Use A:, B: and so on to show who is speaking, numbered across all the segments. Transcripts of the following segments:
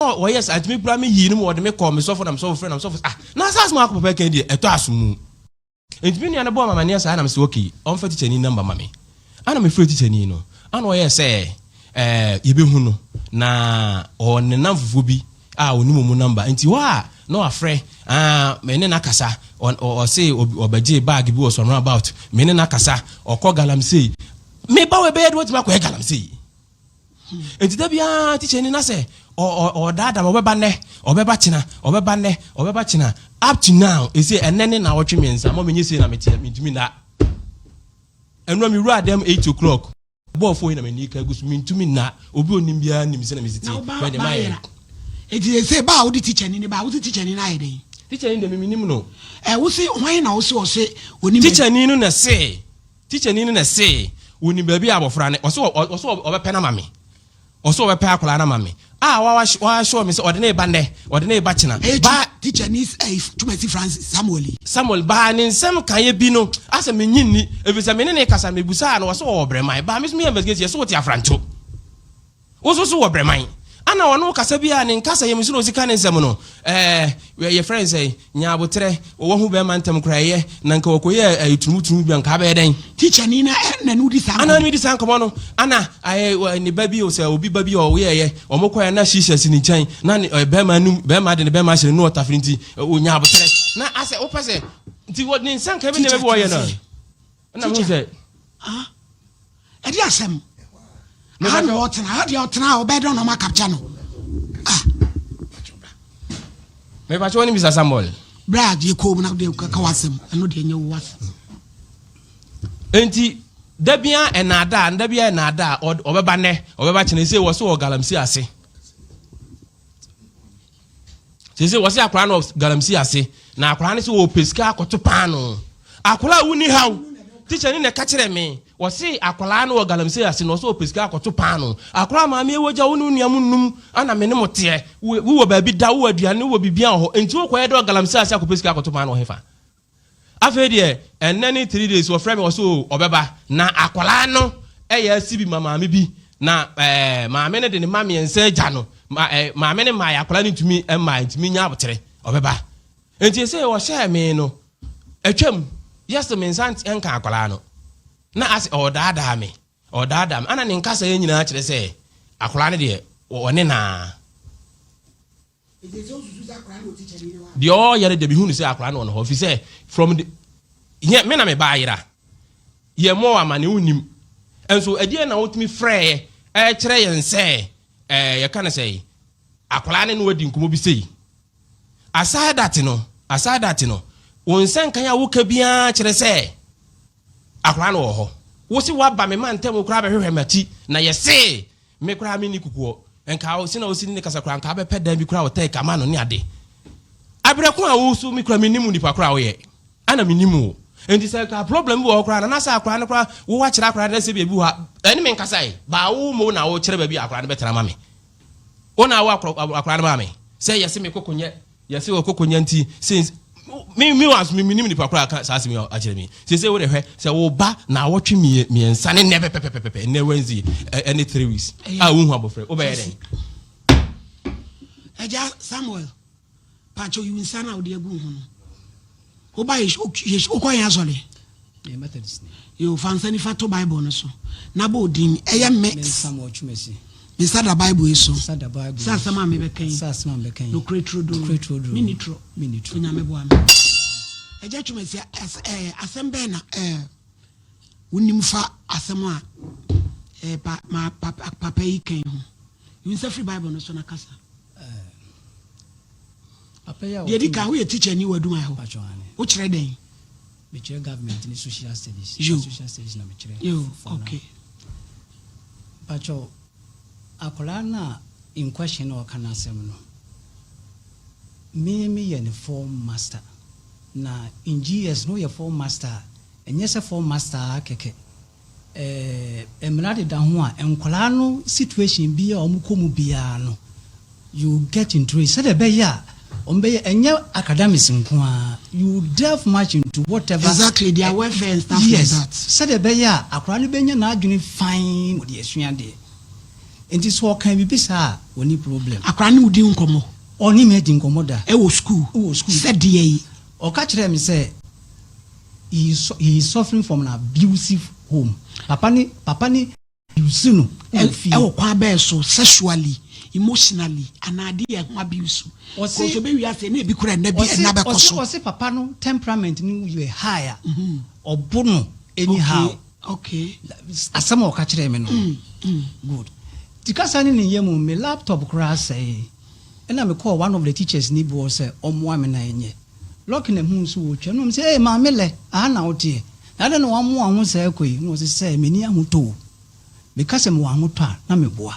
A: Wɔyɛ saa nti me kura me yii no mu, wɔde me kɔɔ me sɔfo na me sɔfo frɛ na me sɔfo, ah, na asase mu akɔ papa kan deɛ ɛtɔ aso mu. Nti me nua no bɔɔ me amaneɛ saa na me sɛ okay, ɔmfa tikyani number ma me. Ana me frɛ tikyani no, ana ɔyɛɛ sɛ ɛɛ yɛbɛhu no na ɔwɔ ne namfofoɔ bi a ɔnim ɔmu number, nti hɔ a na wafrɛ, ah, me ne no akasa, ɔse ɔbɛgye bag bi wɔ some roundabout, me ne no akasa, ɔkɔ galamsey, me ba wɔ ɛbɛyɛ de watumi akɔyɛ galamsey. Nti da biara tikyani na sɛ ɔdaadaa ma ɔbɛba nnɛ, ɔbɛba kyena, ɔbɛba nnɛ, ɔbɛba kyena. Up to now, ɛsɛ ɛnɛ ne na wɔtwe 3 ma menyɛ sei na meteɛ, mentumi nna. Ɛnura me wura dɛm 8 o'clock bɔɔfo yi na m'ani ka gu so, mentumi nna. Obi onim biara nim sɛ na mesi tie hwɛ de mayɛ.
B: Eti sɛ ba a wode tikyani ne ba a wose tikyani no ayɛ dɛn?
A: Tikyani de menim no.
B: Ɛ wose hwan na wose ɔse onim?
A: Tikyani no na se tikyani no na se onim baabi a abɔfra no, ɔse ɔse ɔbɛpɛ no ama me, ɔse ɔbɛpɛ akwadaa no ama me a wahyɛ me sɛ ɔde ne ba nnɛ, ɔde ne ba kyena.
B: Ba tikyani Twumasi Francis Samuel yi.
A: Samuel baa ne nsɛm kaeɛ bi no asɛ menyi nni, ɛfiri sɛ me ne ne kasa mebusaa no, ɔse ɔwɔ Brɛman. Baa me so meyɛ investigation, yɛsɛ wote Afranto, wo nso so wɔ Brɛman. Ana ɔno kasa bi a ne nkasa yɛ mu so na ɔsi ka ne nsɛm no, ɛɛ yɛfrɛ no sɛ nyaabotrɛ, wɔwahu bɛrima ntɛm koraa ɛyɛ na nka wɔkɔyɛ ɛyɛ turumuturumu bi a nka abɛyɛ dɛn.
B: Tikyani na ɛna ne wodi saa nkɔmmɔ.
A: Ana ne di saa nkɔmmɔ no, ana ayɛ ne ba bi sɛ obi ba bi a ɔyɛɛyɛ ɔmo kɔɛ na shisha si ne nkyɛn na ne bɛrima num bɛrima de ne bɛrima ahyɛ ne nu ɔtafere, nti ɔnya abotrɛ na asɛ wopɛ sɛ nti wɔ ne nsa nka bi ne bɛ bi wɔyɛ no ɛna mo sɛ.
B: Ɛde asɛm ha na ɔtena ha deɛ, ɔtena a ɔbɛyɛ dɛ ɔnam akapkya no. Ah.
A: Mepakyɛ wɔ ne bisa Samuel.
B: Berɛ a yɛ kɔɔ mu na deɛ kaka w'asɛm, ɛno deɛ nyɛ wo w'asɛm.
A: Nti da bia ɛnaada, da bia ɛnaada, ɔbɛba nnɛ, ɔbɛba kyena. Sɛ wɔ so wɔ galamsey ase sɛ wɔ sɛ akwaraa no galamsey ase na akwaraa no sɛ wɔpɛ sika akɔto paano. Akwaraa a wonni haw, tikya ne na ɛka kyerɛ me, wɔse akwaraa no wɔ galamsey ase na ɔsɛ wɔpɛ sika akɔto paano. Akwaraa maame ɛwɔ gya wo ne wo nua mu num ana me ne mo teɛ, wowɔ baabi da, wowɔ aduane, wowɔ biribiara wɔ hɔ, nti wokɔyɛ dɛ wɔ galamsey ase akɔpɛ sika akɔto paano wɔ hefa? Afei deɛ ɛnnɛ ne 3 days wɔfrɛ me, wɔ so ɔbɛba na akwaraa no ɛyɛ asi bi ma maame bi na maame no de ne ma 3 agya no ma maame no maa yɛ akwaraa no ntumi mmaa ntumi nya abotere ɔbɛba. Nti sɛ wɔhyɛɛ me no atwam yɛsɛ me nsa nka akwaraa no na asɛ ɔdaadaa me, ɔdaadaa me. Ana ne nkasa yɛ nyinaa kyerɛ sɛ akwaraa no deɛ ɔne naa deɛ ɔyɛ no deɛ mehu no sɛ akwaraa no wɔ no hɔ, fi sɛ from the yɛ me na me ba ayera yɛ mɔ amane wonim nso ɛdeɛ na wotumi frɛɛ ɛkyerɛ yɛn sɛ yɛka no sɛ akwaraa ne no wadi nkɔmmɔ bi sei. Aside that no, wo nsa nkan a woka biara kyerɛ sɛ akwaraa no wɔ hɔ. Wo se woaba me ma ntɛm koraa bɛhwehwɛ m'akyi na yɛse me koraa me ni kukuɔ nka wo sena wosi ne kasa koraa nka wobɛpɛ dan bi koraa wɔtɛ kama no ne ade abrɛko a wo so me koraa menim nipa koraa woyɛ ana menim wo. Nti sɛ nka problem bi wɔ hɔ koraa na nasɛ akwaraa no koraa wo wakyerɛ akwaraa no sɛ baabi wɔ ha ɛne me nkasa yi baa wo mo na wokyerɛ baabi a akwaraa no bɛtena ma me, wo na wo akwaraa no ma me sɛ yɛse me koko nyɛ, yɛse wɔ koko nyɛ. Nti since me wa me menim nipa koraa ka saa asɛm yi akyerɛ me sɛ wo de hwɛ sɛ wo ba na awɔtwe 3 ne nnɛ pɛpɛpɛpɛ, nnɛ Wednesday ɛne 3 weeks a wohu abɔfra, wobɛyɛ dɛn?
B: Agya Samuel, pakyɛ yi nsa no a wode agu ho no, woba wokɔ yɛn asɔre yo, fa nsa nifa to Bible no so na bɔ odin ɛyɛ me.
C: Samuel Twumasi.
B: Me nsa da Bible yi so
C: Nsa da Bible
B: sɛ asɛm a mebɛka yi
C: sɛ asɛm a mebɛka yi
B: nokorɛ turodoo.
C: Nokorɛ turodoo.
B: Menni torɔ.
C: Menni torɔ.
B: Onyame boa me. Agya Twumasi, asɛm bɛɛ na wonim fa asɛm a pa, ma, pa, papa yi kan ho? Yi nsa firi Bible no so na kasa.
C: Papa yi a
B: deɛ di kan, woyɛ teacher ni wɔ adwuma hɔ?
C: Patro ane.
B: Wokyerɛ dɛn?
C: Mekyerɛ government ne social studies.
B: Yo.
C: Social studies na mekyerɛ
B: yo
C: for now. Patro, akwaraa no a in question na ɔka n'asɛm no, me meyɛ ne form master na in GS no woyɛ form master a, ɛnyɛ sɛ form master a kɛkɛ, mmara deda ho a nkwaraa no situation bi a wɔn kɔ mu biara no, you get into it sɛdeɛ ɛbɛyɛ a wɔn bɛyɛ, ɛnyɛ academics nko ara, you delve much into whatever.
B: Exactly, their welfare and stuff
C: Yes.
B: like that.
C: Sɛdeɛ ɛbɛyɛ a akwaraa no bɛnya n'adwene fine wɔde asua deɛ. Nti sɛ ɔka biribi saa a, ɔnni problem.
B: Akwadaa ne wo di nkɔmmɔ?
C: Ɔne me adi nkɔmmɔ da.
B: Ɛwɔ sukuu?
C: Ɛwɔ sukuu.
B: Sɛ deɛ yi?
C: Ɔka kyerɛɛ me sɛ he is he is suffering from an abusive home. Papa ne papa ne abuse no wɔ fie.
B: Ɛwɔ kwan bɛɛ so? Sexually, emotionally, anaa adeɛ ɛho abuse?
C: Ɔse.
B: Kɔsɛ bɛ wiase na ebi kura ɛnna bi ɛnna bɛkɔ
C: ɔse
B: so.
C: Ɔse papa no temperament no yɛ high a, ɔbo no anyhow. Asɛm a ɔka kyerɛɛ me no. Good. Ti kasa ne ne yɛ mu, me laptop koraa sɛe. Ɛna mekɔɔ one of the teachers ni bi wɔ sɛ ɔmmoa me na ɛnyɛ. Lucky na hu nso wɔtwa no sɛ, "Ee maame lɛ, aha na woteɛ. Na adɛn na wamoa ho sɛ ɛkɔ yi?" Na ɔse sɛ m'ani ahotɔ o. Meka sɛ mewɔ ahotɔ a na meboa.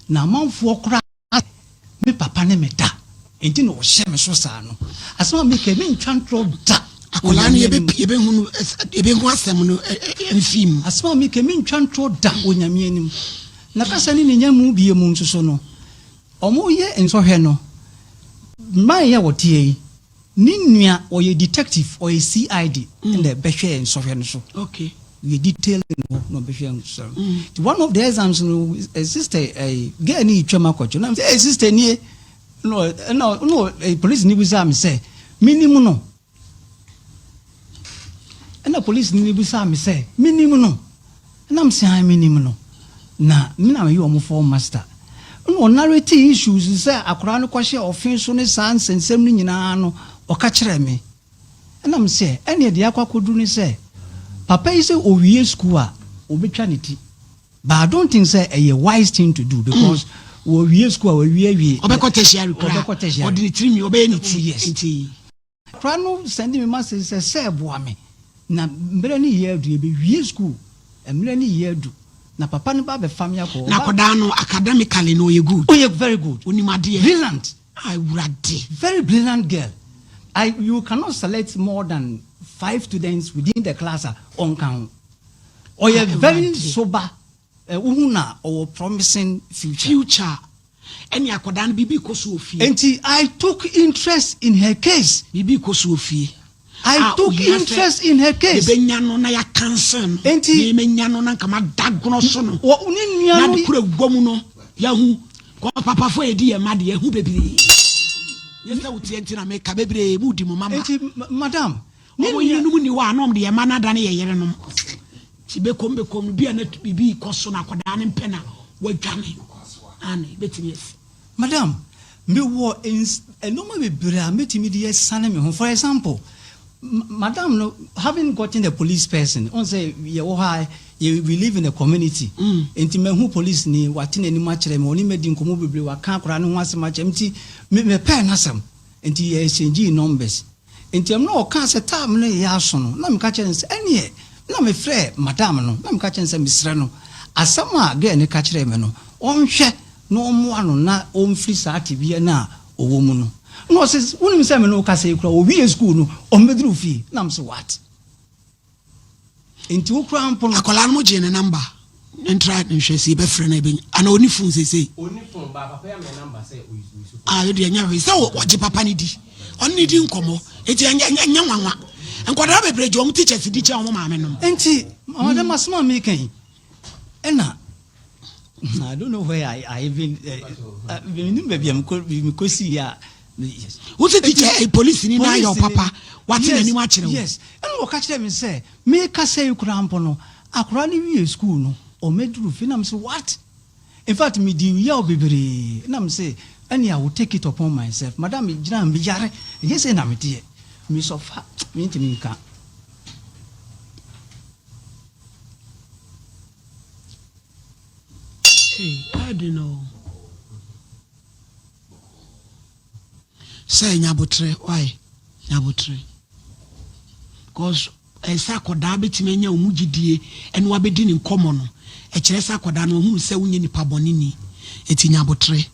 C: Na amanfoɔ koraa me papa ne me da. Enti na ɔhyɛ me so saa no. Asɛm a meka yi, mentwa ntorɔ da.
B: Akwadaa no yɛbɛhu no, yɛbɛhu asɛm no mfi mu.
C: Asɛm a meka yi, mentwa ntorɔ da wɔ Nyame anim. Na kasa ne ne nya mu bie mu nso so no, wɔyɛ nsɔhwɛ no, man yi a wɔteɛ yi, ne nua ɔyɛ detective, ɔyɛ CID na ɛbɛhwɛ nsɔhwɛ no so. Yɛ detail no na ɔbɛhwɛ nsɔhwɛ no. Nti one of the exams no, sister girl ni twam akɔkyɛ na sɛ, "Hey sister nie," na na na police ni bisa me sɛ minim no. Ɛna police ni bisa me sɛ minim no. Ɛna m sɛ an minim no. Na me na meyɛ ɔmo form master. Ɛna ɔnarrate issues sɛ akwaraa no kɔhyɛ ɔfe so ne saa nsɛnsɛm no nyinaa no, ɔka kyerɛ me. Ɛna m sɛ ɛne deɛ akɔ akɔduru ne sɛ papa yi sɛ owie school a obɛtwa ne ti. But I don't think sɛ ɛyɛ wise thing to do because wɔwie school a wɔwie awie.
B: Ɔbɛkɔ tertiary koraa.
C: Ɔbɛkɔ tertiary.
B: Ɔde ne tirinwi ɔbɛyɛ ne ti.
C: Yes.
B: Nti.
C: Akwaraa no send me message sɛ ɛboa me. Na mmerɛ ne yɛ adu, yɛbɛwie school. Mmerɛ ne yɛ adu. Na papa no ba bɛfa me akɔ.
B: Na akwadaa no academically no ɔyɛ good?
C: Ɔyɛ very good.
B: Onim adeɛ.
C: Brilliant.
B: Awurade.
C: Very brilliant girl. You cannot select more than five students within the class a ɔnka ho. Ɔyɛ very sober. Wohu na ɔwɔ promising future.
B: Future. Ɛne akwadaa no biribi kɔ so wɔ fie.
C: Nti I took interest in her case.
B: Biribi kɔ so wɔ fie.
C: I took interest in her case.
B: Yɛbɛnya no na yɛakansen no.
C: Enti.
B: Yɛbɛnya no na nka mada so no.
C: Wɔ ne nua
B: Na
C: no.
B: de kura wɔ mu no yɛhu kɔ papafo a yɛdi yɛn ma de yɛhu bebree. Yɛ sɛ wotie nti na meka bebree mu di mo mama.
C: Enti madam.
B: Ne ɔmo yerenom ni hɔ a na ɔmo de yɛn ma no adane yɛ yerenom. Ti bɛkɔm bɛkɔm no bi a na biribi kɔ so na akwadaa ne mpɛ na wadwane. Ane bɛtumi asi.
C: Madam, mewɔ nneɛma bebree a mɛtumi de asane me ho. For example, madam no, having gotten a police person, ɔn sɛ yɛwɔ hɔ a we live in a community. Nti mahu police ni, wate n'anim akyerɛ me, ɔne madi nkɔmmɔ bebree, waka akwaraa ne ho asɛm akyerɛ me, nti mepɛɛ n'asɛm. Nti yɛ exchange numbers. Nti ɛmu na ɔka sɛ time no yɛ aso no, na meka kyerɛ no sɛ ɛneɛ, na mefrɛ madam no, na meka kyerɛ no sɛ mesrɛ no, asɛm a girl ne ka kyerɛ me no, ɔnhwɛ na ɔmmoa no na ɔmfiri saa tebea no a ɔwɔ mu no. Na ɔsɛ wonim sɛ me ne wo kasa yi koraa, ɔwie school no, ɔmmɛduru fie. Na m sɛ what? Nti wo koraa mpo no.
B: Akwadaa no mo gye ne number. Ne ntra ne nhwɛ sɛ yɛbɛfrɛ no ɛbɛnya. Ana ɔni phone seesei?
A: Ɔni phone ba papa yɛ me number sɛ oyi so.
B: Ah, yɛ deɛ ɛnyɛ hwee sɛ wɔgye papa no di. Ɔne ne di nkɔmmɔ. Enti ɛnyɛ nwanwa. Nkwadaa bebree gye wɔn teachers di kyɛn wɔn maame nom.
C: Nti madam, asɛm a meka yi, ɛna I don't know where I even menim baabi a mekɔsii a. Yes.
B: Wosi teacher polisi ni na ayɛ papa wate n'anim akyerɛ wo.
C: Yes. Ɛna wɔka kyerɛ me sɛ meka sɛ yi koraa mpo no, akwaraa no wie school no, ɔmɛduru fie. Na me sɛ what? In fact, medi yaw bebree. Na me sɛ ɛne I will take it upon myself. Madam, gyina meyare ɛnyɛ sɛ na meteɛ mesɔfa mentumi nka.
B: Hey, I don't know. Sɛ nyabotrɛ, why nyabotrɛ? Because ɛsɛ akɔdaa bɛtumi anya wo mu gyidie ɛne wabɛdi ne nkɔmmɔ no, ɛkyerɛ sɛ akɔdaa no ɔhunu sɛ wonyɛ nipa bɔne ni. Ɛti nyabotrɛ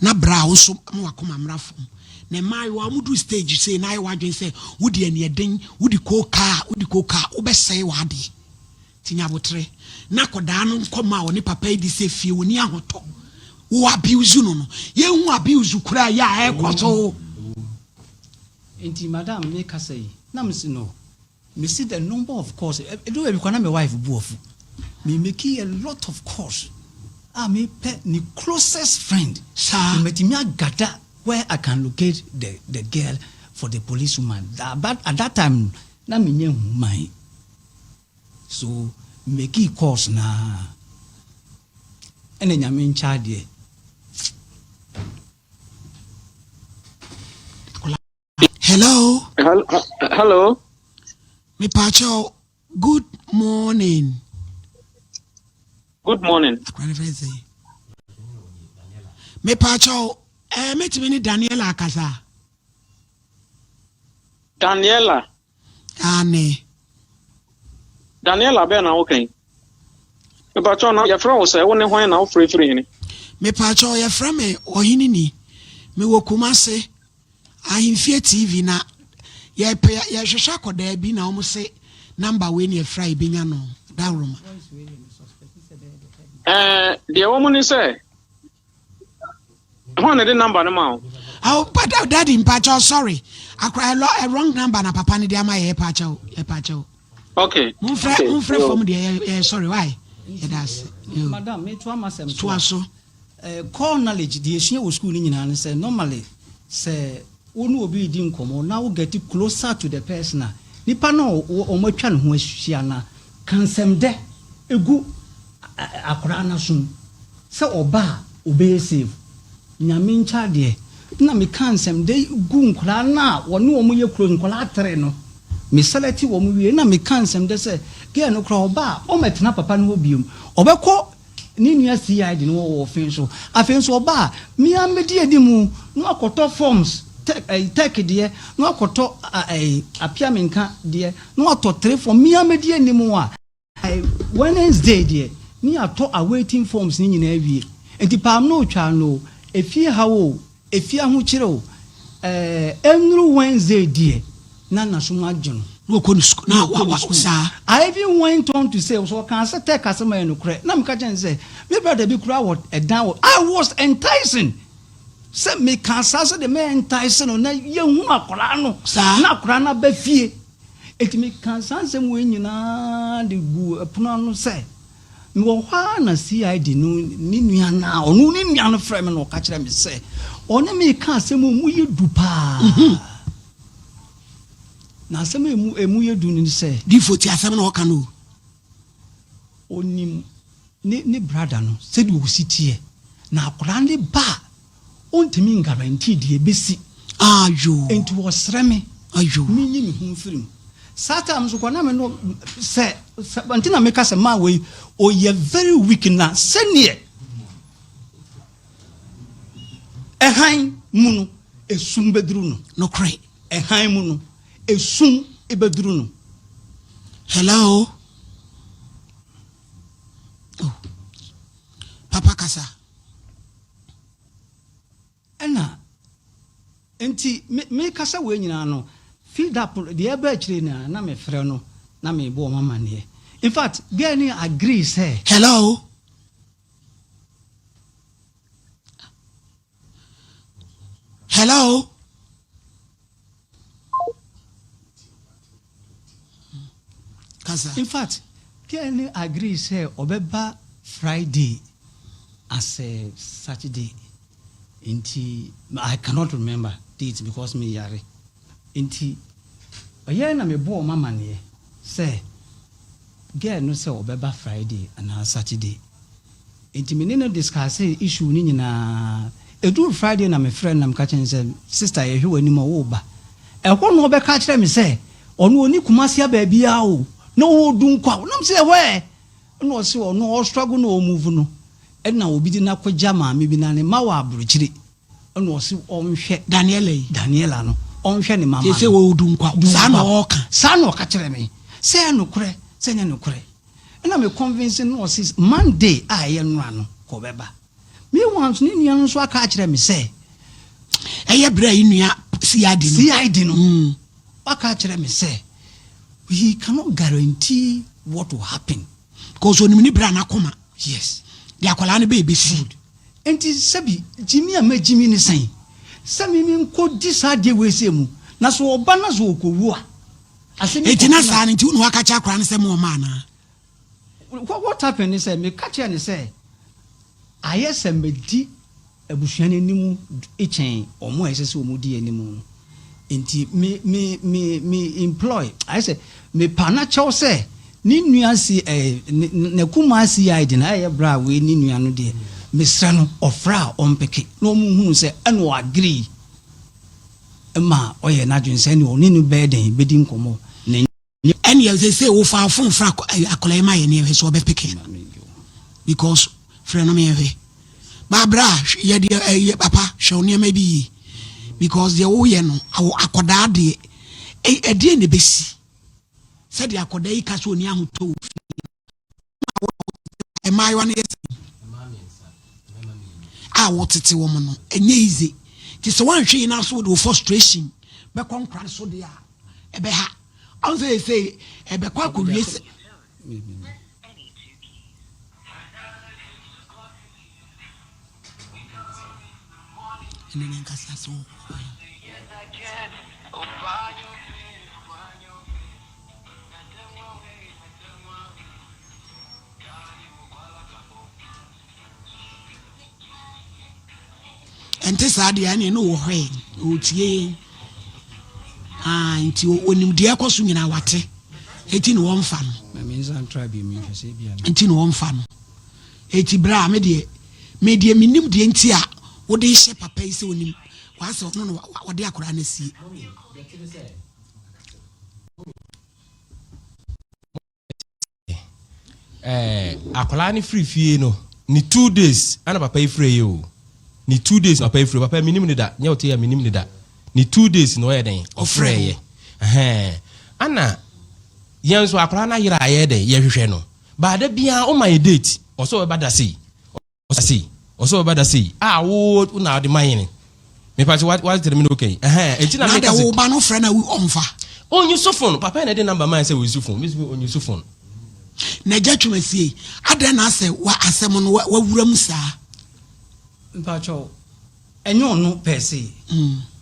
B: na bra a wo nso ma wakoma mmra fam. Na mmaayewa wɔn duru stage sei na ayɛ w'adwene sɛ wode aniɛden, wode kookaa, wode kookaa, wobɛsɛe w'adeɛ. Ti nyabotrɛ na akɔdaa no nkɔmmɔ a ɔne papa yi di sɛ fie wɔni ahotɔ, wo abuse no, yɛnhu abuse koraa yɛ a ɛkɔ so.
C: Nti madam, meka sɛ yi na mese no, mesi the number of calls ɛdu baabi kwa na me wife bu afu. Me make a lot of calls. a mepɛ ne closest friend.
B: Saa.
C: Na matumi agada where I can locate the the girl for the police woman. But at that time no, na menyɛ nhuman. So me makii calls no ara. Ɛna Nyame nkyɛ adeɛ.
B: Hello.
D: Hello.
B: Mepaakyɛw, good morning.
D: Good morning.
B: Akora ne fɛn sɛ. Mepaakyɛw, ɛɛ eh, mɛtumi ne Daniela akasa.
D: Daniela.
B: Aane.
D: Daniela bɛn na woka yi? Mepakyɛw na yɛfrɛ wo sɛ wo ne hwan na wofrɛ firi hene?
B: Mepakyɛw yɛfrɛ me Ɔhene ni. Mewɔ Kumase, Ahemfie TV na yɛpɛ yɛhwehwɛ akɔdaa bi na wɔn se number wei na yɛfrɛ a yɛbɛnya no dawuroma.
D: Ɛɛ deɛ ɛwɔ mu ne sɛ Hwan na ɛde number no ma wo?
B: Oh, but uh, daddy, mpakyɛw, sorry. Akora, a, a wrong number na papa no de ama yɛ, yɛpakyɛw, yɛpakyɛw.
D: Okay.
B: Momfrɛ,
D: okay.
B: momfrɛ fam deɛ, yɛ, yɛ sorry, why? Yɛda ase.
C: Madam, me to ama sɛm so.
B: Toa so.
C: Uh, core knowledge deɛ esua wɔ school no nyinaa ne sɛ normally sɛ Wo ne obi redi nkɔmmɔ na wo get closer to the person a, nipa no a wɔatwa ne ho ahyia no ka nsɛmdɛ gu akwadaa no asom sɛ ɔba a ɔbɛyɛ safe. Nyame nkyɛ adeɛ na meka nsɛmdɛ gu nkwadaa no a wɔne wɔn yɛ close, nkwadaa tere no, me select wɔn wie na meka nsɛmdɛ sɛ girl no koraa ɔba a ɔmmɛtena papa no hɔ biom, ɔbɛkɔ Ne nua CID no wɔ ɔfe nso. Afei nso ɔba a, me ara mɛdi anim na wakɔtɔ forms, tech, ɛyi, tech deɛ, na wakɔtɔ ɛyi, apiamenka deɛ, na watɔ tre form, me ara mɛdi anim a. Ɛyi, Wednesday deɛ, ne yɛatɔ awaiting forms no nyinaa awie. Nti paam no otwa no o, efie haw o, Efie ahokyere o, eh, ɛnnuru Wednesday deɛ na n'asom adwo no.
B: Na ɔkɔ ne sukuu, na wa wa saa.
C: I even went on to say, sɛ ɔkaa sɛ Tech asɛm yɛ nokorɛ, na meka kyerɛ no sɛ, me brother bi koraa wɔ ɛdan wɔ, I was enticing, sɛ mekaa saa sɛdeɛ mɛ entice no na yɛhunu akwadaa no,
B: Saa.
C: na akwadaa no aba fie. Enti mekaa saa nsɛm wei nyinaa de guu ɛpono ano sɛ, Mewɔ hɔ ara na CID no ne nua no a ɔno ne nua no frɛ me na ɔka kyerɛ me sɛ ɔne me reka asɛm a emu yɛ du paa.
B: Mhm.
C: Na asɛm a emu emu yɛ du no ne sɛ.
B: Difo ti asɛm na ɔka no
C: o. Onim ne ne brada no sɛdeɛ ɔsi teɛ na akwadaa no ba a Ontumi ngarantii deɛ ɛbɛsi.
B: Ayoo.
C: Enti wɔsrɛ me.
B: Ayoo.
C: Menyi me ho mfiri mu. Saa time nso kɔ na me no sɛ sɛ nti na meka sɛ man wei ɔyɛ very weak na sɛdeɛ ɛhan mu no esum bɛduru no.
B: Nokorɛ.
C: Ɛhan mu no esum bɛduru no.
B: Hello. Oh. Papa kasa.
C: Ɛna nti me mekasa wei nyinaa no feed up deɛ ɛba akyire no a na mefrɛ no na mebɔ wɔn amaneɛ in fact girl no agree sɛ.
B: Hello. Hello. Kasa.
C: In fact, girl no agree sɛ ɔbɛba Friday as a Saturday nti I cannot remember date because me yare nti ɔyɛɛ na me bɔɔ m'amaneɛ sɛ girl no sɛ ɔbɛba Friday anaa Saturday. Enti me ne no discussee issue no nyinaa. Ɛduruu Friday na me frɛɛ no na meka kyerɛɛ no sɛ, Sister yɛhwɛ w'anim a woreba. Ɛhɔ na ɔbɛka kyerɛɛ me sɛ ɔno ɔnni Kumasi a baabiara o, na ɔwɔ Dunkwa. Na mese ɛhɔ ɛ? Ɛna ɔse ɔno ɔstruggle na ɔmove no ɛna obi de no akɔgya maame bi na ne mma wɔ abrokyire ɛna ɔse ɔnhwɛ
B: Daniela yi.
C: Daniela no ɔnhwɛ ne mma ma
B: Seesei
C: no.
B: ɔwɔ Dunkwa. Saa na ɔɔka.
C: Saa na ɔka kyerɛɛ me. Sɛ ɛyɛ nokorɛ sɛ ɛnyɛ nokorɛ. Ɛna me convince no na ɔse Monday a ɛyɛ nnora no kɔ ɔbɛba. Meanwhile nso ne nua no nso aka akyerɛ me sɛ.
B: Ɛyɛ berɛ a yi nua CID no.
C: CID no waka akyerɛ me sɛ he cannot guarantee what will happen.
B: Because onim ne berɛ a n'akoma.
C: Yes.
B: De akwadaa no bɛɛ bɛsi.
C: Good. Nti sɛbi gyimi a magyimi ne sɛn sɛ me menkɔdi saa adeɛ wei sei mu na sɛ ɔba na sɛ ɔkɔwu a.
B: Enti na saa no nti wo na waka kyerɛ akwadaa no sɛ mo ɔma anaa?
C: What happened ne sɛ meka kyerɛɛ no sɛ. Ayɛ sɛ medi abusua no anim kyɛn wɔn a ɛsɛ sɛ wɔdi anim no. Enti me, me, me, me employ, ayɛ sɛ mepa no kyɛw sɛ ne nua si, eh, ne, n'akumaa CID no, ɛyɛ berɛ a wei ne nua no deɛ, mesrɛ no, ɔfrɛ a ɔmpeke, na wɔnhunu sɛ ɛna ɔagree ma ɔyɛ n'adwene sɛ ɛne ɔne no bɛyɛ dɛn, bɛdi nkɔmmɔ, na
B: Ɛneɛ seesei wo fa wo phone frɛ akwadaa yi ma yɛn yɛhwɛ sɛ ɔbɛ peke because frɛ no ma yɛhwɛ ba bra yɛ deɛ ɛyɛ papa hwɛ wo nneɛma bi yie because deɛ woyɛ no awo akwadaa deɛ ɛdeɛ na ɛbɛsi sɛdeɛ akwadaa yi ka sɛ ɔni ahotɔ wɔ fie Mmaayewa no yɛ sɛn? A wotete wɔn no, ɛnyɛ easy. Nti sɛ woanhwɛ yie na so wode wo frustration bɛkɔ nkora no so deɛ a, ɛbɛha. Ɔn sɛ ɛsɛ ɛbɛkɔ akɔwie sɛ. Ɛne ne nkasa sɛ Ɛnte saa deɛ ɛne no wɔ hɔ ɛ ɔtie yɛn ah, nti onim deɛ ɛkɔ so nyinaa wate eti na wɔmfa no nti na wɔmfa no eti berɛ a me deɛ me deɛ menim deɛ nti a wode hyɛ papa yi sɛ onim waasɛ ɔno na wɔde akwadaa no asie.
A: Eh, akwadaa no firi fie no ne 2 days ana papa yi frɛ yi o, ne 2 days papa yi frɛ. Papa yi menim ne da nyɛ wote yɛ menim ne da ne 2 days na ɔyɛ dɛn ɔfrɛ yɛ. Ɛhɛn, ana yɛn nso akwadaa no ayera a yɛyɛ dɛn yɛhwehwɛ no baada biara ɔma yɛ date, ɔsɛ ɔbɛba da sei, ɔsɛ sei, ɔsɛ ɔbɛba da sei a wo na ɔde ma yɛn. Mepa kyɛ wa tẹrɛ mi na okay, ɛhɛn, eti na
B: na meka de sɛ wo ba no frɛ na ɔmfa.
A: Onyi so phone. Papa yi na ɛde number maa sɛ oyi so phone mi so onyi so phone.
B: Na agya Twumasie, adɛn na asɛ wa asɛm no wawura mu saa?
C: Mpakyɛw, ɛnyɛ ɔno per se.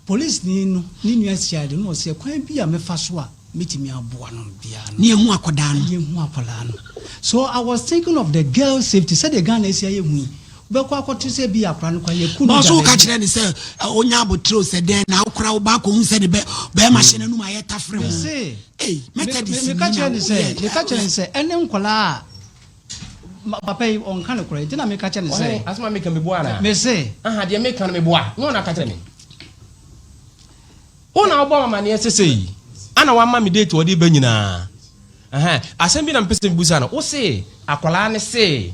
C: Police ni no ne nua CID no, ɔsɛ kwan bi a mɛfa so a mɛtumi aboa no biara no.
B: Ne ehu akɔdaa no.
C: Ne ehu akwadaa no. So I was thinking of the girl safety, sɛdeɛ Ghana esi ayɛ hu yi, wobɛkɔ akɔto sɛ bi akwadaa no kwan yɛ ku no.
B: Na ɔso woka kyerɛ ne sɛ onya abotire o, sɛ dɛn na wokora wo ba akɔhu sɛ ne bɛ bɛrima hyɛ n'anum ayɛ tafere ho.
C: Mese
B: Ei, Methodist
C: meka
B: ni na
C: kyerɛ ne sɛ
B: woyɛ
C: meka kyerɛ ne sɛ ɛne nkwadaa a papa yi ɔnka no korɛ nti na meka kyerɛ ne
A: ɔhene
C: sɛ
A: asɛm a meka meboa anaa?
C: Mese
A: aha deɛ meka no meboa nyɛ ɔna aka kyerɛ me wo na wobɔ amaneɛ sesei ana wama me date ɔde ba nyinaa. Ɛhɛn, asɛm bi na mepɛ sɛ mebusa no. Wo se akwadaa ne se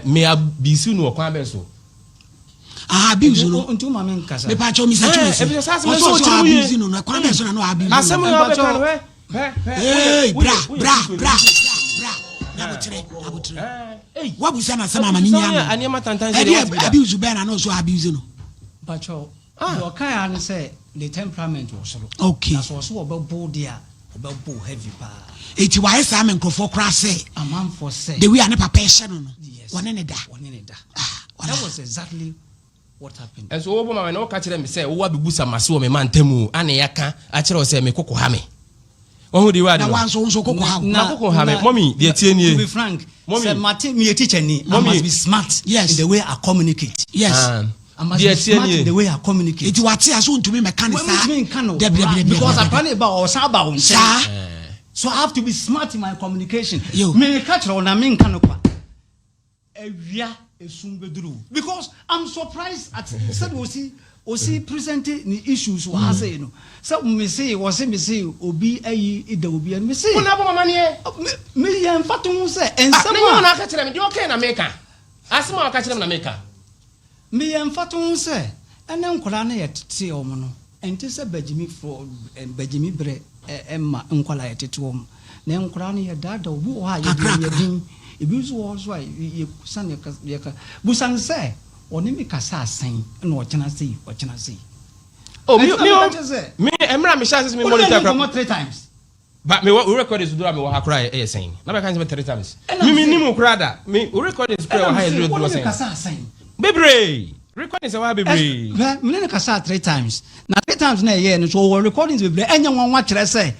A: me abuse no wɔ kwan bɛn so?
B: Aha, abuse no.
C: Nti woma me nkasa.
B: Mepa kyɛw, Mr. Twumasi.
A: Ebisa saa asɛm
B: ɔsɛ
A: nso
B: ɔsɛ
A: ɔkyerɛ mu yie.
B: abuse no no, ɛkwan bɛn so na no abuse no?
A: Asɛm yi a wobɛka no, hwɛ hwɛ hwɛ.
B: Hey, bra bra bra bra, nyabotere nyabotere, wabusa na asɛm ama ne nya no.
A: Nneɛma tantan sɛ
B: ɛdeɛ abuse bɛn na no ɔsɛ abuse no?
C: Mpakyɛw, deɛ ɔkae ara ne sɛ ne temperament wɔ soro. Na sɛ ɔso ɔbɛbo deɛ a, ɔbɛbo heavy paa.
B: Eti wayɛ saa ma nkurɔfoɔ koraa sɛ
C: amanfoɔ sɛ
B: the way a ne papa ɛhyɛ no, wɔne ne da.
C: Wɔne ne da.
B: Ah,
C: that was exactly what happened.
A: Ɛnso wobɔ ma me na woka kyerɛ me sɛ wowɔ abɛbusa mase wɔ me ma ntam o, ana yɛaka akyerɛ wo sɛ me koko ha me wahu de wade
B: na
A: no
B: wanso wo nso koko ha wo.
A: Na koko ha me. Mɔmi deɛ tie nie.
C: To be frank,
A: Mommy.
C: sɛ mate meyɛ teacher ni, I
A: Mommy.
C: must be smart in the way I communicate.
A: Ah,
C: I must
A: deɛ
C: be
A: tie
C: smart
A: nie.
C: in the way I communicate.
B: Eti wate ase, wontumi mɛka ne saa.
C: Wɔntumi nka no
B: dabi dabi dabi
C: because
B: dabi.
C: akora ne ba ɔsan ba wo nkyɛn.
B: Saa.
C: So I have to be smart in my communication.
B: Yo.
C: Meka kyerɛ wo na menka no kwa. Awia esum bɛduru because I'm surprised at sɛdeɛ osi present ne issues wɔ ha sei no, sɛ mese wɔse mese obi ayi da obi ani mese
A: wo na abɔ mama neɛ.
C: Me meyɛ mfato ho sɛ
A: Ah,
C: nsɛm
A: na nyɛ wo
C: a
A: na aka kyerɛ me deɛ ɔkae na meka, asɛm a ɔka kyerɛ me na meka.
C: Meyɛ mfato ho sɛ ɛne nkwadaa no yɛtete wɔn no, ɛnte sɛ bagyimifoɔ bagyimi berɛ ɛma nkwadaa yɛtete wɔn, na nkwadaa no yɛdaadaa. Obi wɔ hɔ a yɛde
B: Kakrakra.
C: yɛ din, ebi nso wɔ hɔ so a yɛkusa no yɛka busa no sɛ ɔne me kasa asɛn na ɔkyena sei ɔkyena sei.
A: Oh, me
C: Ɛnti na
A: me
C: meka kyerɛ sɛ
A: me mmerɛ a mehyɛ ase sɛ me
C: wone
A: monitor
C: ne
A: kora
C: nkɔmmɔ three times.
A: Ba me wɔ recordings dodoɔ a mewɔ ha koraa ɛyɛ sɛn na bɛka sɛ three times.
C: Ɛna
A: Me me
C: mese
A: nim wo koraa da me wo recordings koraa
C: ɛna
A: wɔ ha yɛ
C: mese
A: dodoɔ
C: wone me
A: sɛn
C: kasa asɛn
A: bebree, recordings ɛwɔ ha bebree.
C: Hwɛ, mene ne kasa three times, na three times na ɛyɛɛ no so ɔwɔ recordings bebree. Ɛnyɛ nwanwa kyerɛ sɛ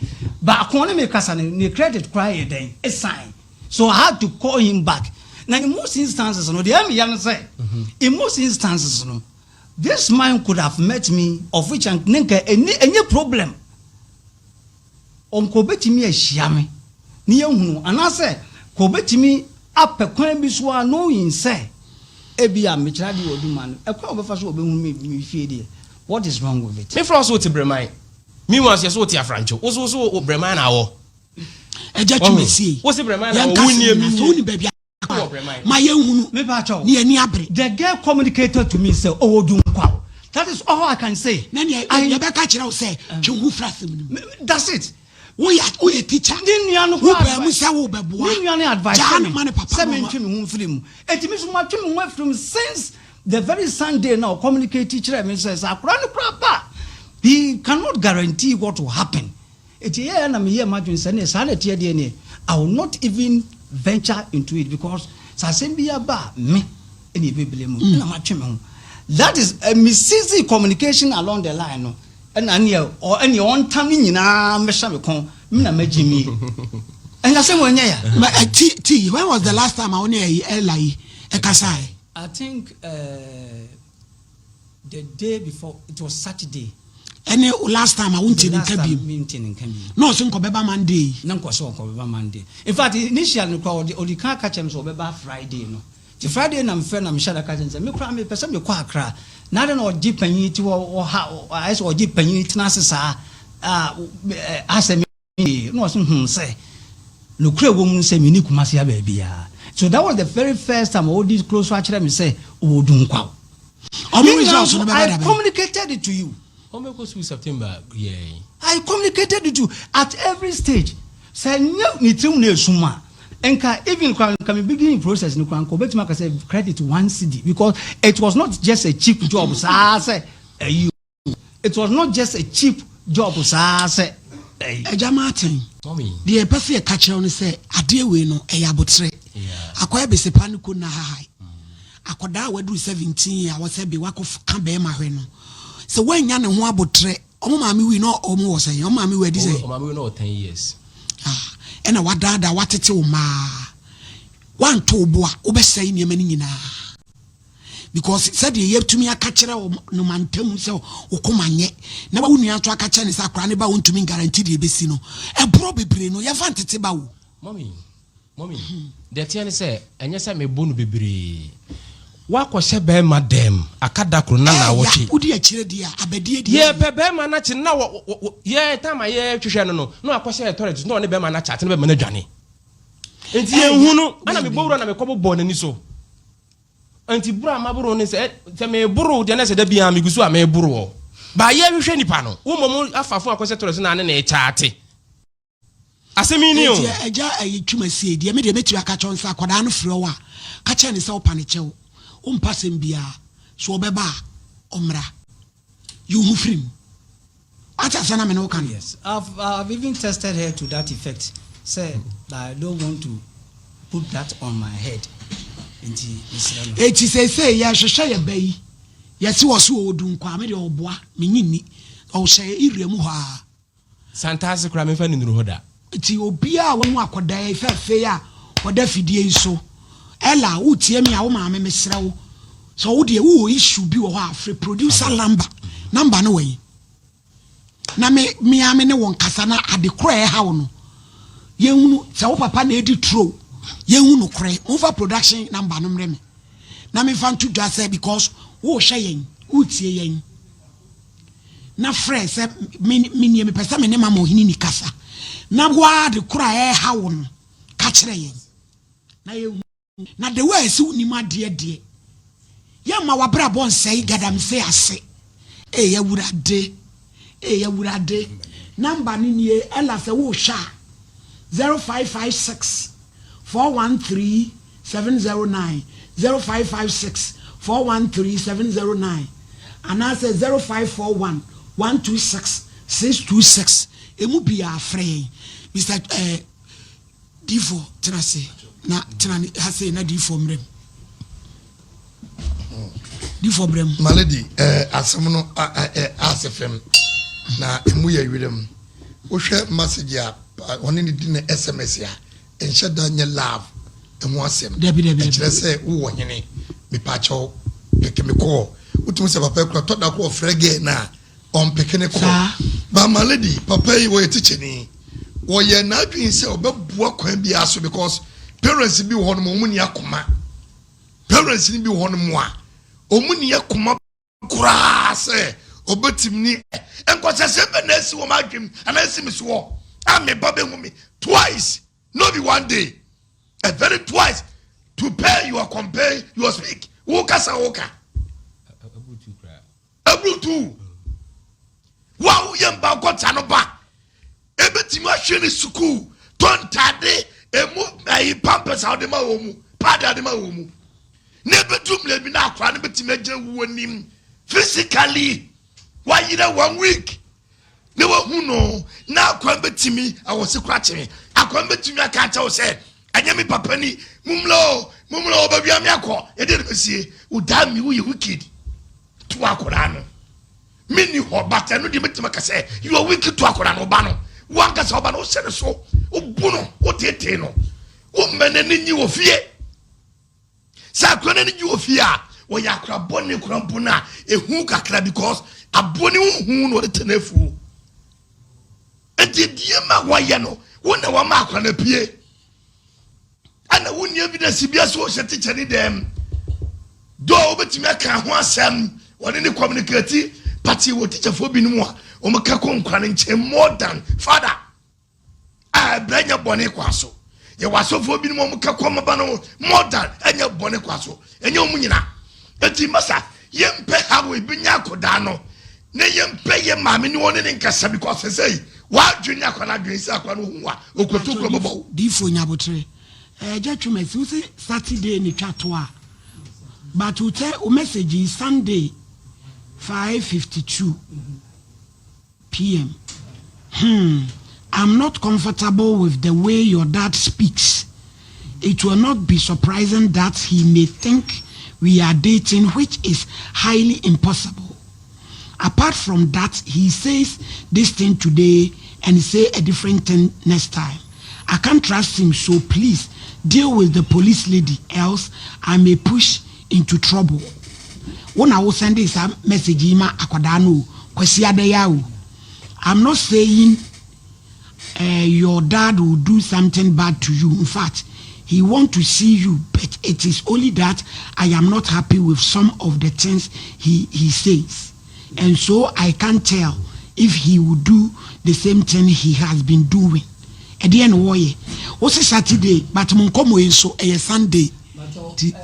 C: baako ne me kasa no ne credit koraa yɛ dɛn ɛsan, so I had to call him back. Na in most instances no, deɛ ɛmeya no sɛ, in most instances no, this man could have met me of which ne nka ɛni ɛnyɛ problem. Ɔnka ɔbɛtumi ahyia me ne yɛhunu anaasɛ ka ɔbɛtumi apɛ kwan bi so a knowing sɛ ebi a mekyerɛ adeɛ wɔ duma no, ɛkwan a ɔbɛfa so ɔbɛhunu me fie deɛ, what is wrong with it?
A: Mefrɛ wo sɛ wote Breman. Meanwhile, sɛ wote Afrancho. Wo so wo Breman na awɔ.
B: Ɛgya twuma sie.
A: Wo se Breman na
B: Yɛnka
A: awɔ.
B: sɛ
A: Wunnie
B: nyina sɛ
A: mi.
B: woni baabi
A: Wɔ Breman.
B: ma yɛnhunu
C: Mepa kyɛw.
B: ne yɛni abere.
C: The girl communicated to me sɛ ɔwɔ Dunkwa. That is all I can say.
B: Na neɛ yɛbɛka kyerɛ wo sɛ twe wo ho firi asɛm no mu.
C: That's it.
B: Woyɛ teacher.
C: Ne nua no
B: wo baa mu sɛ wobɛboa.
C: Ne nua no advice
B: Gyaa
C: me
B: no ma ne papa
C: sɛ
B: no
C: mentwe me ho mfiri mu. Enti me so matwe me ho afiri mu since the very Sunday na ɔcommunicate kyerɛ me sɛ sɛ akwadaa no koraa ba, he cannot guarantee what will happen. Eti yɛyɛ na meyɛ m'adwene sɛ ne saa na ɛteɛ deɛ neɛ, I will not even venture into it because sɛ asɛm bi aba a, me ɛne ɛbɛbile mu ɛna matwe me ho. That is me cease communication along the line no, ɛna neɛ ɛneɛ ɔntam ne nyinaa mɛhyɛ me kɔn me na magye mi ɛna sɛ wɔnyɛ ya.
B: But T, when was the last time a wo ne ɛyi Ella yi ɛkasae?
C: I think the day before, it was Saturday.
B: Ɛne last time a wonte ne nka
C: bi
B: bi
C: mente ne nka bi.
B: Na ɔse nkɔbɛba Monday yi.
C: Na nkɔ sɛ ɔnkɔbɛba Monday. In fact, initially no koraa, ɔde kan ka kyerɛ me sɛ ɔbɛba Friday no. Nti Friday na mfrɛ na mehyɛ da ka kyerɛ no sɛ me koraa mepɛ sɛ mekɔ Accra. Na ade na ɔgye panyin ti hɔ ɔha ayɛ sɛ ɔgye panyin tena ase saa a asɛ me na ɔso sɛ nokura wɔ mu sɛ menni Kumase a baabiara. So that was the very first time ɔdi close so akyerɛ me sɛ ɔwɔ Dunkwaw.
B: Ɔmo results no bɛba
C: I
B: da bɛn?
C: communicated it to you.
A: Ɔmɛkɔ school September yɛ.
C: I communicated it to you at every stage. Sɛ nye ne tirim na esum a, nka even kora nka mi beginning process ni kora nka obetumi aka sɛ credit 1 cedi because it was not just a cheap job saa sɛ ɛyi o. It was not just a cheap job saa sɛ ɛyi.
B: Agya Martin,
A: Mommy.
B: deɛ yɛpɛ sɛ yɛka kyerɛ wo no sɛ adeɛ wei no ɛyɛ abotrɛ. Akɔyɛ besepa no ko na hahae akɔdaa a waduru 17 a wɔsɛ bi wakɔ ka bɛrima hwɛ no sɛ woanya ne ho abotrɛ. Ɔmo maame wui na ɔmo wɔ sɛn? Ɔmo maame wui adi sɛ
A: Ɔmaame wei na ɔwɔ 10 years.
B: Ah, ɛna wadaadaa watete wo maa wanto wo bo a wobɛsɛe nneɛma no nyinaa because sɛdeɛ yɛtumi aka kyerɛ wo no mantam sɛ wo koma nyɛ na wo nua nso aka kyerɛ ne sɛ akora ne ba wontumi guarantee deɛ ɛbɛsi no ɛborɔ bebree no yɛmfa ntete ba wo.
A: Mommy, mommy, deɛ teɛ ne sɛ ɛnyɛ sɛ mebɔ no bebree. Wakɔhyɛ bɛrima dɛm aka da koro na
B: Ɛɛya,
A: naawɔtwe.
B: Wodi akyire deɛ a abɛdie deɛ.
A: Yɛpɛ bɛrima no akyi na yɛ tam a yɛhwehwɛ no na wakɔhyɛ yɛ toilet na ɔne bɛrima no akyɛ ate na bɛrima no adwane. Nti yɛnhu no ana mebɔ wura na mekɔ bobɔ n'ani so. Nti boro a maboro ne sɛ sɛ meboro deɛ na sɛ da biara megu so a meboro wɔ. Ba yɛhwehwɛ nipa no, wo mmom afa fo akɔhyɛ toilet na ne na ɛkyaate. Asɛm yi ni o.
B: Enti agya ayi twuma sie deɛ me deɛ mɛtumi aka kyerɛ wo sɛ akwadaa no frɛ wo a, ka kyerɛ ne sɛ wopa ne kyɛw, wompa asɛm biara so ɔbɛba a ɔmmra yi wo ho firi mu. Wate asɛm na me ne wo ka no?
C: Yes, I've even tested her to that effect. Say that I don't want to put that on my head. Nti mesrɛ no.
B: Eti seesei yɛhwehwɛ yɛ ba yi, yɛse wɔ so wɔ Dunkwa, me deɛ ɔboa menye nni, ɔhyɛ area mu hɔ a.
A: Santase koraa memfa ne nnuru hɔ da.
B: Nti obiara a wahu akɔdaa yi fɛɛfɛ yi a ɔda fidie yi so, Ella, wotie me a, wo maame mesrɛ wo, sɛ wo deɛ wowɔ issue bi wɔ hɔ a, frɛ producer Lamba, number no wɔ yi, na me ara me ne wo nkasa na ade korɔ a ɛha wo no, yɛnhunu sɛ wo papa na ɛdi turo, yɛnhu nokorɛ. Momfa production number no mmerɛ me na memfa nto dwa sɛ because wohwɛ yɛn, wotie yɛn, na frɛ sɛ me nie mepɛ sɛ me ne mama ɔhene ni kasa na woa de koro a ɛha wo no ka kyerɛ yɛn na yɛhu na de wo a ɛsɛ wonim adeɛ deɛ yɛmma wabrabɔ nsɛe gadamsɛ ase. Ɛyɛ Awurade, ɛyɛ Awurade. Number no nie, ɛla sɛ wohwɛ a, 0556 413 709, 0556 413 709 anaasɛ 0541 126 626. Ɛmu biaa frɛ yɛn. Mr Difoɔ tena ase na tena ha sei na difoɔ mmerɛ mu, difoɔ mmerɛ mu.
E: My lady, asɛm no ase fam na emu yɛ werɛm. Wohwɛ message a ɔne ne di ne SMS a, ɛnhyɛ da nyɛ love. Ho asɛm.
B: Dabi, dabi, dabi.
E: Ɛkyerɛ sɛ wowɔ hene. Mepaakyɛw, pick me call. Wotumi sɛ papa yi kora tɔ da koro ɔfrɛ girl no a, ɔmpeke ne call.
B: Saa.
E: But my lady, papa yi wɔyɛ tikyani. Wɔyɛ n'adwene sɛ ɔbɛboa kwan biara so because parents bi wɔ hɔnom wɔn ni akoma. Parents ni bi wɔ hɔnom a wɔn ni akoma koraa sɛ ɔbɛtumi ni nkɔsɛsɛ bɛ na esi wɔn adwene anaa esi mi soɔ a mi ba bɛ hu mi twice, no be one day, a very twice to pay your compare your speak wo kasa wo ka eburu tu wo a woyɛ mba nkɔta no ba ebetumi ahwɛ ne sukuu tɔ ntaade emu ayi pampers a ɔde ma wɔn mu, pad a ɔde ma wɔn mu, na ebetu mmerɛ bi na akora no betumi agyina wuo nim physically wayerɛ one week na wahu no na akora betumi awɔsi kora kyerɛ akora betumi aka akyɛw sɛ ɛnyɛ mi papa ni mumla o, mumla o, baabi ami akɔ yɛde ne besie o daa mi. Woyɛ wicked to akora no. Mi ni hɔ, but ɛno deɛ metumi aka sɛ you are wicked to akora no. Ɔba no wankasa ɔba no, wohyɛ ne so, wobu no, wotetee no, wommɛ n'ani nyi wɔ fie. Sɛ akora n'ani gye wɔ fie a, wɔyɛ akora bɔne kora mpo no a ehu kakra because aboɔ ne huhu na wɔde tena afuo. Nti deɛ ma wɔyɛ no, wo na wɔma akora no pie ɛna wonni evidence bi so wɔhyɛ teacher ni dɛm do a wobɛtumi aka ho asɛm wɔne ne communicate pati wɔ teacherfoɔ binom a wɔn ka kɔ nkwa no nkyɛn more than father a ɛbrɛ nyɛ bɔne kwa so. Yɛwɔ asɔfoɔ binom a wɔn ka kɔ mmaba no more than ɛnyɛ bɔne kwa so. Ɛnyɛ wɔn nyina. Eti masa yɛmpɛ ha wɔ ebi nya akɔdaa no na yɛmpɛ yɛ maame ne wɔn ne ne nkasa because sɛ yi wadwene akwa no adwene sɛ akwa no hu a okoto kuro bɔbɔ.
B: Diifo nyabotere ɛgya twuma si wosi Saturday ne twa to a, but wo tɛ wo message yi Sunday 5:52 p.m. I'm not comfortable with the way your dad speaks. It will not be surprising that he may think we are dating, which is highly impossible. Apart from that, he says this thing today and say a different thing next time. I can't trust him, so please deal with the police lady, else I may push into trouble. Wo na wo send this message yi ma akwadaa no o, Kwasi Adaya o. I'm not saying your dad will do something bad to you. In fact, he want to see you, but it is only that I am not happy with some of the things he says. And so I can't tell if he will do the same thing he has been doing. Ɛdeɛ na wɔyɛ. Wosi Saturday, but mo nkɔmɔ yi nso ɛyɛ Sunday.
C: But
B: Ti-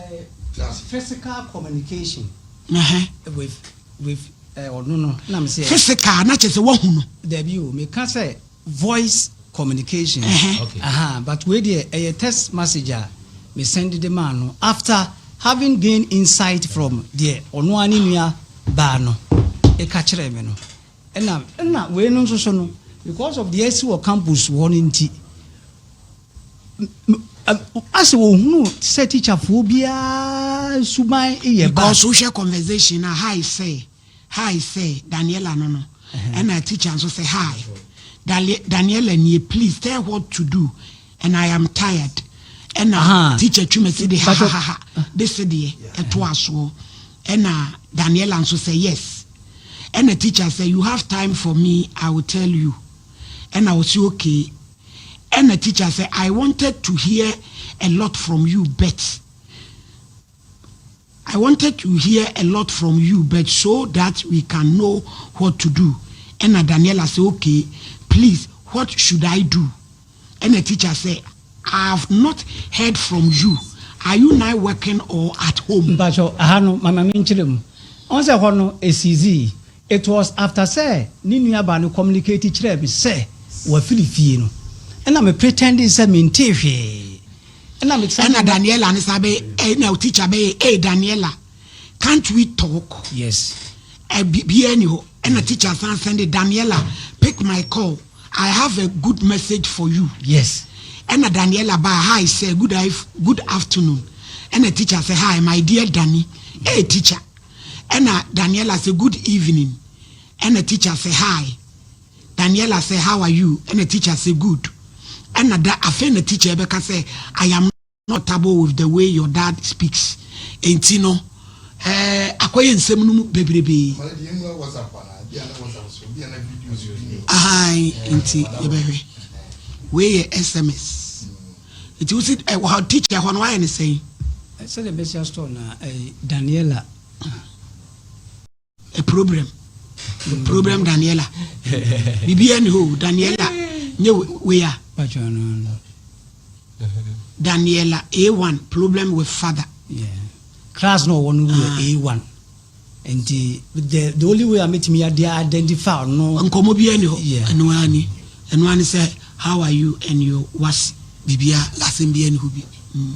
C: physical communication with ɔno no na me sɛ
B: Physical na kyerɛ sɛ wahu no.
C: Dabi o, meka sɛ voice communication.
A: Okay.
C: Aha, but wei deɛ ɛyɛ text message a me send de maa no after having gained insight from deɛ ɔno ara ne nua baa no ɛka kyerɛ me no. Ɛna wei no nso so no, because of deɛ asi wɔ campus hɔ no nti asɛ wɔhunu sɛ teacherfoɔ biara suban yɛ bad.
B: Because wohwɛ conversation na hi sɛ Daniela no, ɛna teacher nso sɛ hi Daniela nie, please tell what to do and I am tired. Ɛna teacher twuma si de ha ha ha ha de se deɛ ɛto asoɔ. Ɛna Daniela nso sɛ yes. Ɛna teacher sɛ you have time for me, I will tell you. Ɛna ɔsi okay. Ɛna teacher sɛ I wanted to hear a lot from you, but I wanted to hear a lot from you, but so that we can know what to do. Ɛna Daniela say, okay, please, what should I do? And the teacher say, I have not heard from you. Are you now working or at home?
C: Mpatsɔ, aha no mama mi nkyerɛ mu ɔn sɛ hɔ no esizi. It was after sɛ ne nua baa no communicate kyerɛ mi sɛ wafiri fie no, ɛna me pretend sɛ me nte hwee, ɛna me san
B: Ɛna Daniela ne sabe, ɛna teacher bɛ, hey Daniela, can't we talk?
C: Yes.
B: Bia ni hɔ. Ɛna teacher san send it, Daniela, pick my call. I have a good message for you. Ɛna Daniela ba hi say good afternoon. Ɛna teacher say hi my dear Danny. Hey teacher. Ɛna Daniela say good evening. Ɛna teacher say hi. Daniela say how are you? Ɛna teacher say good. Ɛna da afei na teacher ɛbɛka sɛ I am Comfortable with the way your dad speaks nti no eh, akɔyɛ nsɛm no mu bebrebee. Ahan nti yɛbɛhwɛ. Wei yɛ SMS. Nti wosi eh, wɔ teacher hɔ no wayɛ ne sɛn?
C: Sɛdeɛ bɛsia store na eh, Daniela.
B: A problem. Problem Daniela. Biribiara ni hɔ o, Daniela nye wei a. Daniela A1 problem with father.
C: Yeah. Class no ɔwɔ no wɔ ah. A1. Nti the the only way a metumi ade identify no.
B: Nkɔmɔ biara ni hɔ. Ɛno ara ni. Ɛno ara ni sɛ how are you and your was biribiara asɛm biara ni hɔ bi. Mm.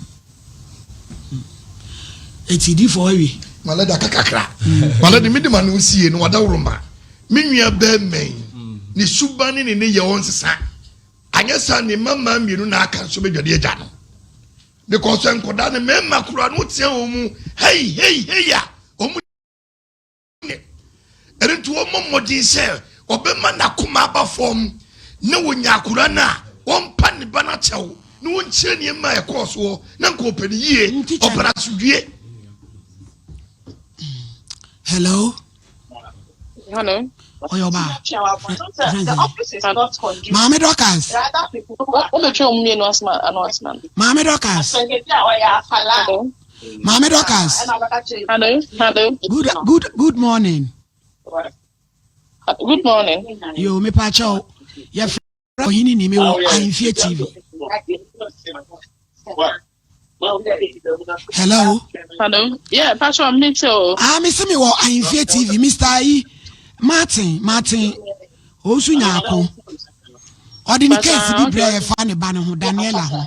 B: Eti di fɔ awie.
E: Malɛ da kakra. Malɛ de mi de ma no sie no wadaworo ma. Me nua bɛrima yi ne suban ne ne ne yɛ ɔnsesa. Anyɛ saa ne mma mmaa mmienu na aka nso bɛdwade agya no. Because nkɔdaa ne mmarima koraa no wotea wɔn mu hei hei hei a wɔn nyɛ. Ɛno nti wɔmmɔ mmɔden sɛ ɔbɛma n'akoma aba fam na wɔnya akora no a wɔmpa ne ba no akyɛw na wɔnkyerɛ nneɛma a ɛkɔɔ soɔ na nka ɔpɛ no yie ɔpɛ no asomdwie.
B: Hello.
D: Hello.
B: Ɔyɛ ɔbaa. Maame Dorcas. Maame Dorcas. Maame Dorcas.
D: Hello. Hello.
B: Good good good morning.
D: Good morning.
B: Yo, me pa kyɛw. Yɛfrɛ ɔhene ni me wɔ Ahemfie TV. Hello.
D: Hello. Yeah, Pastor, me too.
B: Ah, me see me wɔ Ahemfie TV, Mr. Ayi Martin, Martin. Owusu Nyarko. Ɔde ne case bi brɛ yɛ fa ne ba no ho, Daniela ho.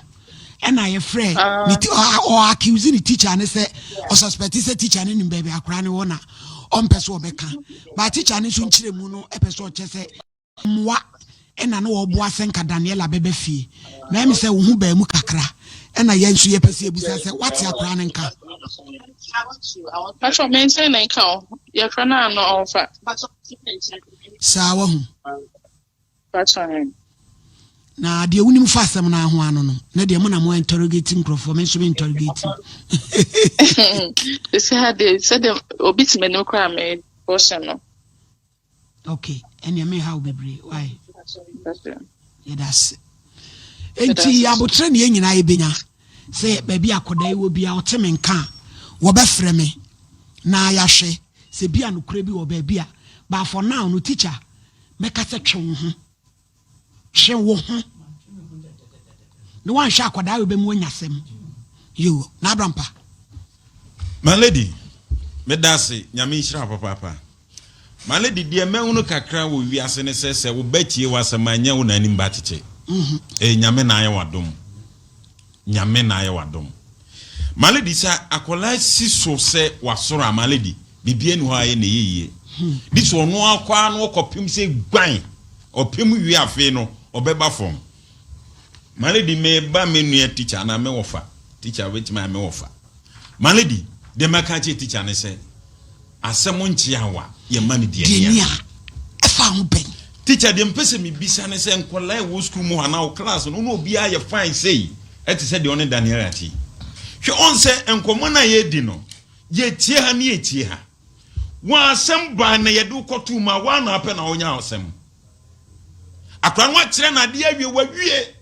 B: Ɛna yɛfrɛ ne ti ɔ accuse ne teacher ne sɛ ɔsuspect sɛ teacher ne nim baabi akora ne wɔ na ɔmpɛ so ɔbɛka. Ba teacher ne nso nkyerɛ mu no ɛpɛ sɛ ɔkyɛ sɛ mmoa ɛna na ɔboa sɛ nka Daniela bɛbɛ fie. Na ɛmi sɛ wo ho baa mu kakra. Ɛna yɛn nso yɛpɛ sɛ yɛbusa sɛ wate akora ne nka.
D: Pastor, me nsa na nka o. Yɛfrɛ no ano ɔmfa.
B: Saa wahu. Na deɛ wonim fa asɛm no ho ano no, na deɛ mo na mo interrogate nkurɔfoɔ, me nso me interrogate.
D: Sɛ ha deɛ, sɛdeɛ obi te m'anim koraa me bɔhyɛ no.
B: Okay, ɛnea me ha wo bebree, why? Yɛda ase. Enti abotrɛ ne yɛn nyinaa yɛbɛnya sɛ baabi akɔda yi wɔ bia ɔte me nka a wɔbɛfrɛ me na yɛahwɛ sɛ bi a nokorɛ bi wɔ baabi a but for now no teacher mɛka sɛ twe wo ho twe wo ho na wanhwɛ akwadaa wei bɛmu anya asɛm yo na abrampa.
F: My lady, meda ase, Nyame nhyira wo papaapa. My lady, deɛ mahunu kakra wɔ wiase ne sɛ, sɛ wo ba tie w'asɛm a, nyɛ wo na anim ba tete. Ɛyɛ Nyame na ayɛ w'adom. Nyame na ayɛ w'adom. My lady, sɛ akwadaa si so sɛ wasoro a, my lady, biribiara ni hɔ a ayɛ na ɛyɛ yie. Bi sɛ ɔno akɔ ara na ɔkɔpem sɛ guan, ɔpem wie afei no, ɔbɛba fam. My lady, meba me nua teacher anaa me wɔfa, teacher wobɛtumi ayɛ me wɔfa. My lady, deɛ mɛka akyerɛ teacher ne sɛ, Asɛm nkyea wa, yɛma no
B: deɛ a ɛfa ho bɛn?
F: Teacher, deɛ mpɛ sɛ mebisa ne sɛ nkwadaa a ɛwɔ sukuu mu hɔ anaa wo class no, wo ne obiara yɛ fine sei, ɛte sɛ deɛ ɔne Daniela te yi. Hwɛ, ɔn sɛ nkɔmmɔ no a yɛredi no, yɛtie ha ne yɛtie ha. Wɔn asɛm baa na yɛde wo kɔtoo mu a, woa na apɛ na wonya asɛm. Akwadaa no akyerɛ no adeɛ awie, wawie.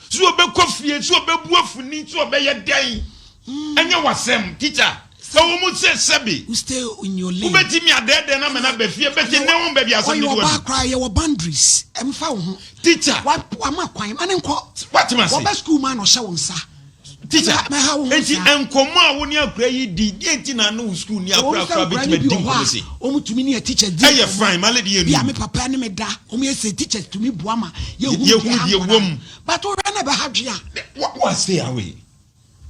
F: So ɔbɛkɔ fie, so ɔbɛbu afuni, so ɔbɛyɛ dɛn? Ɛnyɛ w'asɛm, teacher. Ɛwɔ mu sɛ sɛbe wobɛtumi adɛɛdɛɛ no ama no aba fie, bɛte nnɛ ho baabi asɛm no de
B: Ɔyɛ ɔbaa koraa, yɛwɔ boundaries, ɛmfa wo ho.
F: Teacher.
B: Wama kwan, ma ne nkɔ.
F: Woate m'ase?
B: Wɔba school mu a na ɔhyɛ wo nsa.
F: Teacher, enti nkɔmmɔ a wo ne akora yi di, deɛ nti na ne wo sukuu ni akora akora bɛtumi adi nkɔmmɔ sei?
B: Wɔn tumi ne teachers di
F: nkɔmmɔ. Ɛyɛ fine, ma lady yɛ
B: nu. Bi a me papa ne me da, wɔn yɛ sɛ teachers tumi boa ma yɛhu
F: deɛ wɔ mu.
B: But wohwɛ na ɛbɛha dwe a.
F: Wa stay away.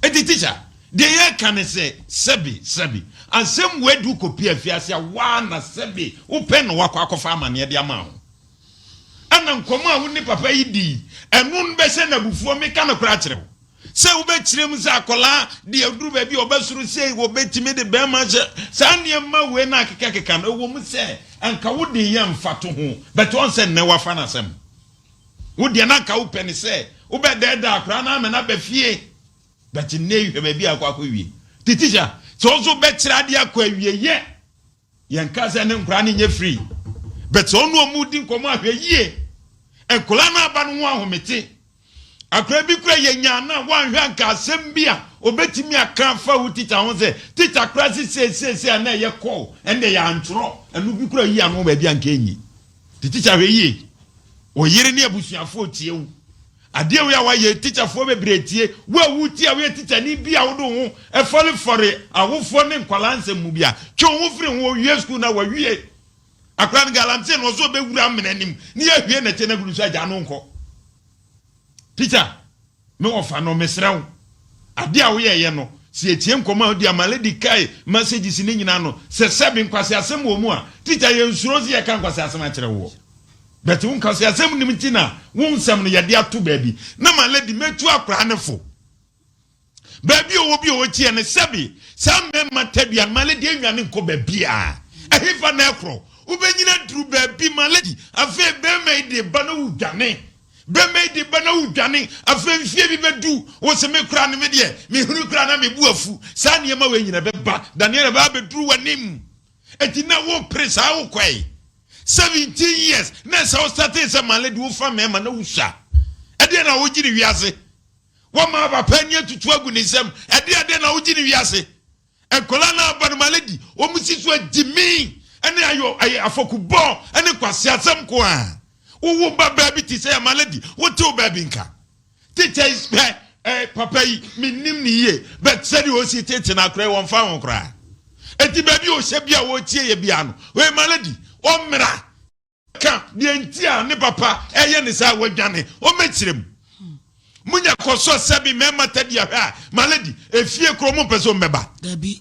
F: Enti teacher, deɛ yɛka ne sɛ, sɛbi, sɛbi, asɛm wei de wokɔpie afiase a, waa na sɛbi, wopɛ na wakɔ akɔfa amaneɛ de ama ho. Ɛna nkɔmmɔ a wo ne papa yi dii, ɛno no bɛhyɛ no abufuo. Meka nokorɛ akyerɛ wo, sɛ wobɛkyerɛ mu sɛ akwadaa deɛ aduru baabi a ɔbɛsoro sei, wɔbɛtumi de bɛrima ahyɛ saa nneɛma wei no akekakeka no, ɛwɔ mu sɛ anka wode yɛ mfatoho, but ɔn sɛ nnɛ wafa no asɛm. Wo deɛ na anka wopɛ ne sɛ wobɛdɛɛdɛɛ akwadaa no ama no aba fie. But nnɛ yi hwɛ baabi a akɔ akɔwie. Nti teacher, sɛ wo nso wobɛkyerɛ adeɛ akɔ awieɛ, yɛnka sɛ ne nkwadaa no nyɛ free, but sɛ ɔne wɔn di nkɔmmɔ a hwɛ yie. Nkwadaa no aba no ho ahomete. Akwadaa bi kura yɛnyaa no a woanhwɛ anka asɛm bi a ɔbɛtumi aka afa wo teacher ho sɛ teacher koraa se seeseesei a na ɛyɛ kɔɔ ɛnde yɛantwerɛ ɛno bi kura yi ano baabi anka ɛnyi. Nti teacher hwɛ yie. Wo yere ne abusuafoɔ tie wo. Adeɛ wei a wayɛ yi tikyafoɔ bebree tie. Wo a wotie a woyɛ tikyani bi a wode wo ho fɔrefɔre awofoɔ ne nkwadaa nsɛm mu bi a, twe wo ho firi ho. Ɔwie sukuu no a wawie. Akwadaa no galamsey no ɔsɛ ɔbɛwura amena anim ne yɛahwie nɛteɛ no agu no so agyaa no nkɔ. Tikya, me wɔfa no mesrɛ wo. Adeɛ a woyɛeɛ no, sɛ yɛtie nkɔmmɔ a wodi a ma lady kae messages no nyinaa no, sɛ sɛbe nkwaseasɛm wɔ mu a, tikya yɛnsuro sɛ yɛka nkwaseasɛm akyerɛ woɔ. But wo nkwaseasɛm nim nti na wo nsɛm no yɛde ato baabi. Na ma lady mɛtu akwaraa no fo. Baabi a ɔwɔ bi a ɔkyiɛ no sɛbe saa mmarima tadua no ma lady ɛnwane nkɔ baabiaa. Ɛhefa na ɛkorɔ? Wobɛnyini aduru baabi ma lady afei barima yi de ba na wodwane. Barima yi de ba na wodwane. Afei mfie bi bɛdu wo se me koraa no me deɛ mehunu koraa na mebu afu. Saa nneɛma wei nyina bɛba. Daniela bɛba abɛduru w'anim. Enti na wo pere saa wo kɔe 17 years na ɛsɛ wo startee sɛ my lady wo fa mɛɛma na wo sua ɛdeɛ na wo gye ne wiase wama aba pɛ ni atutu agu ne nsam ɛdeɛ ɛdeɛ na wo gye ne wiase nkɔla na aba no my lady wɔn si so agyi mi ɛne ayɔ ɛyɛ afɔkubɔ ɛne nkwasi asɛm ko a wowo ba baabi te sɛ my lady wote wo baabi nka Teacher yi hwɛ eh, papa yi mennim ne yie but sɛdeɛ ɔsi tete no akora yi wɔmfa ho koraa. Enti baabi a ɔhyɛ bi a wɔretie yɛ biara no, wei ma lady ɔmmra ka deɛ nti a ne papa ɛyɛ ne saa wadwane ɔmmɛkyerɛ mu. Munya kɔsɔ sɛbi mmarima tadi ahwɛ a ma lady efie koro mo mpɛ sɛ ɔmmɛba.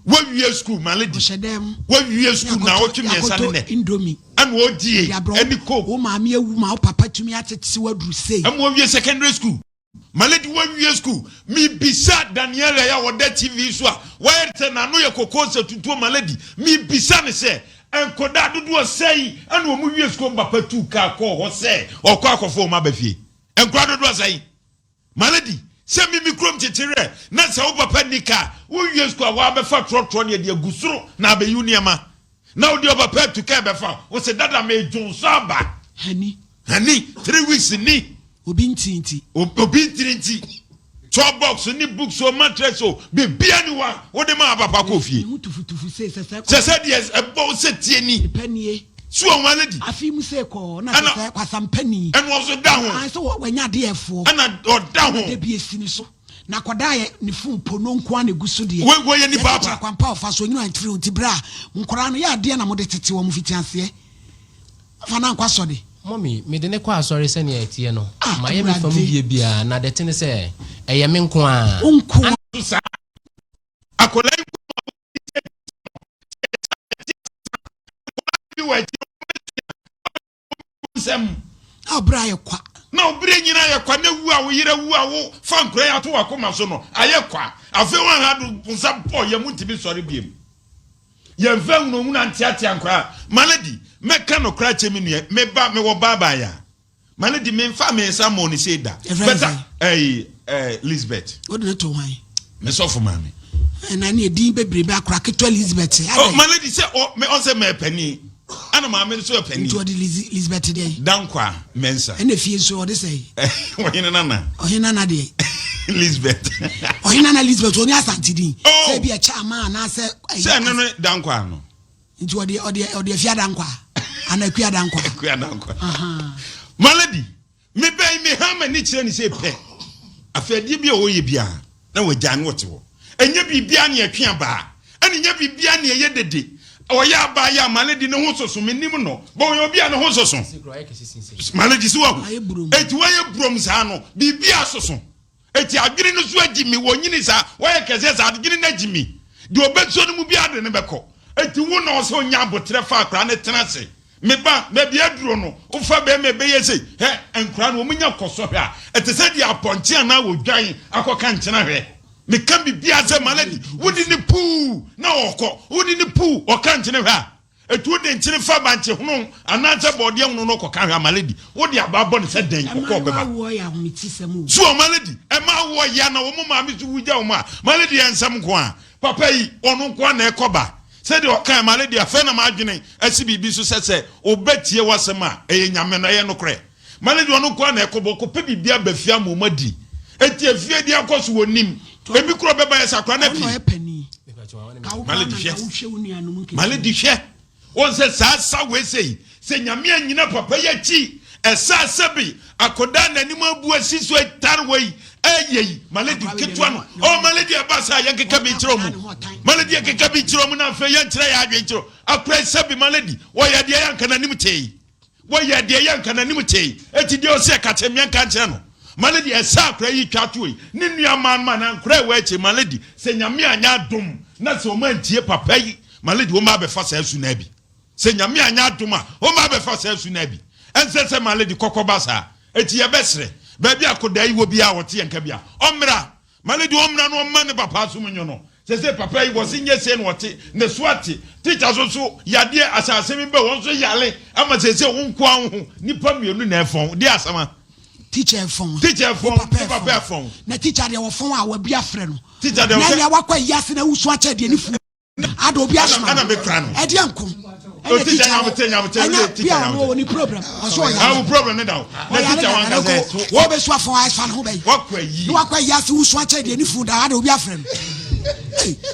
F: Wawie school ma lady wawie school na ɔtwe mmiɛnsa ne nɛ. Ɛna ɔdie ɛne coke.
B: Wo maame awu ma wo papa tumi atete wo aduru sei.
F: Ɛma ɔwie secondary school. Ma lady wawie school. Me bisa Daniela yi a ɔda TV so a wayɛ sɛ n'ano yɛ kɔkɔɔ sɛ tutuo ma lady me bisa no sɛ nkɔdaa dodoɔ sɛn ɛna wɔn wie school wɔn papa tuu kaa kɔɔ hɔ sɛ ɔkɔ akɔfa wɔn aba fie nkɔdaa dodoɔ sɛn. Malady, sɛ me me kurom kyekye werɛ na sɛ wo papa nni ka a, wowie sukuu a woabɛfa trɔtrɔ ne ɛde agu soro na abɛyi wo nneɛma. Na wode ɔpapa atu ka ɛbɛfa wo. Wo se dada medwonsɔ aba.
B: Hani.
F: Hani, 3 weeks ni.
B: Obi ntiri nti.
F: Obi ntiri nti. Toy box ne books o mattress o biribiara ni hɔ a wode maa papa kɔɔ fie.
B: Ne ho tufutufu sei sɛ sɛ.
F: Sɛ sɛ deɛ ɛbɔ wo sɛ tie ni.
B: Nipa nie.
F: So wɔn already.
B: Afi mu sɛ kɔɔ na sɛ sɛ kwasampani.
F: Ɛna ɔso da ho.
B: Ayi sɛ wanya adeɛ ɛfoɔ.
F: Ɛna ɔda ho.
B: Ɛna bi esi ne so. Na akwadaa yɛ ne fon po no nko ara na egu so deɛ.
F: Wei wei yɛ nipa apa.
B: Yɛsɛ kwampa ɔfa so onyina ntiri nti bere a nkwadaa no yɛ adeɛ na mo de tete wɔn fiti aseɛ. Afa na nkɔ asɔre.
A: Mummy, mede no kɔ asɔre sɛnea ɛteɛ no.
B: Ah,
A: Mayɛ me fam
B: Awurade.
A: deɛ biara, na deɛ ɛte ne sɛ, ɛyɛ me nko ara.
B: Wo nko ara.
F: So saa akwadaa yi nko na ɔde sɛ bi wɔ akyi nsɛm.
B: Na ɔbrɛ ayɛ kwa.
F: Na ɔbrɛ nyina ayɛ kwa na wu a wo yerɛ wu a wo fa nkora yi ato wakoma so no ayɛ kwa. Afei wɔn ha do nsa bɔ yɛn mu ntumi sɔre biem. Yɛn fɛ hunahuna nteatea nkora. Malady, mɛka nokora kyɛ me nua, me ba, mewɔ ba abaayaa. Ma no di me nfa me nsa mmɔɔ ne sei da. Bɛta ɛyi ɛɛ Lisbeth.
B: O de ne to hwan?
F: Me sɔfo maame.
B: Ɛna ne edin bebrebe akora ketewa Lisbeth.
F: Oh, ma lady sɛ ɔ me ɔsɛ mɛ panin. Ɛna maame nso yɛ panin.
B: Nti ɔde Lisbeth deɛ.
F: Dankwa Mensa.
B: Ɛna fie nso ɔde sɛ.
F: Ɔhene nana.
B: Ɔhene nana deɛ.
F: Lisbeth.
B: Ɔhene nana Lisbeth ɔni Asante din.
F: Oh.
B: Sɛ ebi ɛkyɛ ama anaasɛ.
F: Sɛ ɛno ne Dankwa no.
B: Nti ɔde ɔde ɔde afi adankwa ana akua adankwa.
F: Akua adankwa. Malady, me bɛn me ha m'ani kyerɛ ne sɛ pɛ. Afei adeɛ bi a ɔyɛ biara na wagya no ɔte hɔ. Ɛnyɛ biribiara ne ɛtwe abaa, ɛne nyɛ biribiara ne ɛyɛ dede. Ɔyɛ abaa yɛ a Malady ne ho soso, menim no, bɔ ɔyɛ obi a ne ho soso. Malady so wahu. Eti wayɛ burom saa no, biribiara soso. Eti adwene no so agyi me, wɔnyini saa, wɔyɛ kɛseɛ saa, adwene no agyi me. Deɛ ɔbɛsuo no mu biara de no bɛkɔ. Eti wo na ɔsɛ ɔnya aboterɛ fa akwadaa no tena ase. Me ba, baabi aduro no, wofa bɛrima ɛbɛyɛ sei. Hɛ, nkwadaa no, wɔn nya kɔsɔ hwɛ a, ɛte sɛ deɛ apɔnkye anaa odwan akɔka nkyena hwɛ. Meka biribiara sɛ, Malady, wode ne puu na ɔkɔ, wode ne puu, ɔka nkyene hwɛ a.
E: Eti wode nkyene fa bankye hono anaasɛ bɔɔdeɛ hono no kɔka hwɛ a, my lady, wode aba bɔ no sɛ dɛn,
B: Ɛma
E: ɔkɔ ɔbɛba.
B: awoɔ yɛ ahometisɛm o.
E: So ɔ, my lady, ɛma awoɔ ya na wɔn maame so wu gya wɔn a, my lady, ɛyɛ nsɛm nko a. Papa yi, ɔno nko ara na ɛkɔ ba. Sɛdeɛ ɔkae, my lady, afei na m'adwene asi biribi so sɛ sɛ ɔbɛtie w'asɛm a, ɛyɛ Nyame no, ɛyɛ nokorɛ. My lady, ɔno nko ara na ɛkɔ ba, ɔkɔpɛ biribi aba fie ama wɔn adi. Enti efie deɛ akɔ so wɔnnim. Ebi koraa ɔbɛba yɛ sɛ akwadaa no
B: Ɔno
E: apue.
B: ɔyɛ panin. Ka wo koraa
E: Malady
B: na nka
E: hwɛ.
B: wohwɛ wo nuanom nketewa.
E: Malady hwɛ. Wɔn sɛ saa sa wei sei sɛ Nyame anyina papa yi akyi ɛsaa sɛbi akɔdaa n'anim abu asi so ɛtar wei ɛyɛ yi Malady ketewa no oh Malady ɛba saa yɛnkeka bi nkyerɛ ɔmu Malady yɛnkeka bi nkyerɛ ɔmu na afei yɛnkyerɛ yɛ adwene nkyerɛ akora yi sɛbi Malady wɔyɛ deɛ yɛ anka n'anim tee Wɔyɛ deɛ ɛyɛ anka n'anim tee, enti deɛ ɔse ɛka kyerɛ me ɛnka nkyerɛ no. Malady, ɛsɛ akora yi twa toɔ yi, ne nua maa no ma na nkora ɛwɔ akyire, Malady, sɛ Nyame anyɛ adom na sɛ wɔn antie papa yi, Malady, wɔn abɛfa saa su no ara bi. Sɛ Nyame anyɛ adom a, wɔn abɛfa saa su no ara bi. Ɛnsɛ sɛ Malady kɔkɔ ba saa. Enti yɛbɛsrɛ, baabi a akodaa yi wɔ biara a ɔte yɛn nka biara, ɔmmra. Ma no de ɔmmra na ɔmma ne papa asom nyo no. Sese papa yi wɔse nyɛ sei na ɔte ne so ate. Teacher so so yadeɛ asase bi bɛ wɔn so yale ama sese wo nkoa wo ho nipa mienu na ɛfɔn deɛ asɛm a.
B: Teacher ɛfɔn.
E: Teacher ɛfɔn
B: ne papa
E: ne papa ɛfɔn.
B: Na teacher deɛ wɔfɔn a wabi afrɛ no.
E: Teacher deɛ
B: Na
E: ɔsɛ.
B: nea wakɔ ayi ase na awusu akyɛ deɛ ne fu. Ada obi asoma
E: Ɛna me kura no.
B: Ɛdeɛ nko. Ɛna
E: teacher nyabote nyabote
B: ɛnya bi a ɔno wɔ ne problem. Ɔsɛ ɔyare.
E: Awo problem ne da o. Na teacher wan ka sɛ.
B: Wɔ bɛ su afɔn ayɛ fa ne ho bɛyi.
E: Wakɔ ayi.
B: Ne wakɔ ayi ase wusu akyɛ deɛ ne funu da ada obi afrɛ no.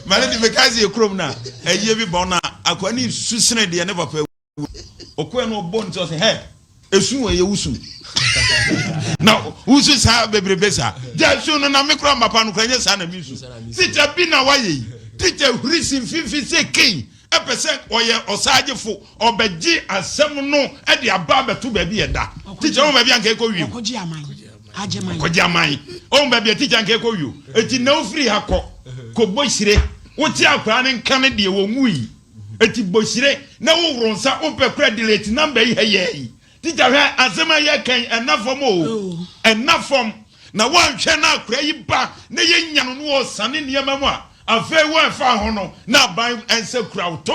E: Male de meka sɛ yɛ kurom na ayie bi bɔn na akwa ne su sene deɛ ne papa Ɔkɔɛ no ɔbɔ ne ti ɔsɛ hɛ esu wɔ yɛ wusu na wusu saa bebrebe saa gya esu no na me kura mapa no kura nyɛ saa na mi su tikya bi na wayɛ yi tikya huri si mfimfini sɛ kei ɛpɛ sɛ ɔyɛ ɔsaagyefo ɔbɛgye asɛm no ɛde aba abɛto baabi ɛda tikya wɔn baabi anka ɛkɔ wiem
B: Ɔkɔgye aman.
E: Ɔkɔgye aman wɔn baabi a tikya anka ɛkɔ wiem eti na ofiri ha kɔ kɔ bɔ hyire wote akwaraa ne nka ne deɛ wɔn wui. Eti bɔ hyire na wohoro nsa wompɛ kora delete number yi hɛyɛɛ yi teacher hwɛ asɛm a yɛka yi ɛnna fam oo ɛnna fam na woanhwɛ na akora yi ba na yɛnya no na ɔsane nneɛma mu a afei wo ɛfa ho no na aban nsa kura wo to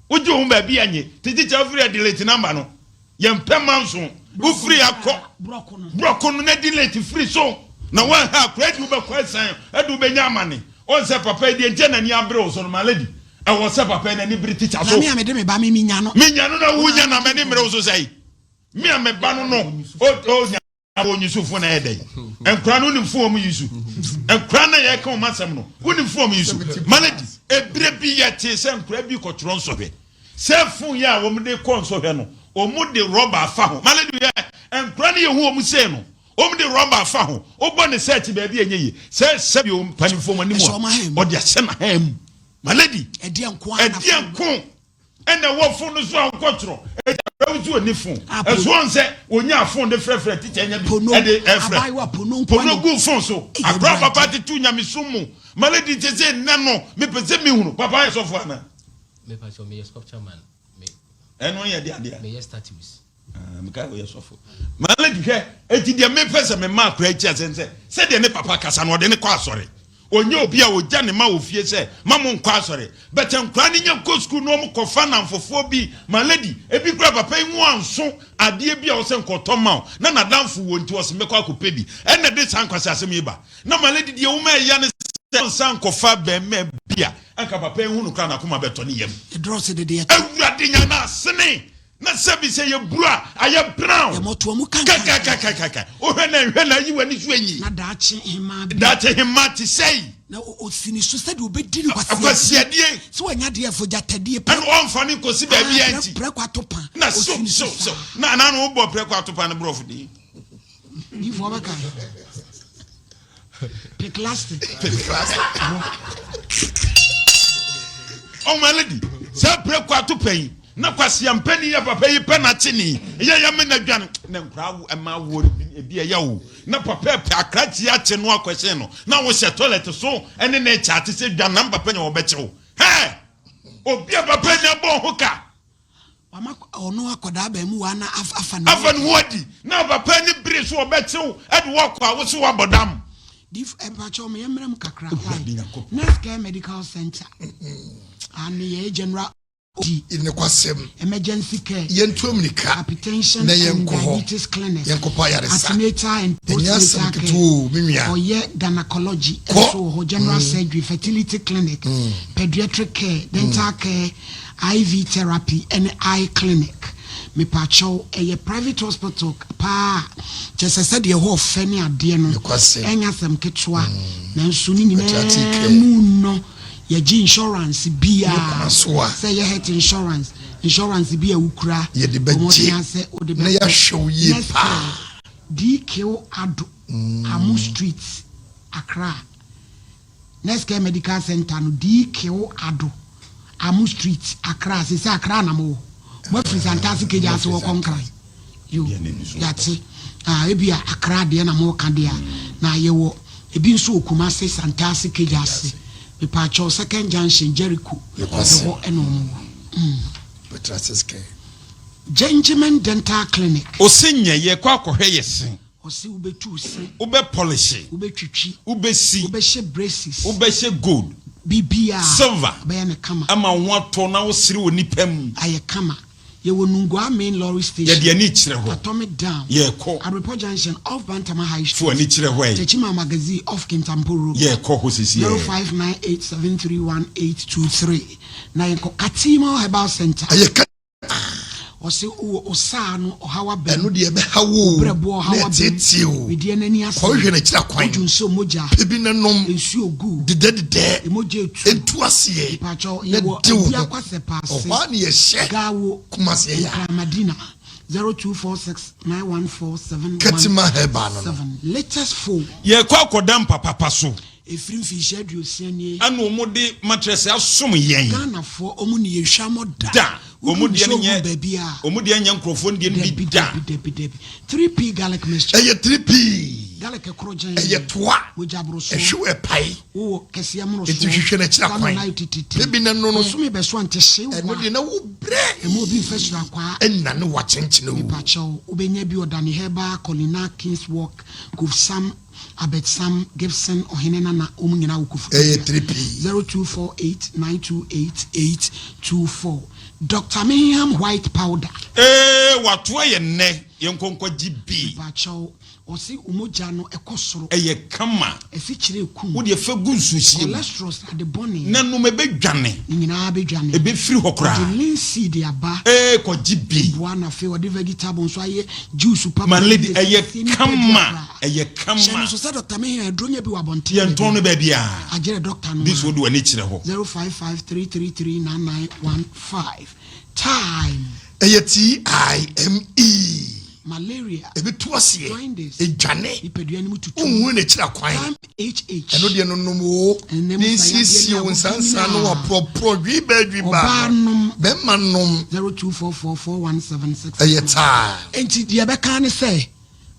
E: wogye wo ho baabi anye te teacher wofiri a delete number no Yɛmpɛ manso. Wofiri akɔ borɔko no na di late firi so na woanha akora di wobɛkɔ asan ɛde wobɛnya amane. Ɔn sɛ papa yi deɛ nti a n'ani abere wo so no my lady ɛwɔ sɛ papa yi n'ani bere teacher so.
B: Na me a mede me ba me menya no.
E: Menya no na wonya na m'ani mmere wo so sɛe. Me a me ba no no o o nya. Wɔn yi so fo na ɛyɛ dɛ. Nkura no wonim fo wɔn yi so. Nkura na yɛka wɔn asɛm no wonim fo wɔn yi so. Malady ebire bi yɛ te sɛ nkura bi kɔtwerɛ nsɔhwɛ. Sɛ fon yɛ a wɔn de kɔ nsɔhwɛ no wɔn de rɔba afa ho. Malady yɛ nkura no yɛ hu wɔn sei no wɔn de rɔba afa ho. Wobɔ ne sɛɛkyi baabi ɛnyɛ yie. Sɛ sɛbi wɔn mpanimfoɔ wɔn anim a ɔde ahyɛ n'ahan mu. Malady
B: ɛdeɛ
E: nko. Ɛna ɛwɔ fon no so a wokɔtwerɛ ɛgya akora wo so ɔni fon ɛso ɔn sɛ ɔnya fon de frɛfrɛ tikya nya bi ɛde ɛfrɛ pono gu fon so akora papa tete nyamesom mu malady te sɛ nnɛ no mepɛ sɛ mehunu papa yɛ sɔfo ana ɛno yɛ de adeɛ Ah, mekae ɔyɛ sɔfo. Malady hwɛ, eti deɛ mepɛ sɛ mema akora yi te ase ne sɛ, sɛdeɛ ne papa kasa no, ɔde no kɔ asɔre. Ɔnyɛ obi a ɔgya ne ma wɔ fie sɛ, ma mo nkɔ asɔre. But nkwadaa no nya kɔ sukuu na wɔn kɔfa nnamfofoɔ bi, Malady, ebi koraa papa yi ho anso adeɛ bi a ɔsɛ nkɔtɔ ma wo, na n'adamfo wɔ nti ɔse mɛkɔ akɔpɛ bi. Ɛna ɛde saa nkwaseasɛm yi ba. Na Malady deɛ woma ɛya ne sɛ ɔnsan nkɔfa bɛrima bi a, anka papa yi hu no koraa n'akoma bɛtɔ ne yam. Awurade nya no asene. Na sɛbi sɛ yɛ buru a, ayɛ brown.
B: Yɛ mɔtoa mu kankan.
E: Kakakakaka. Wohwɛ na nhwɛ na ayi w'ani so enyi.
B: Na daakye hemaa bi.
E: Daakye hemaa te sɛi.
B: Na osi ne so sɛdeɛ obedi no kwasiadie.
E: Kwasiadie.
B: Sɛ wanya deɛ ɛfo gyatadie.
E: Ɛna ɔnfa ne nkosi baabi a nti.
B: Prɛko atopa.
E: Na so so so. Na na na wobɔ prɛko atopa no borɔfo din.
B: Difoɔ bɛka. Piclastic.
E: Piclastic. Ɔmo lady sɛ prɛko atopa yi. Na kwasia mpanin yɛ papa yi pɛ na kyene yɛ yɛ me na dwane na nkura wo ɛma wo ebi ɛyɛ wo na papa pɛ akrakye akye no akɔhyɛn no na wohyɛ toilet so ɛne ne kyɛ ate sɛ dwan na papa nya wɔbɛkye wo hɛ obi a papa nya bɔ ho ka
B: wama ɔno akɔdaa bɛn mu wa na afa ne
E: afa ne ho adi na papa ni bere so wɔbɛkye wo ɛde wɔkɔ a wo so wabɔ dam.
B: Dif mpakyɛw meyɛ mmerɛ mu kakra why Nurse Care Medical Center ane yɛ general. Di.
E: Nokwasɛm.
B: Emergency care.
E: Yɛntu ammirika
B: Hypertension
E: na
B: and
E: yɛnkɔ hɔ.
B: diabetes clinic.
E: Yɛnkɔpɛ ayaresa.
B: Antenatal and
E: Ɛnyɛ asɛm
B: postnatal care.
E: ketewa o, me nua.
B: Ɔyɛ gynecology
E: Kɔ.
B: nso wɔ hɔ, general surgery, fertility clinic, pediatric care, dental care, IV therapy ɛne eye clinic. Mepakyɛw, ɛyɛ private hospital paa a kyerɛ sɛ sɛdeɛ ɛhɔ ɔfɛ ne adeɛ no,
E: Nokwasɛm.
B: ɛnyɛ asɛm ketewa. Nanso ne nyinaa
E: Pediatric care.
B: mu no, Yɛgye insurance biaa,
E: Ne kwan so a.
B: sɛ ɛyɛ health insurance, insurance bi a wokura,
E: Yɛde
B: bɔ mmɔden
E: bɛgye
B: ara sɛ wode
E: na
B: bɛkɔ.
E: yɛahwɛ wo yie
B: Next
E: paa.
B: call, DQ Addo, Amu Street, Accra. Next Care Medical Centre no, DQ Addo, Amu Street, Accra. Seesei Accra na mowɔ. Moafiri Santase Kegya ase wɔkɔ Nkran. Yo, yɛate. Ah, ebia Accra deɛ na moreka deɛ a, na yɛwɔ ebi nso wɔ Kumasi, Santase, Kejaase. Mepaakyɛw, Second Junction, Jericho, ɛhɔ ɛna wɔn wɔ. Mm. Gentleman Dental Clinic.
F: Ose nyɛ, yɛkɔ akɔhwɛ yɛ se.
B: Ɔse wobɛtu wo se.
F: Wobɛ pɔlehye.
B: Wobɛtwitwi.
F: Wobɛsi.
B: Wobɛhyɛ braces.
F: Wobɛhyɛ gold.
B: Biribiara.
F: Silver.
B: Wobɛyɛ no kama.
F: Ama wo ho atɔ na wosere wɔ nnipa mu.
B: Ayɛ kama. Yɛwɔ Nungua main lorry station.
F: Yɛde ani kyerɛ hɔ.
B: Atomic Dam.
F: Yɛrekɔ.
B: Abrepɔ Junction off Bantama High
F: Fo ani
B: Street.
F: kyerɛ hɔ ɛ.
B: Techiman Magazine off Kintampo Road.
F: Yɛrekɔ hɔ sesie.
B: 0598731823 na yɛnkɔ Katima Herbal Centre.
E: Ɛyɛ ka.
B: Ɔse wowɔ osaa no ɔhaw aba mu.
E: Ɛno deɛ ɛbɛha wo o,
B: Wo brɛboɔ ɔhaw
E: na
B: aba mu.
E: ɛteetee o.
B: Wedeɛ no ani asɛe.
E: Kɔhwehwɛ no akyiri akwan.
B: Wodwo nsuo mogya.
E: Pɛ bi na nom.
B: Nsuo gu.
E: Dedɛdedɛ.
B: Mogya etu.
E: Ntu aseɛ.
B: Mepakyɛw
E: Na
B: yɛwɔ
E: de wo ho.
B: Abuakwa Sɛpaase.
E: Ɔhɔ ara na yɛhyɛ.
B: Gawo.
E: Kumasi ɛyɛ a.
B: Nkran Madina. 0246 914 717.
E: Katima Herbal no no.
B: Latest phone.
F: Yɛrekɔ akɔda mpa papa so.
B: Ɛfiri mfinhyia 60 nie.
F: Ɛna wɔn de matrɛse asom yɛn.
B: Ghanafoɔ wɔn nni yɛn hwammɔ da.
F: Da. Wɔn
B: Woduru
F: deɛ no
B: nsuo
F: nyɛ
B: gu baabi a.
F: Wɔn deɛ nyɛ nkurɔfoɔ no deɛ no bi
B: Dabi
F: da.
B: dabi dabi dabi. 3P garlic mixture.
E: Ɛyɛ 3P.
B: Garlic koro gyenn.
E: Ɛyɛ toa.
B: Mogya borosoɔ.
E: Ɛhyew ɛpae.
B: Wowɔ kɛseɛ mmorosoɔ.
E: Enti hwehwɛ no akyiri
B: Salmon
E: akwan.
B: ayɛ tititi.
E: Pɛ bi na nonom.
B: Bosome bɛso a nte hye wa.
E: Ɛno deɛ na wo brɛ.
B: Ɛma obi mfa suro akwaa.
E: Ɛnna ne wakyenkyene o.
B: Mepakyɛw, wobɛnya bi wɔ Danny Herbal, Colina, Kings Walk, Kofsam. Abed Sam, Gibson, Ɔhene Nana, wɔn nyinaa wɔ Koforidua.
E: Ɛyɛ 3P.
B: 0248 928 824. Doctor Mehinham White Powder.
F: Ee watoa yɛn nnɛ yɛnkɔ nkɔgye bi.
B: Mepakyɛw, ɔse wo mogya no ɛkɔ soro.
F: Ɛyɛ kama.
B: Asikyire kum.
F: Wo deɛ fa gu nsuohyeɛ mu.
B: Cholesterol srade bɔne.
F: Na nom ɛbɛdwane.
B: Ne nyinaa bɛdwane.
F: Ɛbɛfiri hɔ koraa.
B: Ɔde linseed aba.
F: Ee kɔgye bi.
B: Boa na afei ɔde vegetable nso ayɛ juice papa.
F: My lady,
B: bi de
F: ɛyɛ
B: siesie nipadua
F: kama,
B: koraa.
F: ɛyɛ kama.
B: Hyɛ no nso sɛ Doctor Mehia aduro nya bi wɔ abɔnten
F: Yɛntɔn no baabiara.
B: Agyerɛ doctor no
F: This
B: ara.
F: wode w'ani kyerɛ hɔ.
B: 0553339915 Time.
E: Ɛyɛ T-I-M-E.
B: Malaria.
E: Ɛbɛtu aseɛ.
B: Jaundice.
E: Ɛdwane.
B: Nipadua no mu tutu.
E: Wonhunu n'akyiri akwan.
B: Time HH.
E: Ɛno deɛ nonom oo.
B: Ɛnɛ
E: Ne
B: mu sa yadeɛ
E: nsiesie
B: ne
E: wo
B: ahoɔden
E: nsansa no
B: nyinaa.
E: waporɔporɔ dwibaa dwibaa
B: Ɔbaa
E: no.
B: nom.
E: Bɛrima nom.
B: 02444176.
E: Ɛyɛ taa.
B: Enti deɛ ɛbɛka ne sɛ,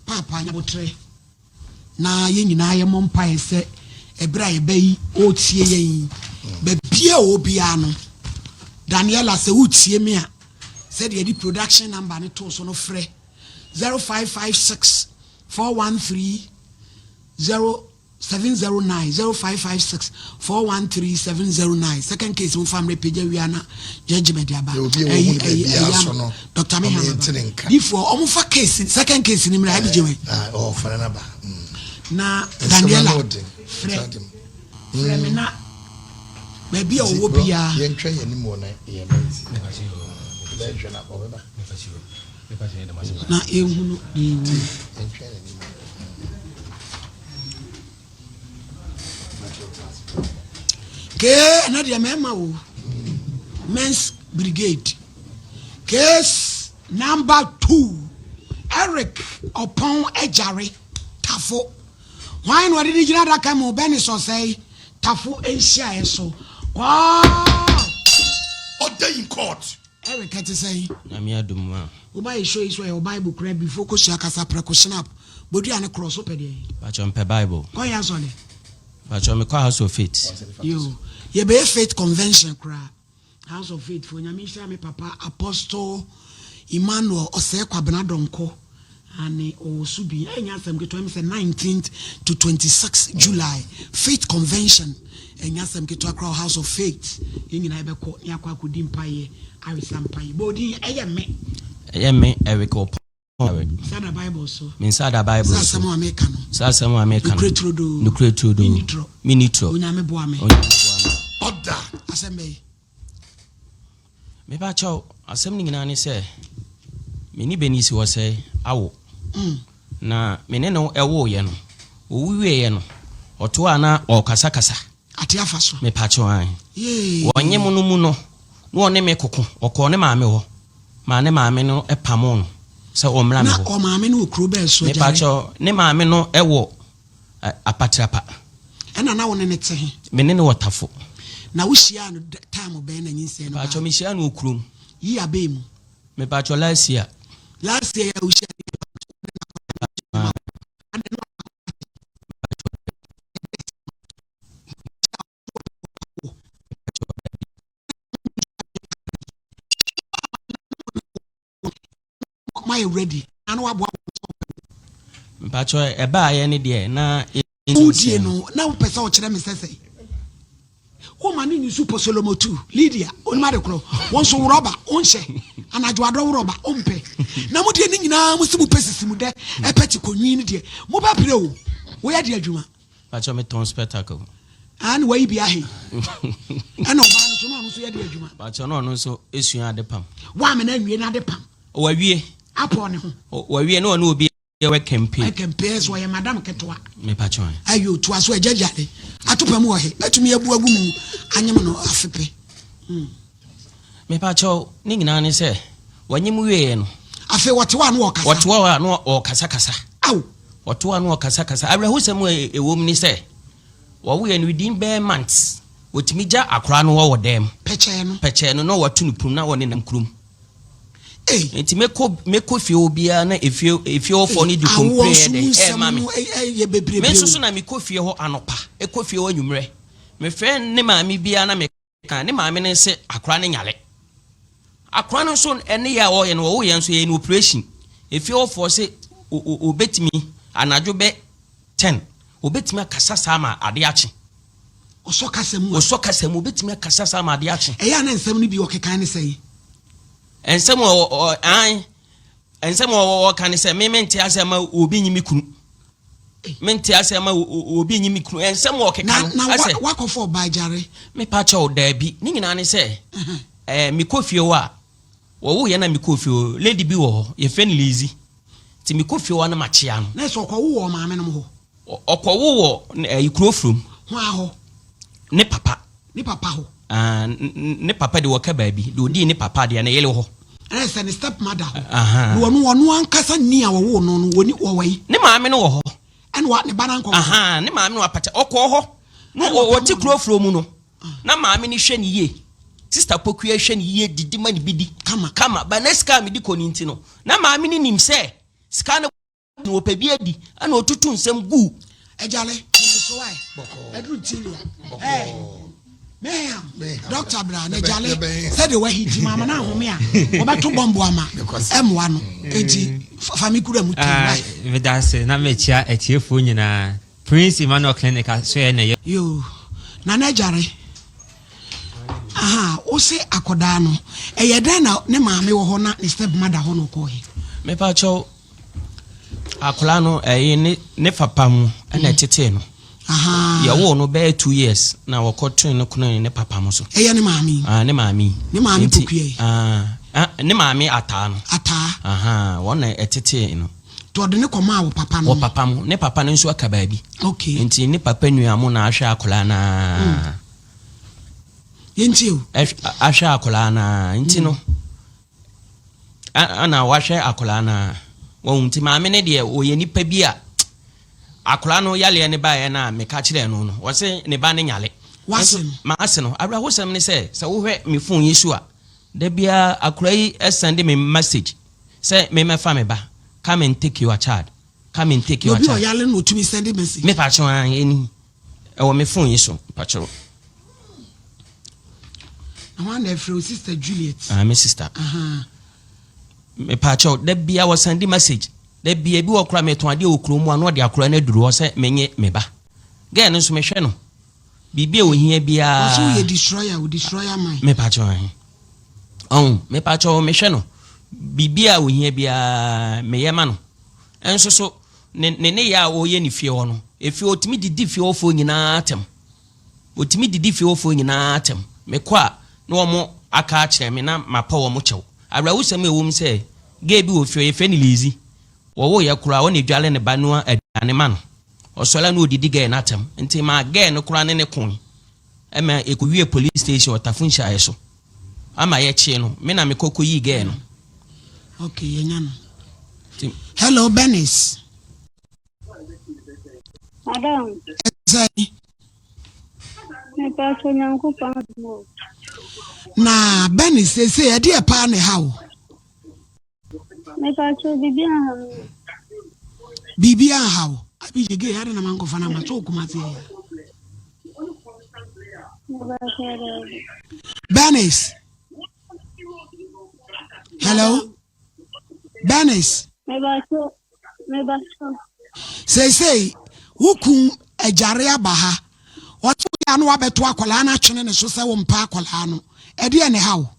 B: Paapa nya aboterɛ na yɛn nyinaa yɛmmɔ mpaeɛ sɛ ɛberɛ a yɛba yi ɔretie yɛn yi, baabi a ɔwɔ biara no, Daniela sɛ woretie me a, sɛdeɛ yɛde production number no too so no frɛ 0556 413 0 709 0556 413 709 second case mo fa mmerɛ pagya wia na judgement aba
E: Yɛ obi a wɔhu no baabiara so no,
B: Dr.
E: ɔmo
B: Mehama
E: yɛnte ne nka.
B: difoɔ ɔmo fa case second case ni mmerɛ abigye wɛ
E: Ah, ɔɔfrɛ no aba. Mm.
B: na
E: Nsɛm
B: Daniela
E: ano ɔden.
B: frɛ
E: Saa de-
B: frɛ me na baabi a
E: Nti,
B: ɔwɔ
E: bro,
B: biara
E: yɛntwɛn yɛn anim wɔ na yɛn ba nti. Bɛhwɛ na ɔbɛba.
B: Na yɛnhunu deɛ ɛwɔ mu.
E: Yɛntwɛn yɛn anim.
B: Kee ɛnɛ deɛ mɛma wo men's brigade case number two Eric Ɔpɔn Agyare Tafo hwan na ɔde ne gyina adaka mu bɛne sɔsɛe Tafo nhyiaeɛ so kɔɔ
E: Order in court.
B: Eric ɛte sɛn?
A: Nyame adom a.
B: Woba yɛ show yi so ɛyɛ Bible kura before kosua kasa prɛko snap bodua ne korɔ so pɛ deɛ.
A: Pacho mpɛ Bible.
B: Kɔ yɛ asɔre.
A: Pacho mekɔ House of Faith.
B: Yo yɛbɛyɛ faith convention koraa House of Faith foɔ Nyame nhyira me papa Apostle Emmanuel Ɔsɛe Kwabena Donkor. Aane, ɔwɔ so bi. Ɛnyɛ asɛm ketewa, ɛm sɛ 19th to 26 July, Faith Convention. Ɛnyɛ asɛm ketewa koraa wɔ House of Faith. Yɛn nyinaa yɛbɛkɔ na yɛakɔ akɔdi mpaeɛ, awesa mpaeɛ. Bɔ odin, ɛyɛ me.
A: Ɛyɛ me, Eric Opong Eric.
B: Nsa da Bible so.
A: Me nsa da Bible so.
B: Sɛ asɛm a meka no.
A: Sɛ asɛm a meka no.
B: Nokorɛ turodoo.
A: Nokorɛ turodoo.
B: Menni torɔ.
A: Menni torɔ.
B: Onyame boa me.
A: Onyame boa me.
E: Ɔda.
B: Asɛm bɛn?
A: Mepa kyɛw, asɛm no nyinaa ne sɛ, me ne Bernice Osei awo. Na me ne no woeɛ no, ɔwu wieeɛ no, ɔtoaa na ɔrekasakasa.
B: Ate afa so.
A: Mepa kyɛw, ae.
B: Yee.
A: Wɔnyem no mu no, na ɔne me koko. Ɔkɔɔ ne maame hɔ maa ne maame no pamoo no sɛ ɔmmra me
B: Na
A: hɔ.
B: ɔmaame no wɔ kuro bɛn so,
A: Mepa
B: Agyare?
A: kyɛw, ne maame no wɔ Apatrapa.
B: Ɛna na wo ne no te he?
A: Me ne no wɔ Tafo.
B: Na wo hyiaa no time bɛn na nyinsɛn no baa?
A: Mepakyɛw me hyiaa no wɔ kurom.
B: Year bɛn mu?
A: Mepakyɛw last year.
B: Last year yi a wo hyiaa no yɛ wo ne no akɔda adɛn na Moayɛ ready na na waboa
A: Mpakyɛ ɛbaayɛ ne deɛ na
B: wodie no na wopɛ sɛ ɔkyerɛ me sɛ sɛ woma ne nyusu posolomotu Lydia onim ade korɔ wɔn nso worɔba wonhyɛ anadwo adɔ worɔba wompɛ na mo deɛ ne nyinaa mo si mo pɛ sisi mu dɛ ɛpɛ te kɔnwi no deɛ mobɛpere o woyɛ de adwuma
A: Pakyɛ me tɔn spectacle.
B: Ah na wayi bi ahe. Ɛna ɔbaa no so na ɔno nso yɛ de adwuma.
A: Pakyɛ na ɔno nso esua ade pam.
B: Wa amena nwie na ade pam.
A: Wawie.
B: Apɔ ne ho.
A: Wawie na ɔne obi wɛ kɛmpe.
B: Kɛmpe so ɔyɛ madam ketewa.
A: Me pakyɛ.
B: Ayo to aso agya gyale. Ato pam wɔ he. Mɛtumi abu agu mu anyem no afepe.
A: Me pakyɛ ne nyinaa ne sɛ wanyem wieɛ no.
B: Afei wɔte hɔ a na wɔkasa.
A: Wɔte hɔ a na wɔkasakasa.
B: Aw.
A: Wɔte hɔ a na wɔkasakasa. Awerɛhosɛm a ɛwɔ mu ne sɛ wɔwoeɛ no within bɛyɛ months wɔtumi gya akwadaa no hɔ wɔ dan mu.
B: Pɛkyɛɛ no.
A: Pɛkyɛɛ no na wɔato no pono na wɔnenam kurom.
B: Ei.
A: Nti mekɔ mekɔ fie hɔ biara na efie efie hɔfoɔ no de
B: Awoɔ
A: kɔmpire
B: nso
A: yɛ
B: mu
A: dɛn
B: nsɛm
A: ɛrema me.
B: no yɛ bebrebe
A: Me nso
B: o.
A: so na mekɔ fie hɔ anɔpa ɛkɔ fie hɔ anwummerɛ. Mefrɛ ne maame biara na me Ka ne maame no se akora no nyare. Akora no nso ne yɛ a ɔyɛ no wɔwo yɛ nso yɛyɛ no operation. Efie hɔ foɔ se obetumi anadwo bɛ 10 obetumi akasa saa ma ade akye.
B: Ɔsɔ kasa mu a.
A: Ɔsɔ kasa mu obetumi akasa saa ma ade akye.
B: Ɛyɛ a na nsɛm no bi ɔkekan ne sɛn?
A: Nsɛm a ɔ an nsɛm a ɔka ne sɛ me mente asɛm ma obi nyi me kunu. Mente asɛm ma obi nyi me kunu. Nsɛm a ɔkeka no.
B: Na na wakɔfa ɔbaa gyare.
A: Mepa kyɛw daabi. Ne nyinaa ne sɛ ɛɛ mekɔ fie hɔ a wɔwo yɛ na mekɔ fie hɔ lady bi wɔ hɔ yɛfrɛ no Lizzy. Nti mekɔ fie hɔ na makyea no.
B: Na sɛ ɔkɔwo wɔ maame nom hɔ.
A: Ɔkɔwo wɔ ɛyi kuro furom.
B: Ho ahɔ.
A: Ne papa.
B: Ne papa hɔ.
A: Ah, ne papa de wɔka baabi. De odii ne papa deɛ ne yere hɔ.
B: Ɛyɛ sɛ ne step mother hɔ. Na wɔn wɔn ankasa ni a wɔwoo no no wɔni wɔwɔ yi.
A: Ne maame no wɔ hɔ.
B: Ɛna wa ne ba no ankɔ.
A: Aha, ne maame no apata ɔkɔɔ hɔ. No wɔte kuro furo mu no. Na maame no hwɛ ne yie. Sister Pokuya hwɛ ne yie didi ma ne bi di.
B: Kama.
A: Kama. Ba na sika a mede kɔ ne nti no. Na maame no nim sɛ sika no Na ɔpɛ bi adi, ɛna ɔtutu nsɛm guu.
B: Agyale, mene so wae. Ɛduru ntiria. Ɛɛ, Mayhem, Dɔkta bra na agyale, sɛdeɛ wahiti ma ama no ahome a, wɔbɛto bɔmbo ama ɛmmoa no. Enti, fa me kura mu tɛn wae.
G: Meda ase na mekyia atiefoɔ nyinaa. Prince Emmanuel Clinic asoɛɛ na ɛyɛ.
B: Yoo, Nana Agyare, aha, wo se akɔdaa no, ɛyɛ dɛn na ne maame wɔ hɔ na ne step mother hɔ na ɔkɔɔɛ?
A: Mepa kyɛw, Akwadaa no ɛyi ne ne papa mu ɛna mm. ɛtetee no. Yɛwoo no bɛyɛ 2 years na wɔkɔtoo no kono ne papa mu so.
B: Ɛyɛ ne maame.
A: Ah, ne maame.
B: Ne maame pokua yi.
A: Ah, ah, ne maame ataa no.
B: Ataa.
A: Aha, wɔn na ɛtetee no.
B: Nti ɔde ne kɔmaa wɔ papa no.
A: Wɔ papa mu. Ne papa no nso aka baabi.
B: Okay.
A: Nti ne papa nua mo na ahwɛ akwadaa naa.
B: Yɛntie o.
A: Ahwɛ akwadaa naa nti no. Ana wahwɛ akwadaa no a wahu nti maame no deɛ ɔyɛ nipa bi a akwadaa no yaleɛ no baeɛ no a meka kyerɛɛ no no ɔse ne ba no nyale.
B: Wase no.
A: Maase no awerɛhosɛm ne sɛ sɛ wohwɛ me phone yi so a da biara akwadaa yi sɛnde me message sɛ memmɛfa me ba, come and take your child, come and take your
B: Obi
A: child.
B: ɔyale no otumi sɛnde message.
A: Me pakyɛw an ɛni ɛwɔ me phone yi so pakyɛw.
B: Na hwan na ɛfrɛ wo sister Juliet?
A: Ah, me sister.
B: Aha.
A: Me pakyɛw da biara wɔsɛnde message. Da bi ebi wɔ koraa metɔn adeɛ wɔ kurom a na ɔde akwadaa no aduru hɔ sɛ menye me ba. Girl no nso mehwɛ no. Biribi a ohia biara.
B: Ɔse woyɛ destroyer o, destroyer man.
A: Mepakyɛw ahe. Ɔho, mepakyɛw mehwɛ no. Biribi a ohia biara meyɛ ma no. Nso so ne ne nneyɛɛ a ɔyɛ ne fie hɔ no, efie hɔ otumi didi fie hɔfoɔ nyinaa atɛm. Otumi didi fie hɔfoɔ nyinaa atɛm. Mekɔ a na wɔn aka akyerɛ me na mapa wɔn kyɛw. Awerɛhosɛm a ɛwɔ mu sɛ, girl bi wɔ fie hɔ yɛfrɛ no Lizzy. Wɔwoeɛ koraa ɔna edware ne ba noa aduane ma no. Ɔsɔre a na ɔdidi girl no atɛm. Nti maa girl no koraa ne no koe ma ɛkɔwiee police station wɔ Tafo nhyiaeɛ so ama yɛkyee no. Me na mekɔ kɔyii girl no.
B: Ok, yɛnya no. Hello, Bernice.
H: Madam.
B: Ɛsɛ.
H: Mepa so Nyankopɔn adom o.
B: Na Bernice, sese ɛdeɛ paa na ɛha wo?
H: Mepa so biribi anha me.
B: Biribi anha wo? Abigye gay ade na mankɔfa no ama so okuma se ya. Bernice. Hello. Bernice. Seesei wo kun agyare aba ha. Ɔte wo ya no wabɛto akwadaa no atwene ne so sɛ wompɛ akwadaa no. Ɛdeɛ ne ha wo?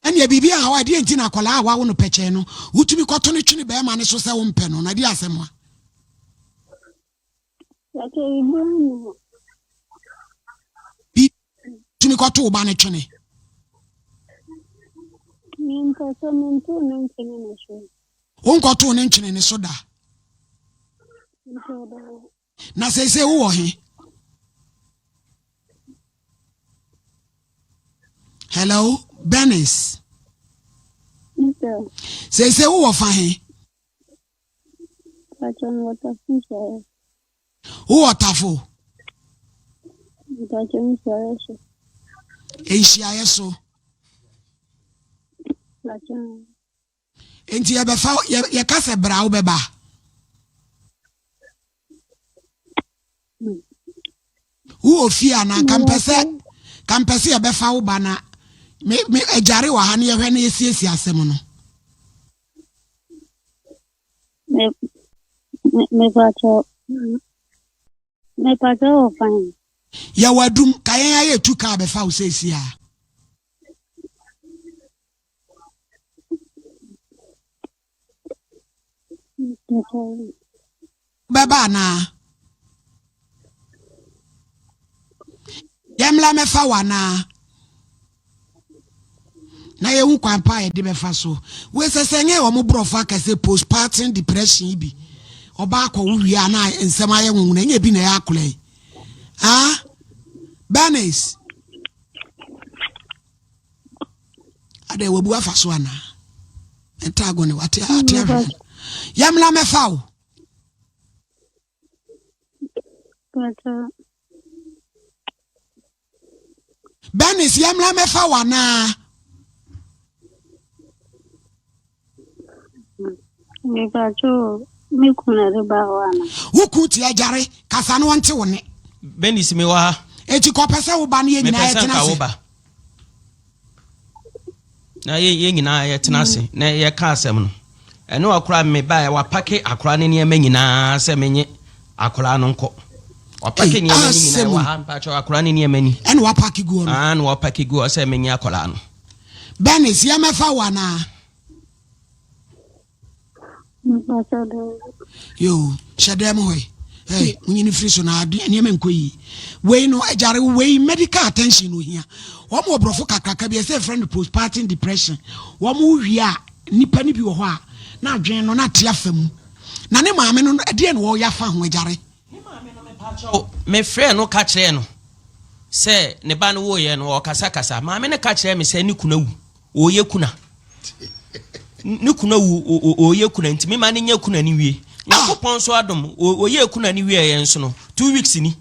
B: Ɛnneɛ biribi anha wo a, ɛdeɛn nti na akwadaa a wawo no pɛkyɛɛ no wotumi kɔto no twene bɛrima no so sɛ wompɛ no? Na ɛdeɛ asɛm a? Bi tumi kɔto wo ba no twene. Wonkɔtoo ne ntwene ne so da. Na seesei wowɔ he? Hello, Bernice. Seesei wowɔ fa he? Wowɔ tafo? Nhyiaeɛ so. Enti yɛbɛfa yɛka sɛ bra wobɛba. Wowɔ fie anaa kampɛ sɛ kampɛ sɛ yɛbɛfa wo ba na me me agyare wɔ ha na yɛhwɛ na yɛsiesie asɛm no.
H: Me me mepakyɛ mepakyɛ wɔ fan.
B: Yɛwɔ adum ka yɛn ayɛ tu kaa bɛfa wo seesie a. Bɛba anaa? Yɛmmla mɛfa wo anaa? Na yɛhu kwan pa a yɛde bɛfa so. Wei sɛ sɛ nyɛ wɔn borɔfo akɛse postpartum depression yi bi. Ɔbaa akɔwo wie a na nsɛm ayɛ nwonwona ɛnyɛ bi na ɛyɛ akora yi. Ah, Bernice. Adɛ wabu afa so anaa? Ɛntaago ne wate ate ahwɛ. Yɛmmla mɛfa wo. Bernice yɛmmla mɛfa wo anaa?
H: Mepacho, me kun na ɛde ba hɔ ana?
B: Wo kun te agyare, kasa no ɔnte wo ne.
A: Bernice mewɔ ha.
B: Eti kɔpɛ sɛ wo ba no yɛ nyinaa
A: Mepɛ sɛ
B: yɛtena
A: nka wo
B: ase.
A: ba. Na yɛ yɛn nyinaa yɛtena ase na yɛka asɛm no. Ɛne ɔkora me baeɛ wapake akora ne nneɛma nyinaa sɛ menye akora no nkɔ. Wapake nneɛma no nyinaa wɔ ha mpakyɛ akora ne nneɛma ni.
B: Ɛna wapake guo no.
A: Ah na wapake guo sɛ menye akora no.
B: Bernice yɛmɛfa wo anaa? Yo, hyɛ dɛm hɔ yi. Hey, munyi no firi so na ade nneɛma nkɔ yie. Wei no, agyare wei medical attention no hia. Wɔn wɔ borɔfo kakraka bi ɛsɛ yɛfrɛ no postpartum depression. Wɔn wie a nipa no bi wɔ hɔ a na adwene no na ate afa mu. Na ne maame no ɛdeɛ na wɔyɛ afa ho agyare.
A: Ne maame no mepakyɛw mefrɛɛ no ka kyerɛɛ no sɛ ne ba no woeɛ no ɔkasakasa. Maame no ka kyerɛɛ me sɛ ne kunu awu. Ɔreyɛ kuna. Ne kunu awu, ɔreyɛ kuna nti mema no nyɛ kuna no wie. Nyankopɔn nso adom, ɔyɛɛ kuna no wieeɛ nso no, 2 weeks ni.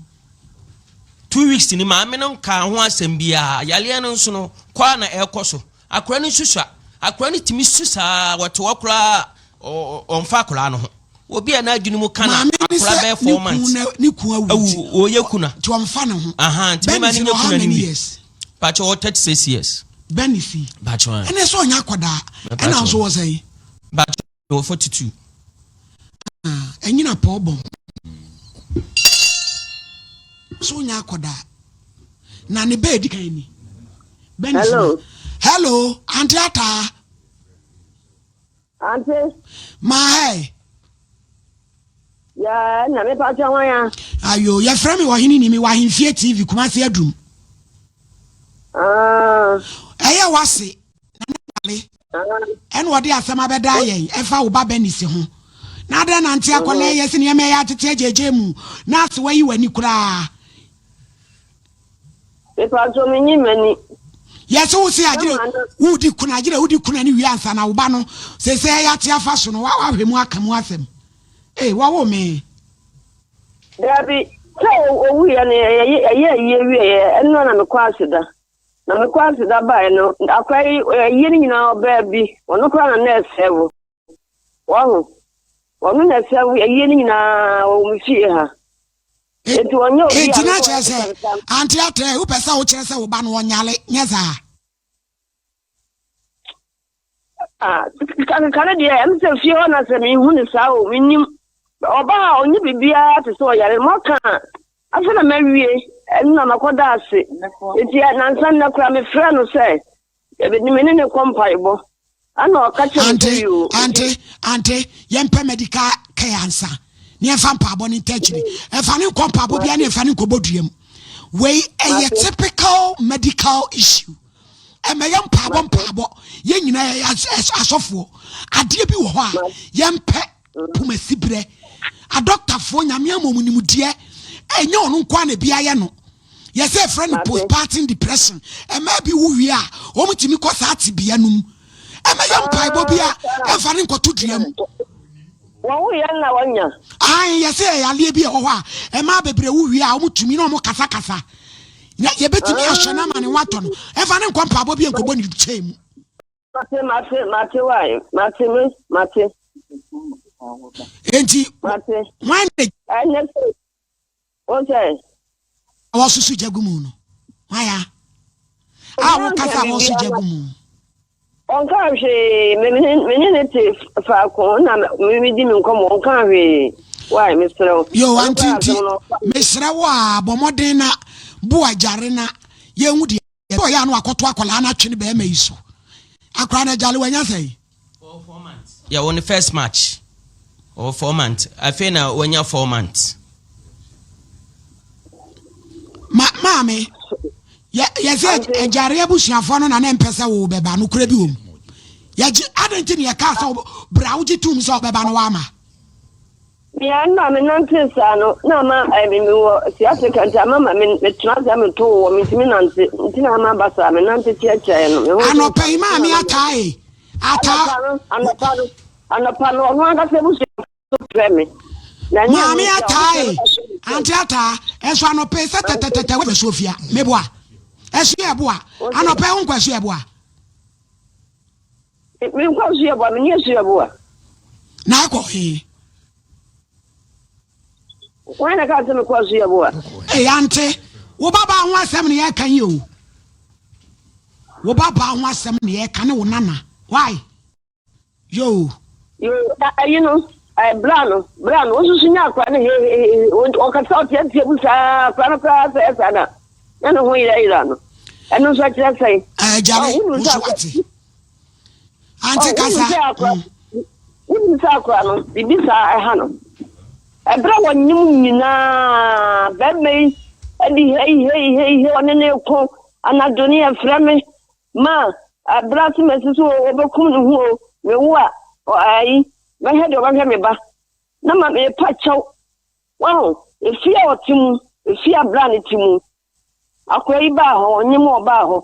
A: 2 weeks ni, maame no nkaa ho asɛm biara. Yareɛ no nso no, kɔ a na ɛrekɔ so. Akora no nso sua. Akora no tumi su saa, wɔte hɔ koraa ɔmfa akora no ho. Obi a n'adwene mu ka na akora bɛyɛ 4 months.
B: Ne kun awu,
A: ɔreyɛ kuna.
B: Nti ɔmfa ne ho.
A: Aha, nti mema no nyɛ kuna no wie. Pakyɛ ɔwɔ 36 years.
B: Bernice yi.
A: Mpakyɛw.
B: Ɛnɛ sɛ ɔnyɛ akwadaa. Ɛna nso wɔ sɛn?
A: Mpakyɛw wɔ 42.
B: Ah, ɛnyina pɔɔ bɔn. So ɔnyɛ akwadaa. Na ne bɛɛ di kan ni. Bernice.
I: Hello.
B: Hello, Auntie Ataa.
I: Auntie.
B: Ma hey.
I: Yeah, na me pa kyɛ hwan ya.
B: Ayo, yɛfrɛ me ɔhene ni me wɔ ahemfie TV Kumasi Adum.
I: Ah.
B: Ɛyɛ wase na ne wale.
I: Ah.
B: Ɛna ɔde asɛm abɛda yɛn ɛfa wo ba Bernice ho. Na adɛn na nte akɔla yɛ sɛ nneɛma ɛyɛ atete agyegye mu na ase wayi w'ani koraa.
I: Me pa kyɛ me nyi m'ani.
B: Yɛsɛ wo se agyere wodi kuna agyere wodi kuna ne wie ansa na wo ba no sɛ sɛ ɛyɛ ate afa so no wahwɛ mu aka mu asɛm. Ee wawo me.
I: Dabi, sɛ owuiɛ no ɛyɛ ayie wieɛ ɛno na mekɔ aseda. Na mekɔ aseda baeɛ no akora yi ayie no nyinaa ɔbaa bi ɔno koraa na na ɛsɛwo. Wɔho ɔno na ɛsɛwo ayie no nyinaa wɔ me fie ha. Enti ɔnyɛ obi a
B: Enti na kyerɛ sɛ ante atrɛ wopɛ sɛ wokyerɛ sɛ wo ba no ɔnyale nyɛ saa.
I: Ah, kakeka no deɛ ɛm sɛ fie hɔ na sɛ mehu no saa o menim ɔba a ɔnyɛ biribiara te sɛ ɔyare mɔka a afei na mawie ɛno na makɔda ase nti nansa nnɛ koraa mefrɛ no sɛ me ne ne kɔ mpaebɔ ana ɔka kyerɛ me sɛ yoo.
B: Ante ante yɛmpɛ medical care ansa ne yɛmfa mpaebɔ no nta akyiri ɛmfa ne nkɔ mpaebɔ biara ne yɛmfa ne nkɔbɔ dua mu wei ɛyɛ typical medical issue ɛmɛyɛ mpaebɔ mpaebɔ yɛn nyinaa yɛyɛ asɔfoɔ adeɛ bi wɔ hɔ a yɛmpɛ pomasiberɛ adɔktafoɔ nyame ama ɔmo nimdeɛ ɛnyɛ ɔno nko ara na ebi ayɛ no yɛsɛ ɛfrɛ no postpartum depression ɛmaa bi wo wie a wɔn tumi kɔ saa tebea no mu ɛmɛyɛ mpaebɔ bi a ɛmfa ne nkɔto dua mu.
I: Wɔn wo yɛn na wɔnya.
B: Ayi yɛsɛ ɛyɛ adeɛ bi ɛwɔ hɔ a ɛmaa bebree wo wie a wɔn tumi na wɔn kasakasa na yɛbɛtumi ahwɛ no ama ne ho atɔ no ɛmfa ne nkɔ mpaebɔ bi nkɔbɔ ne kyɛn mu.
I: Mate mate mate wae mate me mate.
B: Enti wɔn na.
I: Ɛnyɛ sɛ wɔn sɛ.
B: Wɔsoso gya gu mu no wɔn ya a wɔkasa a wɔso gya gu mu.
I: Ɔnka hwee me ne ne te faako na me di me nkɔmmɔ ɔnka hwee wae mesrɛ wo.
B: Yo anti nti mesrɛ wo a bɔ mmɔden na bo agyare na yɛnhu deɛ ɔyɛ ano akɔto akwadaa no atwe ne bɛrima yi so akwadaa no agyale wanya sɛn.
A: Yɛwɔ ne first match ɔwɔ 4 months afei na wanya 4 months.
B: Ma maame yɛ yɛsɛ agyare abusuafoɔ no na ne mpɛ sɛ wo bɛba no kura bi wɔ mu yɛgye adɛn nti ne yɛkaa sɛ bra wogye tom sɛ wobɛba no woama.
I: Mea no a menante saa no na ama mewɔ sciatica nti ama ma metena ase a meto wɔ mentumi nante nti na ama aba saa menante kyiakyia no me ho.
B: Anɔpa yi maame ataa e ataa.
I: Anɔpa no anɔpa no ɔno ankasa abusuafoɔ frɛ me.
B: Maame ataa e ante ataa ɛso anɔpa yi sɛ tɛtɛtɛtɛ wɔ ɛso ofia meboa ɛso yɛ boa anɔpa yi wo nkɔ ɛso yɛ boa.
I: Menkɔ ɛso yɛ boa menni ɛso yɛ boa.
B: Na akɔ he.
I: Wɔn na kaa sɛ mekɔ ɛso yɛ boa.
B: Ee ante wo babaa ho asɛm ne yɛka yi o wo babaa ho asɛm ne yɛka ne wo nana why yoo.
I: Yoo ayi no bra no bra no wosusu nya akora no hehehe ɔkasa ɔteatea mu saa akora no koraa sɛ ɛsa na na ne ho yerayera no ɛno nso akyerɛ sɛn.
B: Ɛgyare wo nso wate. Ante kasa.
I: Wonim sɛ akora no biribi saa ɛha no ɛberɛ a wɔnyem nyinaa bɛrima yi ɛde hei hei hei hei ɔne ne ko anadwo ne yɛfrɛ me ma ɛberɛ ase masi so wɔbɛkum ne ho o mewo a ayi mɛhwɛ deɛ ɔbɛhwɛ me ba na ma mepa kyɛw waho efie a ɔte mu efie a bra ne te mu akora yi baa hɔ ɔnyem ɔbaa hɔ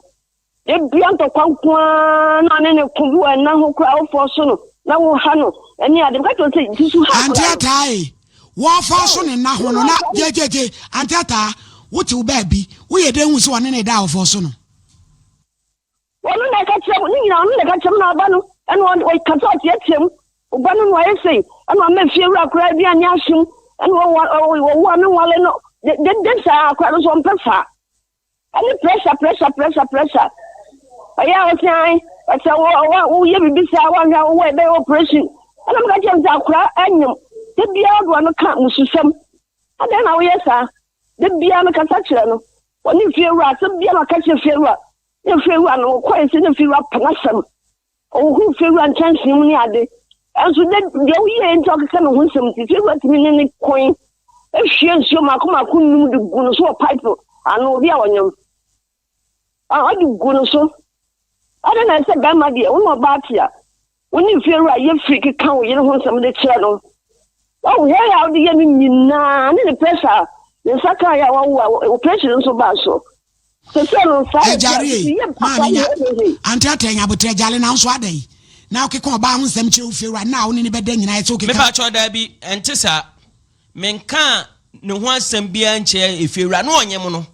I: ebia ntɔkwa nko ara na ɔne ne ko bi wɔ ɛna ho koraa wofɔ so no na woha no ɛne ade ka kyerɛ sɛ susu ha
B: Ante ataa e wɔfa so ne nna ho no na gyegyegye ante ataa wote wo baabi woyɛ dɛn hu sɛ ɔne ne da a wɔfɔ so no.
I: Ɔno na ɛka kyerɛ mu ne nyinaa ɔno na ɛka kyerɛ mu na ɔba no ɛna ɔkasa ɔteatea mu ɔba no na ɔyɛ sei ɛna ɔma fie wura koraa aduane ahyem ɛna ɔwɔ a menwale no dede saa koraa no so ɔmpɛ saa ɛne pressure pressure pressure pressure. Ɔyɛ a ɔse ae, sɛ wo woyɛ biribi saa woanhwɛ a wowɔ ɛbɛyɛ operation. Ɛna meka kyerɛ no sɛ akora anyem. Da biara ɔde w'ano ka mususɛm. Adɛn na woyɛ saa? Da biara mekasa kyerɛ no. Ɔne fiewura, asɛm biara na ɔka kyerɛ fiewura. Ne fiewura no, ɔkɔe sɛ ne fiewura pɛ n'asɛm. Ɔhohoro fiewura nkyɛnsee mu ne ade. Ɛnso dɛ deɛ woyɛɛ nti a ɔkeka ne ho nsɛm nti, fiewura tumi ne ne koe hwie nsuo mako mako num de gu no so wɔ pipe ano, obi a ɔnyem. Ɔde gu no so. Adɛn na ɛsɛ bɛrima deɛ, wo ne ɔbaa te a, wo ne fiewura yɛ firi keka wo yere ho nsɛm de kyerɛ no. Wahu hɛn a wode yɛ no nyinaa ne ne pressure a ne nsa kaa yɛ a wawo a operation nso baa so. Sɛsɛ no saa
B: Ɛgyare ei, maame nya, ante atɛ nya abotrɛ gyale na nso adɛn na wokeka ɔbaa ho nsɛm kyerɛ wo fiewura nna a wo ne ne bɛda nyinaa ɛsɛ wokeka.
J: Mepakyɛw daabi ɛnte saa menkaa ne ho asɛm biara nkyerɛ efiewura na ɔnyem no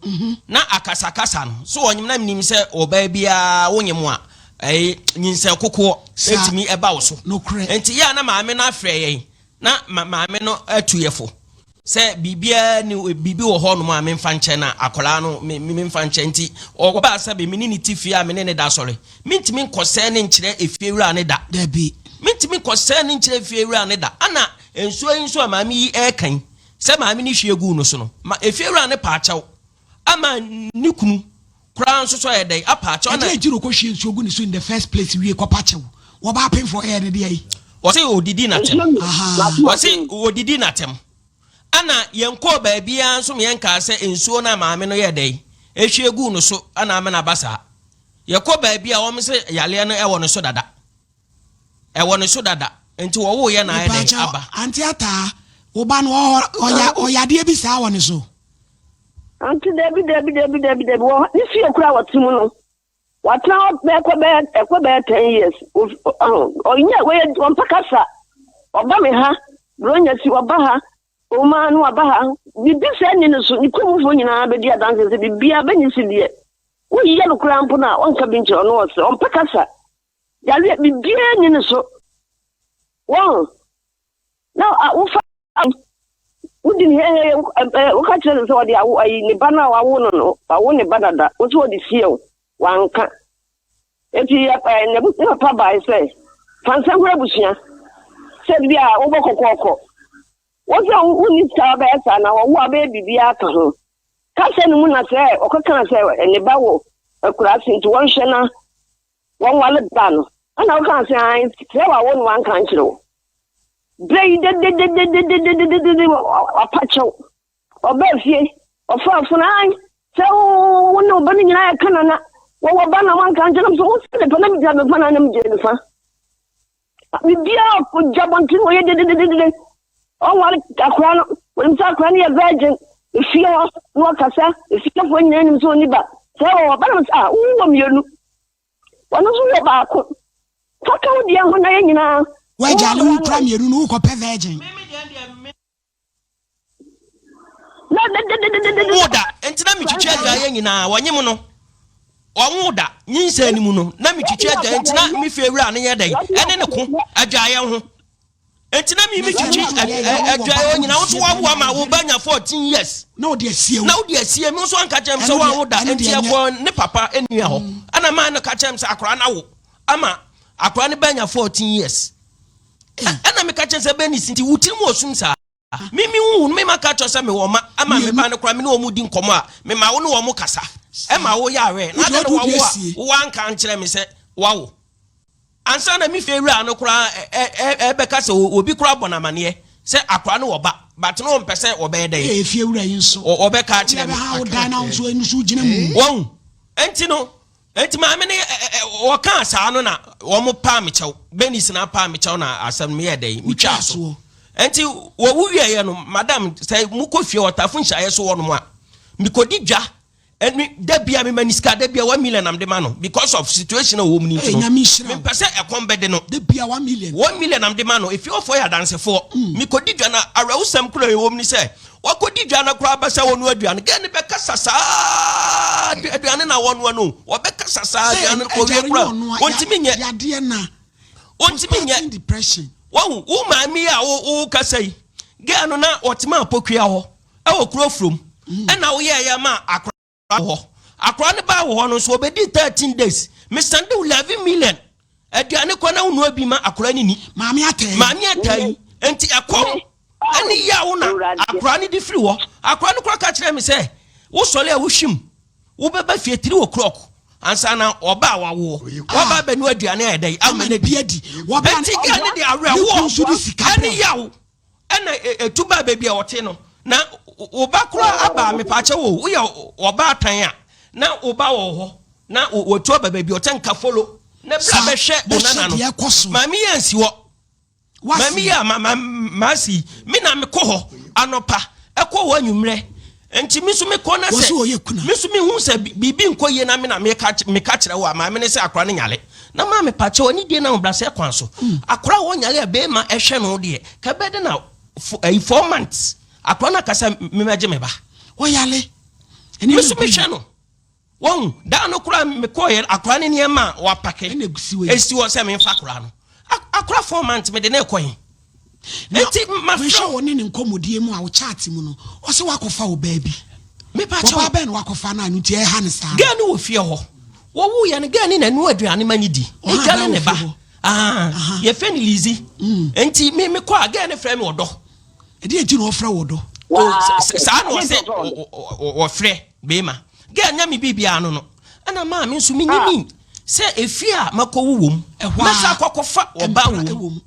J: na akasakasa no so ɔnyem na menim sɛ ɔbaa biara wonyem a ɛyɛ nyinsɛn kokoɔ ɛtumi ɛba wo so nti yɛ a na maame no afrɛ yɛn na maame no atu yɛ fo sɛ biribiara ni biribi wɔ hɔ nom a memfa nkyɛ na akwadaa no memfa nkyɛ nti ɔbaa sɛ me ne ne ti fie a me ne ne da sɔre mentumi nkɔsɛɛ ne nkyerɛ efiewura ne da
B: dabi
J: mentumi nkɔsɛɛ ne nkyerɛ efiewura ne da ana nsuo yi nso a maame yi ɛreka yi sɛ maame no hwie guu no so no ma efiewura ne paakyɛw ama ne kunu koraa nso so ayɛ dɛn apa akyɛw na.
B: Ɛdeɛn nti na ɔkɔhwie nsuo gu ne so in the first place wie kɔpa kyɛw? Wɔba apemfoɔ ɛyɛ ne deɛ yi.
J: Ɔse ɔdidi natɛm. Ɔse ɔdidi natɛm. Ɛna yɛnkɔɔ baabiara nso ma yɛnkaa sɛ nsuo no a maame no yɛɛ dɛn ɛhwie guu no so na ama no aba saa. Yɛkɔ baabi a wɔn se yareɛ no ɛwɔ ne so dada. Ɛwɔ ne so dada. Nti wɔwoeɛ na ayɛ dɛn aba.
B: Auntie Ataa, wo ba no ɔwɔ ɔyadeɛ bi saa wɔ ne so?
I: Auntie dabi dabi dabi dabi dabi wɔ ne fie koraa wɔte mu no watena hɔ bɛkɔ bɛyɛ ɛkɔ bɛyɛ ten years ɔnyɛ wɔyɛ wɔmpɛ kasa ɔba me ha bronya si ɔba ha ɔmaa no aba ha biribi sɛ ne no so ne kurom nyinaa bɛdi adanse sɛ biribiara bɛnyi si deɛ woyɛ no koraa mpo no a ɔnka bi nkyerɛ ɔno ɔsɛ ɔmpɛ kasa yareɛ biribiara nni ne so wɔn na wofa wodi ne hɛhɛ woka kyerɛ no sɛ ɔde awo ayi ne ba no a wawo no no wawo ne ba dada wo sɛ ɔde sie o wanka eti ɛ ne papa bae sɛ fansa hura abusua sɛ bi a wobɔ kɔkɔɔkɔ wɔn sɛ wonni sika wabɛyɛ saa na wɔwo abɛyɛ biribiara ka ho kasa no mu na sɛ ɔkɔkaa sɛ ne ba wɔ akuraase nti wɔnhwɛ na wɔnwale ba no ɛna wokaa sɛ ae sɛ wawo no wanka nkyerɛ wo berɛ yi dededededededede wapa kyɛw ɔbaa fie ɔfa afono ae sɛ wo ne wo ba no nyinaa yɛka nana wɔwɔ ba na wanka nkyerɛ m so wo sɛ ne pa na megyina me fa na na megyina ne fa biribiara ɔgya bɔnten wɔyɛ dedededede ɔnware akora no wɔnim sɛ akora no yɛ virgin efie hɔ na wɔkasa efiefoɔ nyinaa nim sɛ ɔni ba sɛ wɔwɔ ba no sɛ a wowɔ mmienu wɔn nso wɔ baako fa ka wo deɛ ho na yɛ nyinaa
B: wagya ne wo kura mmienu no wokɔpɛ virgin
J: Wɔnwoo da, enti na metwitwi adwaeɛ nyinaa. Wɔnyem no, wɔnwoo da. Nyinsɛn no mu no, na metwitwi adwaeɛ, enti na me fie wura no yɛ dɛn? Ɛne ne ko adwaeɛ ho. Enti na me metwitwi adwaeɛ nyinaa. Wo nso woawo ama wo ba nya 14 years.
B: Na wode asie wo.
J: Na wode asie me nso anka kyerɛ me sɛ woanwo da. Enti ɛkɔɔ ne papa nua hɔ. Ɛna maa no ka kyerɛ me sɛ akwaraa no awo ama akwaraa no ba nya 14 years. Ɛna meka kyerɛ sɛ Bernice nti wo tirim wɔ sum saa. Me me hu no me ma ka kyerɛ sɛ mewɔ mma ama me ba no koraa me ne wɔn di nkɔmmɔ a mema wo ne wɔn kasa ɛma wo yɛ awɛ na adɛn na wawo a wo anka ankyerɛ me sɛ wawo ansa na me fie wura no koraa ɛbɛka sɛ obi koraa bɔ no amaneɛ sɛ akora no wɔ ba but no ɔmpɛ sɛ wɔbɛyɛ dɛn
B: efie wura yi nso
J: wɔbɛka akyerɛ me wɔn ɛnti no Enti maame no wɔkaa saa no na wɔn paa me kyɛw. Bernice na paa me kyɛw na asɛm no meyɛɛ dɛn metwaa so. Enti wɔwu wieɛ no madam sɛ mokɔ fie ɔtafo nhyiaeɛ so wɔnom a mekɔdi dwa ɛne da bia mema ne sika da bia 1 million na mede ma no because of situation a wɔwɔ mu no nti no mempɛ sɛ ɛkɔm bɛde no.
B: Da bia 1 million.
J: 1 million na mede ma no. Efie hɔfoɔ yɛ adansefoɔ. Mekɔdi dwa na awerɛhosɛm koro a ɛwɔ mu ne sɛ Wakɔdi dwa no koraa bɛsɛ wɔnoa aduane. Gɛɛ no bɛkasa saa aduane na wɔnoa no. Wɔbɛkasa saa aduane no kɔwie koraa. Wɔntumi nyɛ. Wɔntumi nyɛ. Wahu wo maame yi a wo kasa yi. Gɛɛ no na ɔtema apokua hɔ ɛwɔ kuro furom. Ɛna woyɛɛyɛ ma akora hɔ. Akora no baa wɔ hɔ no nso ɔbɛdi 13 days. Mesande wo 11 million. Aduane kɔ na wonoa bi ma akora no ni.
B: Maame ataa yi.
J: Maame ataa yi. Nti ɛkɔm ɛne yaw na akora no de firi hɔ. Akora no kora ka kyerɛ me sɛ wosɔre a wohwim wobɛba fie 3 o'clock ansa na ɔba a wawoɔ waba abɛnoa aduane a ɛdɛ ama no adi. Nti gɛ ne de awerɛhoɔ ɛne yaw ɛna ɛtu baa baabi a ɔte no na wo ba koraa aba mepaakyɛ wo woyɛ ɔbaatan a na wo ba wɔ hɔ na watu aba baabi ɔte nka folo na bra bɛhwɛ wo nana no maame yi ansi hɔ maame yi a maasi me na mekɔ hɔ anɔpa ɛkɔ hɔ anwummerɛ nti me nso mekɔ na sɛ me nso mehu sɛ biribi nkɔ yie na me na meka kyerɛ wo a maame ne sɛ akora no nyale na maa mepa kyɛw ani die na ahobrɛaseɛ kwan so mm. akora a wɔnyale a bɛrima ɛhwɛ no deɛ ka bɛde na ɛyi 4 months akora no akasa memɛgye me ba.
B: Ɔyale.
J: Me nso mehwɛ no wɔn daa no koraa mekɔɔyɛ akora ne nneɛma a wapake esi hɔ sɛ memfa akora no akora 4 months mede ne kɔ yi.
B: Eti mehwɛ wɔ ne ne nkɔmmɔdie mu a wo chat mu no, ɔsɛ wakɔfa wo baa bi. Ɔbaa bɛn na wakɔfa no a no nti ɛha ne saa?
J: Girl no wɔ fie hɔ. Wɔwu yɛ no, girl ne na ɛnoa aduane ma ne di. Ɛgya ne ne ba. Yɛfrɛ no Lizi. Nti me mekɔ a girl ne frɛ me ɔdɔ.
B: Ɛdeɛ nti na ɔfrɛ wɔ dɔ?
J: Saa na ɔsɛ wɔfrɛ bɛrima. Girl nya me biribiara no no. Ɛna maa me nso menyini sɛ efie a makɔwu wom. Mɛsa akɔkɔfa ɔba wom.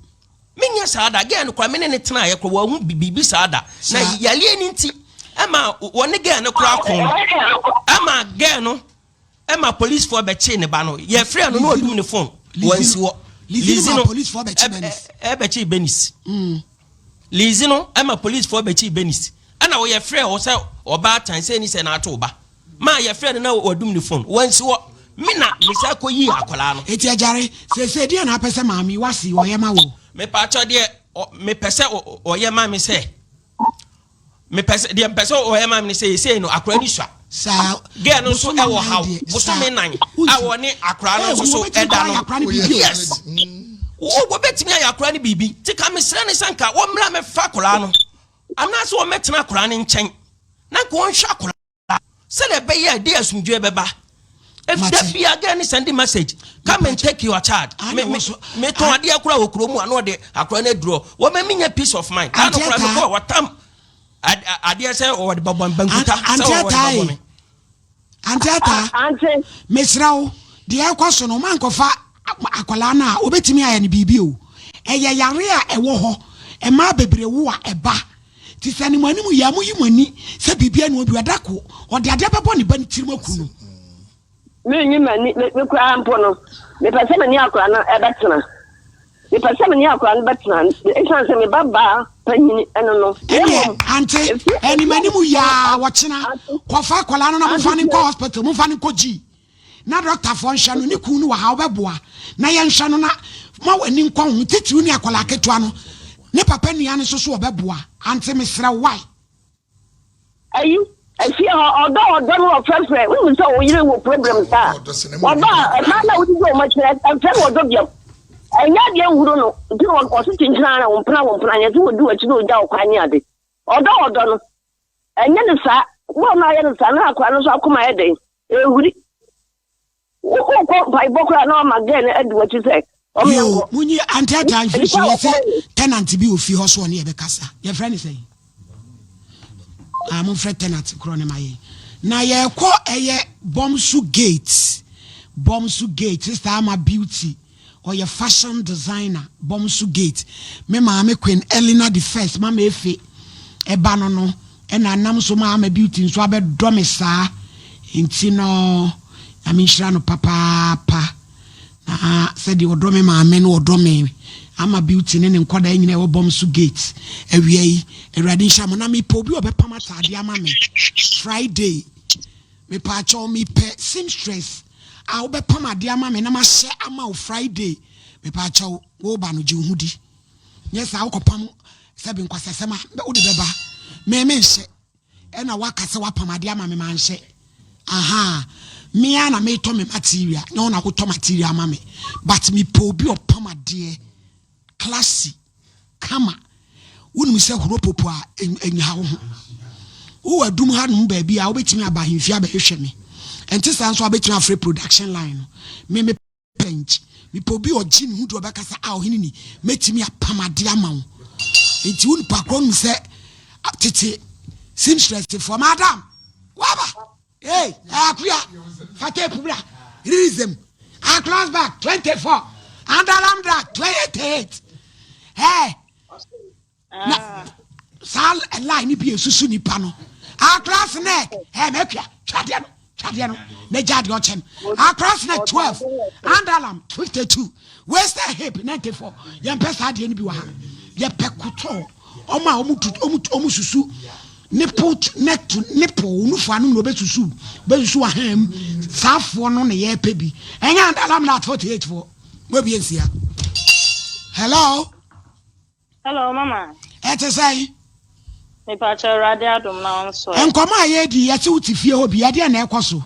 J: Menyɛ saa da. Girl no koraa me ne ne tenaeɛ koraa wahu biribi saa da. Na yareɛ no nti ɛma wɔne girl no koraa ko. Ɛma girl no ɛma policefoɔ bɛkyee ne ba no. Yɛfrɛ no na ɔdum ne phone. Wansi hɔ.
B: Lizi no
J: ɛbɛkyee Benis. Lizi no ɛma policefoɔ bɛkyee Benis. Ɛna wɔyɛ frɛ wɔ sɛ ɔbaatan sɛ ni sɛ na ato ba. Maa yɛfrɛ no na wadum ne phone. Wansi hɔ. Me na mesa kɔ yi akwadaa no.
B: Eti agyare, sese deɛ na apɛ sɛ maame wasi ɔyɛ ma wo?
J: Mepaakyɛ deɛ mepɛ sɛ ɔyɛ ma me sɛ mepɛ sɛ deɛ mpɛ sɛ ɔyɛ ma me sɛ yɛsɛ no akwadaa ni sua.
B: Saa.
J: Girl no nso ɛwɔ haw bosome 4 a wɔne akwadaa no nso so ɛda no. Yes. Wɔbɛtumi ayɛ akwadaa no biribi. Ti ka mesrɛ ne sɛ nka wɔmmra mɛfa akwadaa no anaasɛ wɔmmɛtena akwadaa no nkyɛn na nka wɔnhwɛ akwadaa sɛdeɛ ɛbɛyɛ a ɛde asomdwoe bɛba. If da bia girl ne send message, "Come and take your child." Me me metɔn adeɛ koraa wɔ kurom a na ɔde akora no aduro wɔma menya peace of mind. Kaa no koraa mekɔ wɔtam adeɛ sɛ wɔde bɛbɔ bankuta sɛ wɔde bɛbɔ me.
B: Ante Ata, mesrɛ wo, deɛ ɛkɔ so no, ma nkɔfa akwadaa no a wobɛtumi ayɛ no biribi o. Ɛyɛ yare a ɛwɔ hɔ, mmaa bebree wo a ɛba. Nti sɛ ne mo anim yɛ a, moyi mo ani sɛ biribi anu obi ɔda ko, ɔde adeɛ bɛbɔ ne ba no tirim aku no.
I: Menyi m'ani, me koraa mpo no, mepɛ sɛ me ne akwadaa no bɛtena. Mepɛ sɛ me ne akwadaa no bɛtena, ɛsiane sɛ me ba baa panyin ɛno no.
B: Ɛneɛ, ante, anim anim yaa wɔkyena, kɔfa akwadaa no na momfa no nkɔ hospital, momfa no nkɔ G. Na dɔktafoɔ nhwɛ no, ne kun no wɔ ha, wobɛboa na yɛnhwɛ no na ma w'ani nkɔ ho, titiriw ne akwadaa ketewa no, ne papa nua no nso so wɔbɛboa. Ante, mesrɛ wo, why?
I: Ayi, efie hɔ, ɔdɔ ɔdɔ no ɔfrɛfrɛ, wonim sɛ wo yere wɔ problem saa a, wɔba a, mmaa no a wodidi wɔn akyi no, ɛmfrɛ no ɔdɔ biam. Ɛnyɛ adeɛ nhuru no, nti na ɔse kyenkyena ara, wo mpena wo mpena, nyɛ sɛ wɔdi w'akyi na ɔgya wo kwan ne ade. Ɔdɔ ɔdɔ no, ɛnyɛ no saa, bɔɔ no ayɛ no saa na akwadaa no nso akoma ayɛ dɛn, ɛhuri. Wokɔ mpaebɔ koraa na wama girl no adi w'akyi sɛ ɔmo
B: Yo,
I: yɛnkɔ.
B: munyi ante ataa mfiri so.
I: Nnipa wɔ
B: Yɛsɛ
I: kwan.
B: tenant bi wɔ fie hɔ so ɔne yɛbɛkasa. Yɛfrɛ ne sɛn? Ah, momfrɛ tenant korɔ ne ma yɛn. Na yɛkɔ ɛyɛ Bɔmso Gate. Bɔmso Gate, Sister Ama Beauty. Ɔyɛ fashion designer. Bɔmso Gate. Me maame Queen Elena the First, Mama Efe, ɛba no no, ɛna nam so ma Ama Beauty nso abɛdɔ me saa. Nti no, Nyame nhyira no papaapa. Na sɛdeɛ ɔdɔ me maame no ɔdɔ me. Ama Beauty ne ne nkwadaa nyinaa ɛwɔ Bɔmso Gate awia yi. Awurade nhyira mo. Na mepɛ obi a ɔbɛpam ataadeɛ ama me Friday. Mepaakyɛw mepɛ seamstress a wobɛpam adeɛ ama me na mahyɛ ama wo Friday. Mepaakyɛw woba no gye wo ho di. Nyɛ saa wokɔpam sɛbe nkwasasɛm a wode bɛba. Me menhyɛ. Ɛna waka sɛ wapam adeɛ ama me manhyɛ. Ahaa. Me ara na metɔ me material. Nyɛ wo na wotɔ material ama me. But mepɛ obi a ɔpam adeɛ classy, kama. Wonim sɛ huro popo a ɛnha wo ho. Wowɔ adum hanom baabi a wobɛtumi aba ahemfie abɛhwehwɛ me. Ɛnte saa nso a wobɛtumi afrɛ production line no. Me me pɛ nky. Mepɛ obi a ɔgye ne ho di ɔbɛkasa a ɔhene ni mɛtumi apam adeɛ ama wo. Nti wo nipa korɔ nim sɛ tete seamstress foɔ madam waba hey akuya fa tape bra release them across back 24 andalamdra 28 hey na saa line no bi esusu nipa no across neck ɛ mɛtwa twadeɛ no twadeɛ no na gya deɛ ɔkyɛ no across neck 12 underarm 52 waist and hip 94 yɛmpɛ saa adeɛ no bi wɔ ha yɛpɛ kotɔɔ ɔmo a ɔmo tu ɔmo ɔmo susu nipple to neck to nipple nufu ano na ɔbɛsusu ɔbɛsusu ahan mu saa foɔ no na yɛpɛ bi ɛnyɛ underarm na 48 foɔ mo ebi nsia hello.
K: Hello mama.
B: Ɛte sɛn?
K: Mepakyɛ Awurade adom na wo nso ɛ?
B: Nkɔmɔ a yɛredi yi, yɛse wote fie hɔ bi, ɛdeɛn na ɛkɔ so?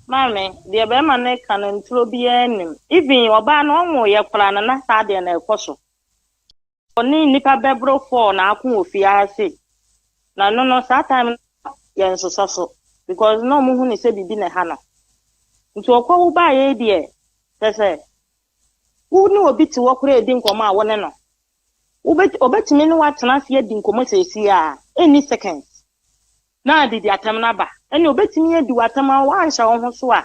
K: Maame, deɛ bɛrima no reka no nturo biara nnim. Even ɔbaa no ɔnwoeɛ koraa no na saa deɛ na ɛkɔ so. Ɔne nnipa bɛboro four na ako wɔ fie ha sei. Na ɛno no saa time no yɛnsosɔ so because na ɔmo hu no sɛ biribi na ɛha no. Nti ɔkɔwo baeɛ yi deɛ kyerɛ sɛ Wo ne obi te hɔ koraa redi nkɔmmɔ a, wo ne no, wobɛt ɔbɛtumi ne wo atena ase adi nkɔmmɔ seesei a, ɛnni seconds na adidi atɛm no aba. Ɛnneɛ ɔbɛtumi adi wo atɛm a woanhyɛ wo ho so a,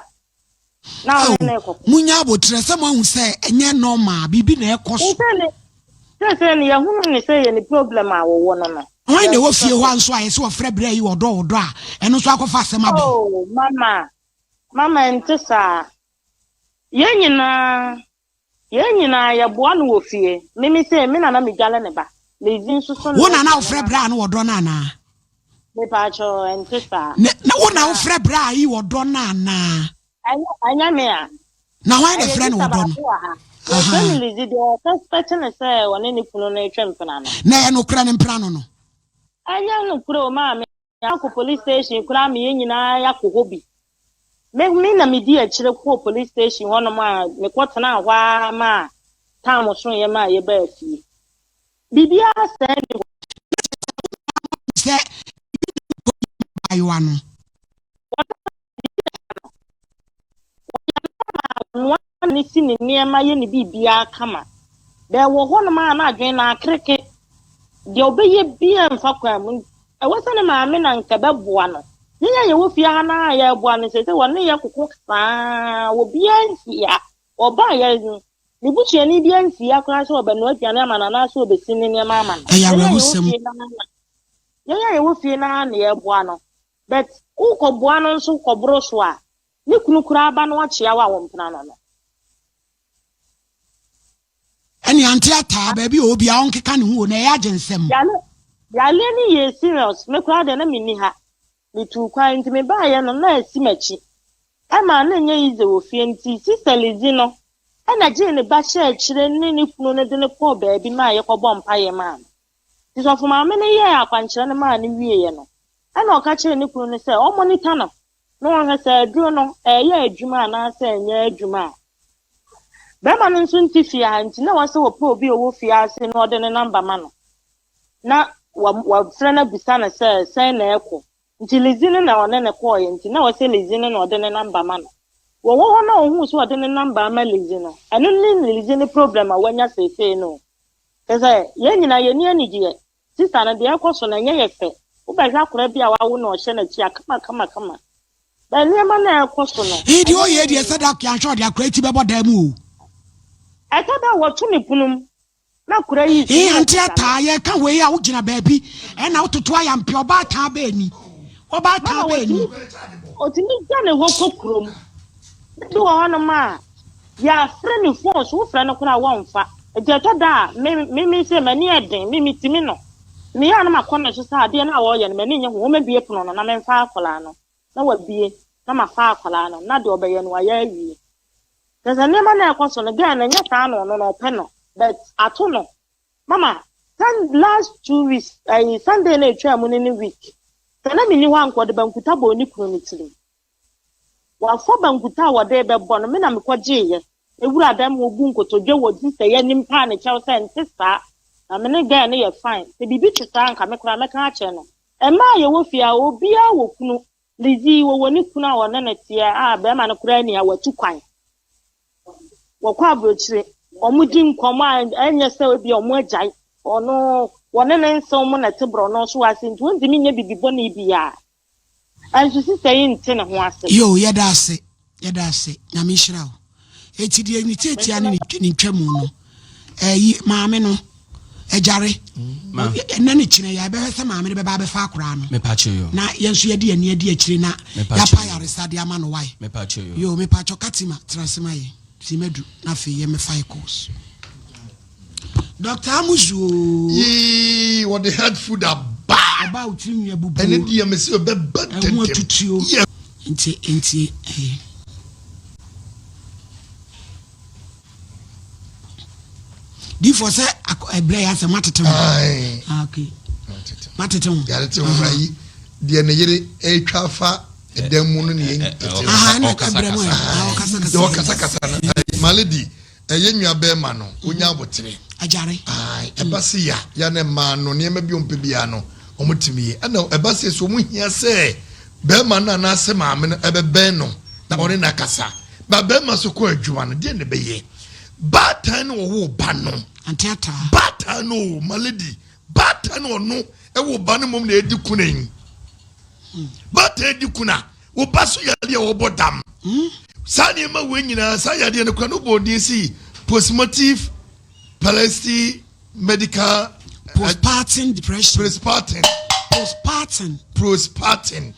K: na wo ne no
B: Ao,
K: rekɔko.
B: monya aboterɛ sɛ moahu sɛ ɛnyɛ normal, biribi na ɛrekɔ so.
K: Seesei ne, seesei no yɛahunu no sɛ ɛyɛ ne problem a wɔwɔ no no.
B: Hwan na ɛwɔ
K: Yɛnsosɔ
B: fie hɔ
K: so.
B: a nso a yɛse wɔfrɛ berɛ yi ɔdɔ ɔdɔ a, ɛno nso akɔfa asɛm aba yi?
K: Oh, mama, mama ɛnte saa. Yɛn nyinaa, yɛn nyinaa yɛboa no wɔ fie. Me me sei, me na na medwale ne ba. Lizzy nso so
B: Wo
K: na
B: na na
K: ɔsi
B: wofrɛ
K: nneɛma.
B: berɛ a na wɔdɔ no anaa?
K: Mepaakyɛw, ɛnte saa.
B: Ne, na wo na
K: Na
B: wofrɛ berɛ a yi wɔdɔ no anaa?
K: ɛnyɛ, ɛnyɛ me a.
B: Na hwan na
K: Ɛyɛ
B: ɛfrɛ no
K: sista
B: wɔdɔ no?
K: baako wɔ ha. Yɛfrɛ no
B: Ahaa.
K: Lizzy, deɛ ɔsuspect no sɛ ɔne ne kunu no retwe mpena no.
B: Na ɛyɛ nokorɛ ne mpena no no?
K: Ɛnyɛ nokorɛ o, maame. Yɛakɔ police station koraa ma yɛn nyinaa yɛakɔ hɔ bi. Me me na medi akyire kɔɔ police station hɔnom a mekɔtenaa hɔ ara maa time soeɛ maa yɛbaa fie. Biribiara saa nni hɔ.
B: Sɛ abaayewa no.
K: Wɔn a wɔnoa ne si ne nneɛma yɛ ne biribiara kama. Bɛɛ wɔ hɔnom a na adwene no akereke. Deɛ ɔbɛyɛ biara mfa kwan mu. Ɛwɔ sɛ ne maame na nka bɛboa no. Yɛn a yɛwɔ fie ha no a yɛreboa no seesei wɔne yɛ koko saa obiara nsi ha. Ɔbaa yɛ no, ne busuani biara nsi ha koraa sɛ ɔbɛnoa aduane ama no anaasɛ ɔbɛsi ne nneɛma ama no.
B: Ɛyɛ
K: Yɛn a yɛwɔ
B: awerɛhosɛm.
K: fie no ara na yɛn a yɛwɔ fie no ara na yɛreboa no. But wokɔboa no nso kɔboro so a, ne kunu koraa ba na ɔkyea wo a wompena no no.
B: Ɛne ante ataa baabi a ɔwɔ biara ɔnkeka ne ho o na ɛyɛ agye nsɛm.
K: Yale yareɛ no yɛɛ serious me koraa deɛ na menni ha metuu kwan nti mebaeɛ no na asi m'akyi ɛmaa na ɛnyɛ easy wɔ fie nti sister Lizzy no ɛna gyee ne ba hyɛɛ akyire ne ne kunu no de no kɔɔ baabi maa yɛkɔbɔ mpaeɛ maa no nti sɔfo maame no yɛɛ akwankyerɛ no maa no wieɛ no ɛna ɔka kyerɛɛ ne kunu no sɛ ɔmonitor no na ɔnhwɛ sɛ aduro no ɛreyɛ adwuma anaasɛ ɛnyɛ adwuma a. Bɛrima no nso nte fie ha nti na ɛwɔ sɛ wɔpɛ obi a ɔwɔ fie ase na ɔde ne namba ma no na wafrɛ no abisa no sɛ sɛn na ɛkɔ. Nti Lizzy no na ɔne no kɔɔeɛ nti na ɛwɔ sɛ Lizzy no na ɔde ne namba ma no. Wɔwɔ hɔ na ɔhuu sɛ ɔde ne namba ama Lizzy no, ɛno ne Lizzy no problem a wanya seesei no. Kyerɛ sɛ yɛn nyinaa yɛnni anigyeɛ. Sister no, deɛ ɛrekɔ so no, ɛnyɛ yɛ fɛ. Wobɛhwɛ akwadaa bi a wawo na ɔhyɛ n'akyi a, kama kama kama. But nneɛma no a ɛrekɔ so no,
B: Ee deɛ
K: ɛnyɛ
B: ɔyɛ deɛ sɛ da anhwɛ ɔde akora ti bɛbɔ dan mu o.
K: Ɛtɔ da a wɔto ne pono mu na akwadaa yi resu
B: Ee
K: na
B: ante
K: wɔsesa no.
B: ataa yɛka wei a wogyina baabi ɛna wototo ayampɛ ɔbaataa bɛɛ ni ɔbaataa
K: Mama
B: bɛɛ ni.
K: wɔtumi ɔtumi gya ne hɔ kɔ kurom. Bi wɔ hɔnom a, yɛafrɛ no phone so, wofrɛ no koraa a wɔmfa. Nti ɛtɔ da a, me me me sɛ m'ani yɛ den, me metumi no. Meyɛ a na makɔ ne so sɛ adeɛ no a ɔreyɛ no m'ani nnye ho, ɔmmɛbue pono no na memfa akwadaa no. Na wabue, na mafa akwadaa no, na deɛ ɔbɛyɛ no wayɛ awie. Kyerɛ sɛ nneɛma no a ɛkɔ so no, girl no ɛnyɛ saa na ɔno no ɔpɛ no, but ato no. Mama, sun, last 2 weeks, ɛyi, Sunday na ɛtwaa mu no ne week, sɛ na menni hɔ a anka ɔde bankuta bɔɔ ne kunu no tirim. Wɔafa bankuta a wɔde rebɛbɔ no, me na mekɔgyeeɛ. Mewuraa dan mu hɔ buu nkotodwe wɔ sister yi anim paa ne kyɛw sɛ ɛnte saa. Na me ne girl no yɛ fine. Sɛ biribi te saa a anka me koraa mɛka akyerɛ no. Mmaa a yɛwɔ fie ha, obiara wɔ kunu. Lizzie wɔwɔ ne kunu a ɔne no teɛ a bɛrima no koraa ni a watu kwan. Wɔkɔ aburokyire. Wɔdi nkɔmmɔ a ɛnyɛ sɛ ebi a wɔagyae. Ɔno wɔne ne nsew mo na ɛte borɔno so ase nti wɔntumi nyɛ biribi bɔne biara. Ɛnso sista yi nte ne ho ase.
B: Yoo yɛda ase yɛda ase nyame nhyira wo eti deɛ ne tiatia ne ne ntwamu no ɛyi maame no ɛgyare ɛnɛ ne kyinɛ yɛ ɛbɛhwɛ sɛ maame no bɛba abɛfa akoraa no na yɛn nso yɛde yɛn ani adi akyire na yɛapa ayaresa de ama no wae yoo mepakyɛ katima tena ase ma yɛn simadu na afei yɛmmɛfa yɛ course Dr. Amuzu oo.
E: Yii wɔde health food aba.
B: Ɔba a wotiri nwi abubuo.
E: Ɛne deɛ mesi ɔbɛba ntɛntɛm.
B: Ɛho atutuo.
E: Yeah.
B: Nti nti ɛyɛ. Difoɔ sɛ ɛbrɛ yɛ asɛ moatete ho. Ah, okay. Moatete ho.
E: Yɛatete ho ayi deɛ ne yere ɛretwa afa ɛdan mu no ne yɛn tete ho.
B: Aha ɛna ɛbrɛ mu ɛ. Ɔkasakasa.
E: Deɛ ɔkasakasa no. Malady Ɛyɛ nua bɛɛma no onya abotere.
B: Agyare.
E: Ae ɛba se ya ya ne mmaa no nneɛma bi ɔmpɛ biara no ɔmo tumi yɛ ɛna ɛba se so ɔmo hia sɛ bɛɛma no anaasɛ maame no ɛbɛbɛn no na ɔne no akasa ba bɛɛma so kɔ adwuma no deɛ na ɛbɛyɛ baatan no ɔwoo ba no
B: Ante ataa.
E: baatan no o my lady baatan no ɔno ɛwɔ ba no mmom na ɛdi kuna yi baatan edi kuna Wo ba so yadeɛ a wɔbɔ dam. Saa nneɛma wei nyinaa, saa yadeɛ no kora no bɔ din si postmotive palsy medical.
B: Postpartum depression.
E: Postpartum.
B: Postpartum.
E: Postpartum.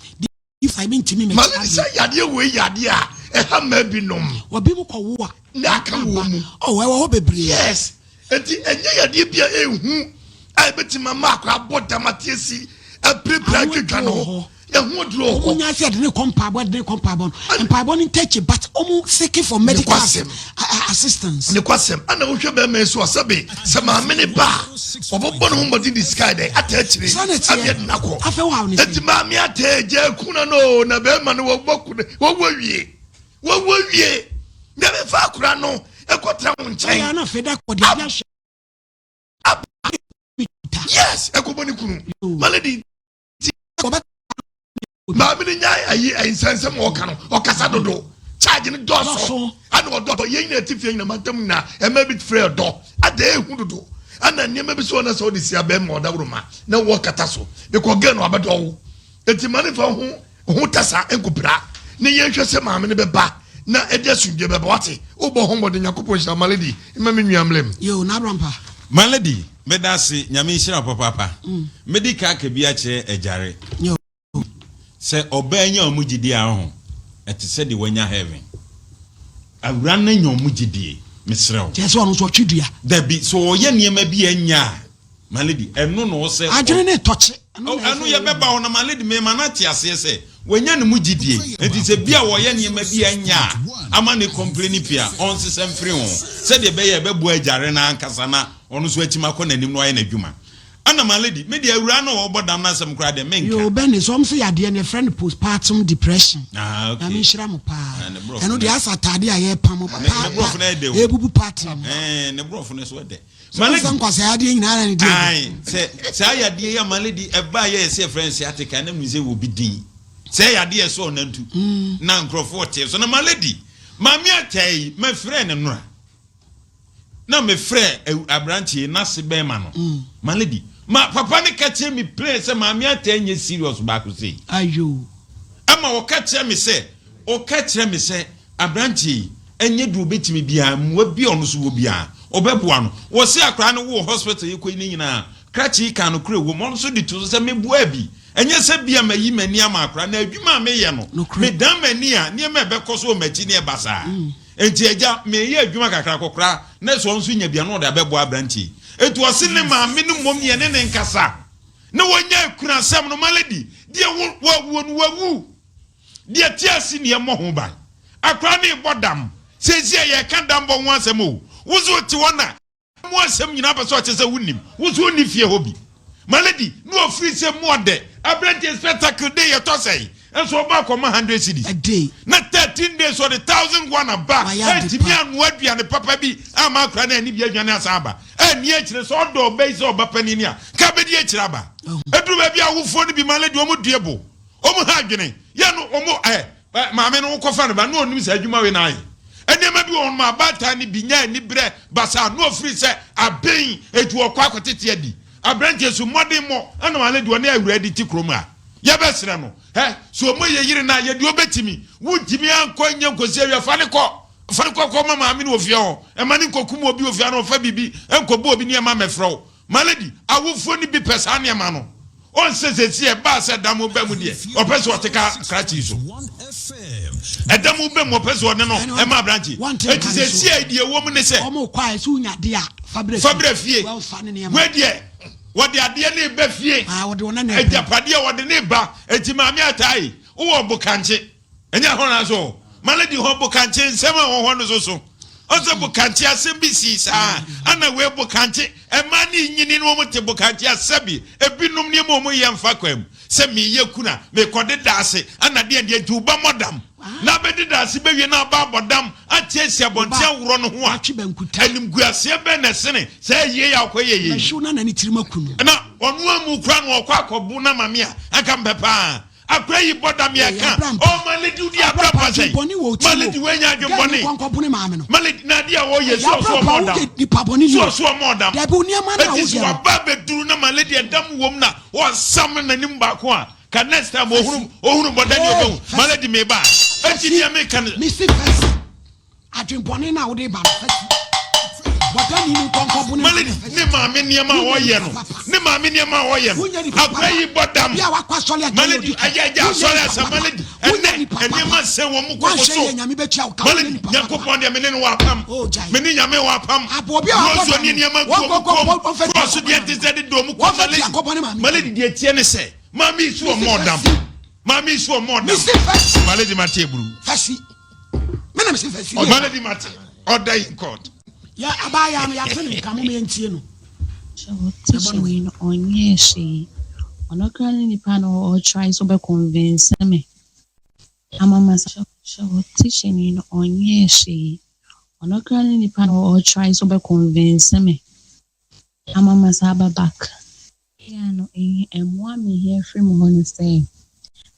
B: If I mean to me,
E: Maame ni sɛ yadeɛ wei yadeɛ a ɛha mmaa binom.
B: Wɔbi mu kɔ wo a.
E: Na aka wɔ mu.
B: Oh, ɛwɔ hɔ bebree.
E: Yes. Enti ɛnyɛ yadeɛ bi a ɛhu a ɛbɛtumi ama akora abɔ dam ate asi apirapira atwitwa no ho. Ɛho aduro wɔ hɔ.
B: Wɔn nya sɛ ɛde ne kɔ mpaebɔ ɛde ne kɔ mpaebɔ no mpaebɔ no ntɛkyi but wɔn seeking for medical assistance.
E: Ne kwasɛm ɛna wohwɛ bɛrima yi so a sɛbe sɛ maame ne ba a ɔbɛbɔ ne ho mmɔden de sika dɛ ata akyire adeɛ de nakɔ eti maame ata agya kuna no na bɛrima no wɔbɔ kuna wɔwɔ awie. Wawu awie na bɛfa akora no ɛkɔtena wo nkyɛn. Aba yes ɛkɔbɔ ne kunu ma lady ti maame no nya ayi nsɛnsɛm a ɔka no ɔkasa dodo charge no dɔɔso ɛna ɔdɔ yɛn nyina ti fie nyina mantam nyina ɛma bi frɛ ɔdɔ ada ehu dodo ɛna nneɛma bi so ɔna sɛ ɔde si abɛn ma ɔdaworo ma na wɔkata so because girl no abɛdɔ wo eti ma ne fa ho Ho tasa nkopira ne yɛnhwɛ sɛ maame no bɛba na ɛde asomdwie bɛba wate wobɔ ho mmɔden Nyankopɔn nhyira my lady mma me nua mlem.
B: Yoo n'abrampa.
F: My lady meda ase nyame nhyira wo papaapa medi ka aka bi akyerɛ agyare sɛ ɔbaa nya ɔmo gyidie a ɔho ɛte sɛ deɛ wanya heaven awura no anya ɔmo gyidie mesrɛ wo.
B: Kyerɛ sɛ ɔno nso ɔtwe dua.
F: Dabi sɛ ɔyɛ nneɛma bi a ɛnyɛ a My lady, ɛno na ɔsɛ.
B: Adwene ne tɔkye.
F: Ɛno yɛ bɛba hɔ na my lady mema no ate aseɛ sɛ wanya ne mu gyidie nti sɛ bi a wɔyɛ nneɛma bi a ɛnyɛ a ama ne kɔmpleni pii a ɔnsesa mfiri ho sɛdeɛ ɛbɛyɛ a ɛbɛboa agyare no ankasa na ɔno nso akyim akɔ n'anim na wayɛ n'adwuma. Ɛna my lady, me deɛ awuraa no a ɔrebɔ dam no asɛm koraa deɛ menka.
B: Yoo Benny sɛ ɔmo sɛ yadeɛ no yɛfrɛ no postpartum depression.
F: Ah, okay.
B: Nyame nhyira mo paa.
F: Ah, ne borɔfo
B: Ɛno
F: no
B: deɛ asɛ ataade a yɛpam
F: Ne ne borɔfo no ɛdɛ o.
B: ɛbubu pattern.
F: Ɛɛ ne borɔfo no so ɛdɛ.
B: Malady. Sɛ nkwasea adeɛ nyinaa na ne di
F: Ae, sɛ saa yadeɛ yi a malady ɛbaa yɛ yɛsɛ yɛfrɛ no sciatica na mu sɛ wɔ bi din. Sɛ yadeɛ ɛsɛ ɔnantu mm. na nkurɔfoɔ te so na malady maame ataa yi mɛfrɛ ne nora na mefrɛ aberanteɛ n'ase bɛrima no mm. malady ma papa ne ka kyerɛ me plain sɛ maame ataa nyɛ serious baako sei.
B: Ayo.
F: Ama ɔka kyerɛ me sɛ ɔka kyerɛ me sɛ Aberanteɛ yi, ɛnyɛ deɛ ɔbɛtumi biara, mmoa bi a ɔno nso wɔ biara, ɔbɛboa no. Wɔse akwadaa no woo hospital yi kɔ yi ne nyinaa, krakye yi kaa nokorɛ wom, ɔno nso de to so sɛ meboaa bi. Ɛnyɛ sɛ bia mayi m'ani ama akwadaa, na adwuma a meyɛ no, medan m'ani a, nneɛma a ɛbɛkɔ so wɔ m'akyi no yɛ basaa. Enti agya, meyɛ adwuma kakra kɔkora, na sɛ ɔno nso nya bi a, na ɔde abɛboa aberanteɛ yi. Enti ɔse ne maame no mmom ne yɛne no nkasa, na wɔnyɛ akunasɛm no. Malady, deɛ wawuo no, wawu. Deɛ ɛte ase ni ɛmmɔ ho ban. Akwadaa no rebɔ dam. Seesei a yɛreka dambɔ ho asɛm o, wo nso wote hɔ na. Mu asɛm nyinaa pɛ sɛ ɔkyerɛ sɛ wonnim. Wo nso wonni fie hɔ bi. My lady, na ɔfiri sɛ mu ɔdɛ. Aberanteɛ spectacle day ɛtɔ sɛn? Nso ɔba akɔma hundred cedis. Na 13 days ɔde 1001 aba. Antumi annoa aduane papa bi amma akwadaa no anni bi adwane asan aba. Anni akyire sɛ ɔdɔ ɔba yi sɛ ɔba panin a, nka abɛdi akyire aba. Ɛduru baabi a awofoɔ no bi, my lady, wɔn due bo. Wɔn ha adwene. Yɛ no wɔn ɛ maame no wokɔfa no ba na ɔnim sɛ adwuma wei na ayɛ. Nneɛma bi wɔ hɔ nom a abaatan no bi nya aniberɛ basaa na ɔfiri sɛ aben eti ɔkɔ akɔtete adi. Aberanteɛ so mmɔden mmɔ ɛna maame deɛ ɔne awuraa di te kurom a yɛbɛsrɛ no hɛ so ɔmo yɛ yere no a yɛ deɛ ɔbɛtumi wontumi ankɔ nyɛ nkosi awia fa no kɔ fa no kɔ kɔ ma maame no wɔ fie hɔ ɛma no nkɔkum obi wɔ fie ana ɔfa biribi nkɔbɔ obi nneɛma mɛfrɛ wo My lady, awofoɔ no bi pɛ saa nneɛma no. Ɔnsɛ sɛsi ɛbaa sɛ ɛda mo ba mu deɛ, ɔpɛ sɛ ɔte ka krakye yi so. Ɛda mo ba mu ɔpɛ sɛ ɔne no ɛma aberante. Eti sɛsi a deɛ ɛwɔ mu ne sɛ.
B: Wɔn kɔ a ɛsɛ wonya adeɛ a fa brɛ
F: fie. Wei deɛ wɔde adeɛ ne ba fie. Agyapadeɛ wɔde ne ba. Eti maame ataa yi, wowɔ bokankye. Ɛnyɛ hɔ na so my lady hɔ bokankye nsɛm a ɛwɔ hɔ no so so ɔsɛ bokankye asɛm bi sii saa ana wei bokankye ɛma ne nyini no wɔn te bokankye asɛbi ebinom nneɛma wɔn yɛ mfa kwan mu sɛ meyɛ kuna mekɔde daase ana deɛ deɛ nti woba mɔdam na abɛde daase bɛwie na aba abɔdam ate asi abɔnten aworɔ no ho a animguaseɛ bɛn na ɛsene sɛ ayie yɛ akɔ yɛ yɛ na ɔno amu kora no ɔkɔ akɔbo na mame a anka mpɛ paa Akora yi bɔ dam yɛ ka. Oh ma lady wodi abra pa sɛn. Ma lady wei nya adwen bɔne. Ma lady na adeɛ a wɔyɛ so ɔso ɔmɔ ɔdam. So ɔso ɔmɔ ɔdam. Eti so waba abɛduru na ma lady ɛdam wom na ɔsam n'anim baako a ka next time ohunu ohunu bɔda ni ɔbɛhu ma lady meba. Eti deɛ meka no.
B: Mesi fɛsi. Adwenbɔne no a wode ba no, fa si. Bɔdamni no nkɔnkɔ bo ne
F: maame
B: fa si.
F: Ne maame nneɛma a ɔyɛ no. Ne maame nneɛma a ɔyɛ no. Akora yi bɔ dam.
B: Bi a wakɔ asɔre agya yɛ odi
F: kan. Agya asɔre asa maledi. Ɛnɛ nneɛma sɛ wɔn mu koko so.
B: Wanhwɛ yɛ nyame bɛtua wo ka.
F: Maledi nyankopɔn deɛ me ne no wɔ apam.
B: Oh,
F: me ne nyame wɔ apam.
B: Aboɔ bi a wakɔ
F: dam. ne nneɛma gu wɔn kɔm. Kurɔso deɛ te sɛ de dɔm kɔ maledi. Maledi deɛ tie ne sɛ maame yi so ɔmɔ dam. Maame yi so ɔmɔ dam. Maledi ma te eburu.
B: Fasi. Me na mese fasi.
F: Maledi ma te order in court.
B: Yɛ abaayaa no yɛate ne nka moma yɛntie no.
L: Teacher wei no ɔnyɛɛ hwee. Ɔno koraa ne nipa no ɔtry sɛ ɔbɛ convince me ama masa. Teacher ni no ɔnyɛɛ hwee. Ɔno koraa ne nipa no ɔtry sɛ ɔbɛ convince me ama masa aba back. Eia no ehi mmoa a mehia firi mo hɔ ne sɛ,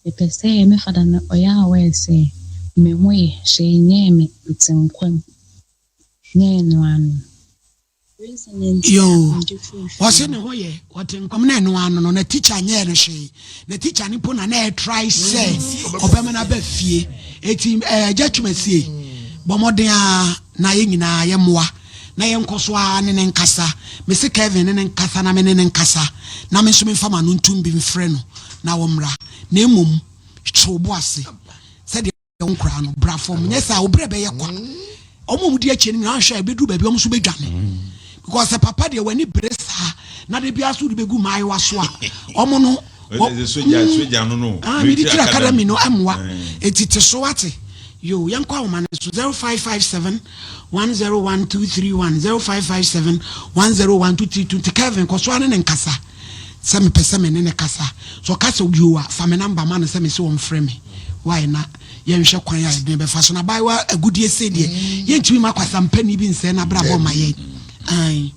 L: mepɛ sɛ me fada no ɔyɛ aware sɛ me ho ye, hwee nyɛɛ me, mete nkwa mu, na ɛno ara no. Reason nti a
B: Yoo,
L: mede firi fie
B: ɔse
L: no.
B: ne ho yɛ, ɔte nkwa mu na ɛno ara no no, na teacher nyɛɛ no hwee, na teacher no mpo na na ɛtry sɛ ɔbɛma no aba fie, eti eh, Agya Twumasie, bɔ mmɔden ara na yɛn nyinaa yɛmmoa. Na yɛnkɔ so ara ne no nkasa. Mese Kevin ne no nkasa na me ne no nkasa, na me nso memfa m'ano ntom bi mfrɛ no na ɔmmra. Na mmom to wo bo ase sɛdeɛ wo nkoraa no, bra fam. Nyɛ saa a, wo berɛ bɛyɛ kwa. Wɔn a wɔdi akyire no nyinaa anhwɛ a, ɛbɛduru baabi a wɔn nso bɛdwane. Because sɛ papa deɛ w'ani bere saa na da biara so wode bɛgu mmaayewa so a, wɔn no
F: Soja soja no no.
B: Ah, military academy no mmoa. Eti te so ate. Yo, yɛnkɔ ahoma no so 0557 101 231 0557 101 232 nti Kevin kɔ so ara ne ne nkasa sɛ mepɛ sɛ me ne ne kasa. So ɔka sɛ yo a, fa me namba ma no sɛ mese wɔmfrɛ me. Why na yɛnhwɛ kwan a yɛde no bɛfa so. Na abaayewa agudie sei deɛ yɛntumi ma kwasampani bi nsɛe n'abrabɔ mma yɛn. Ae.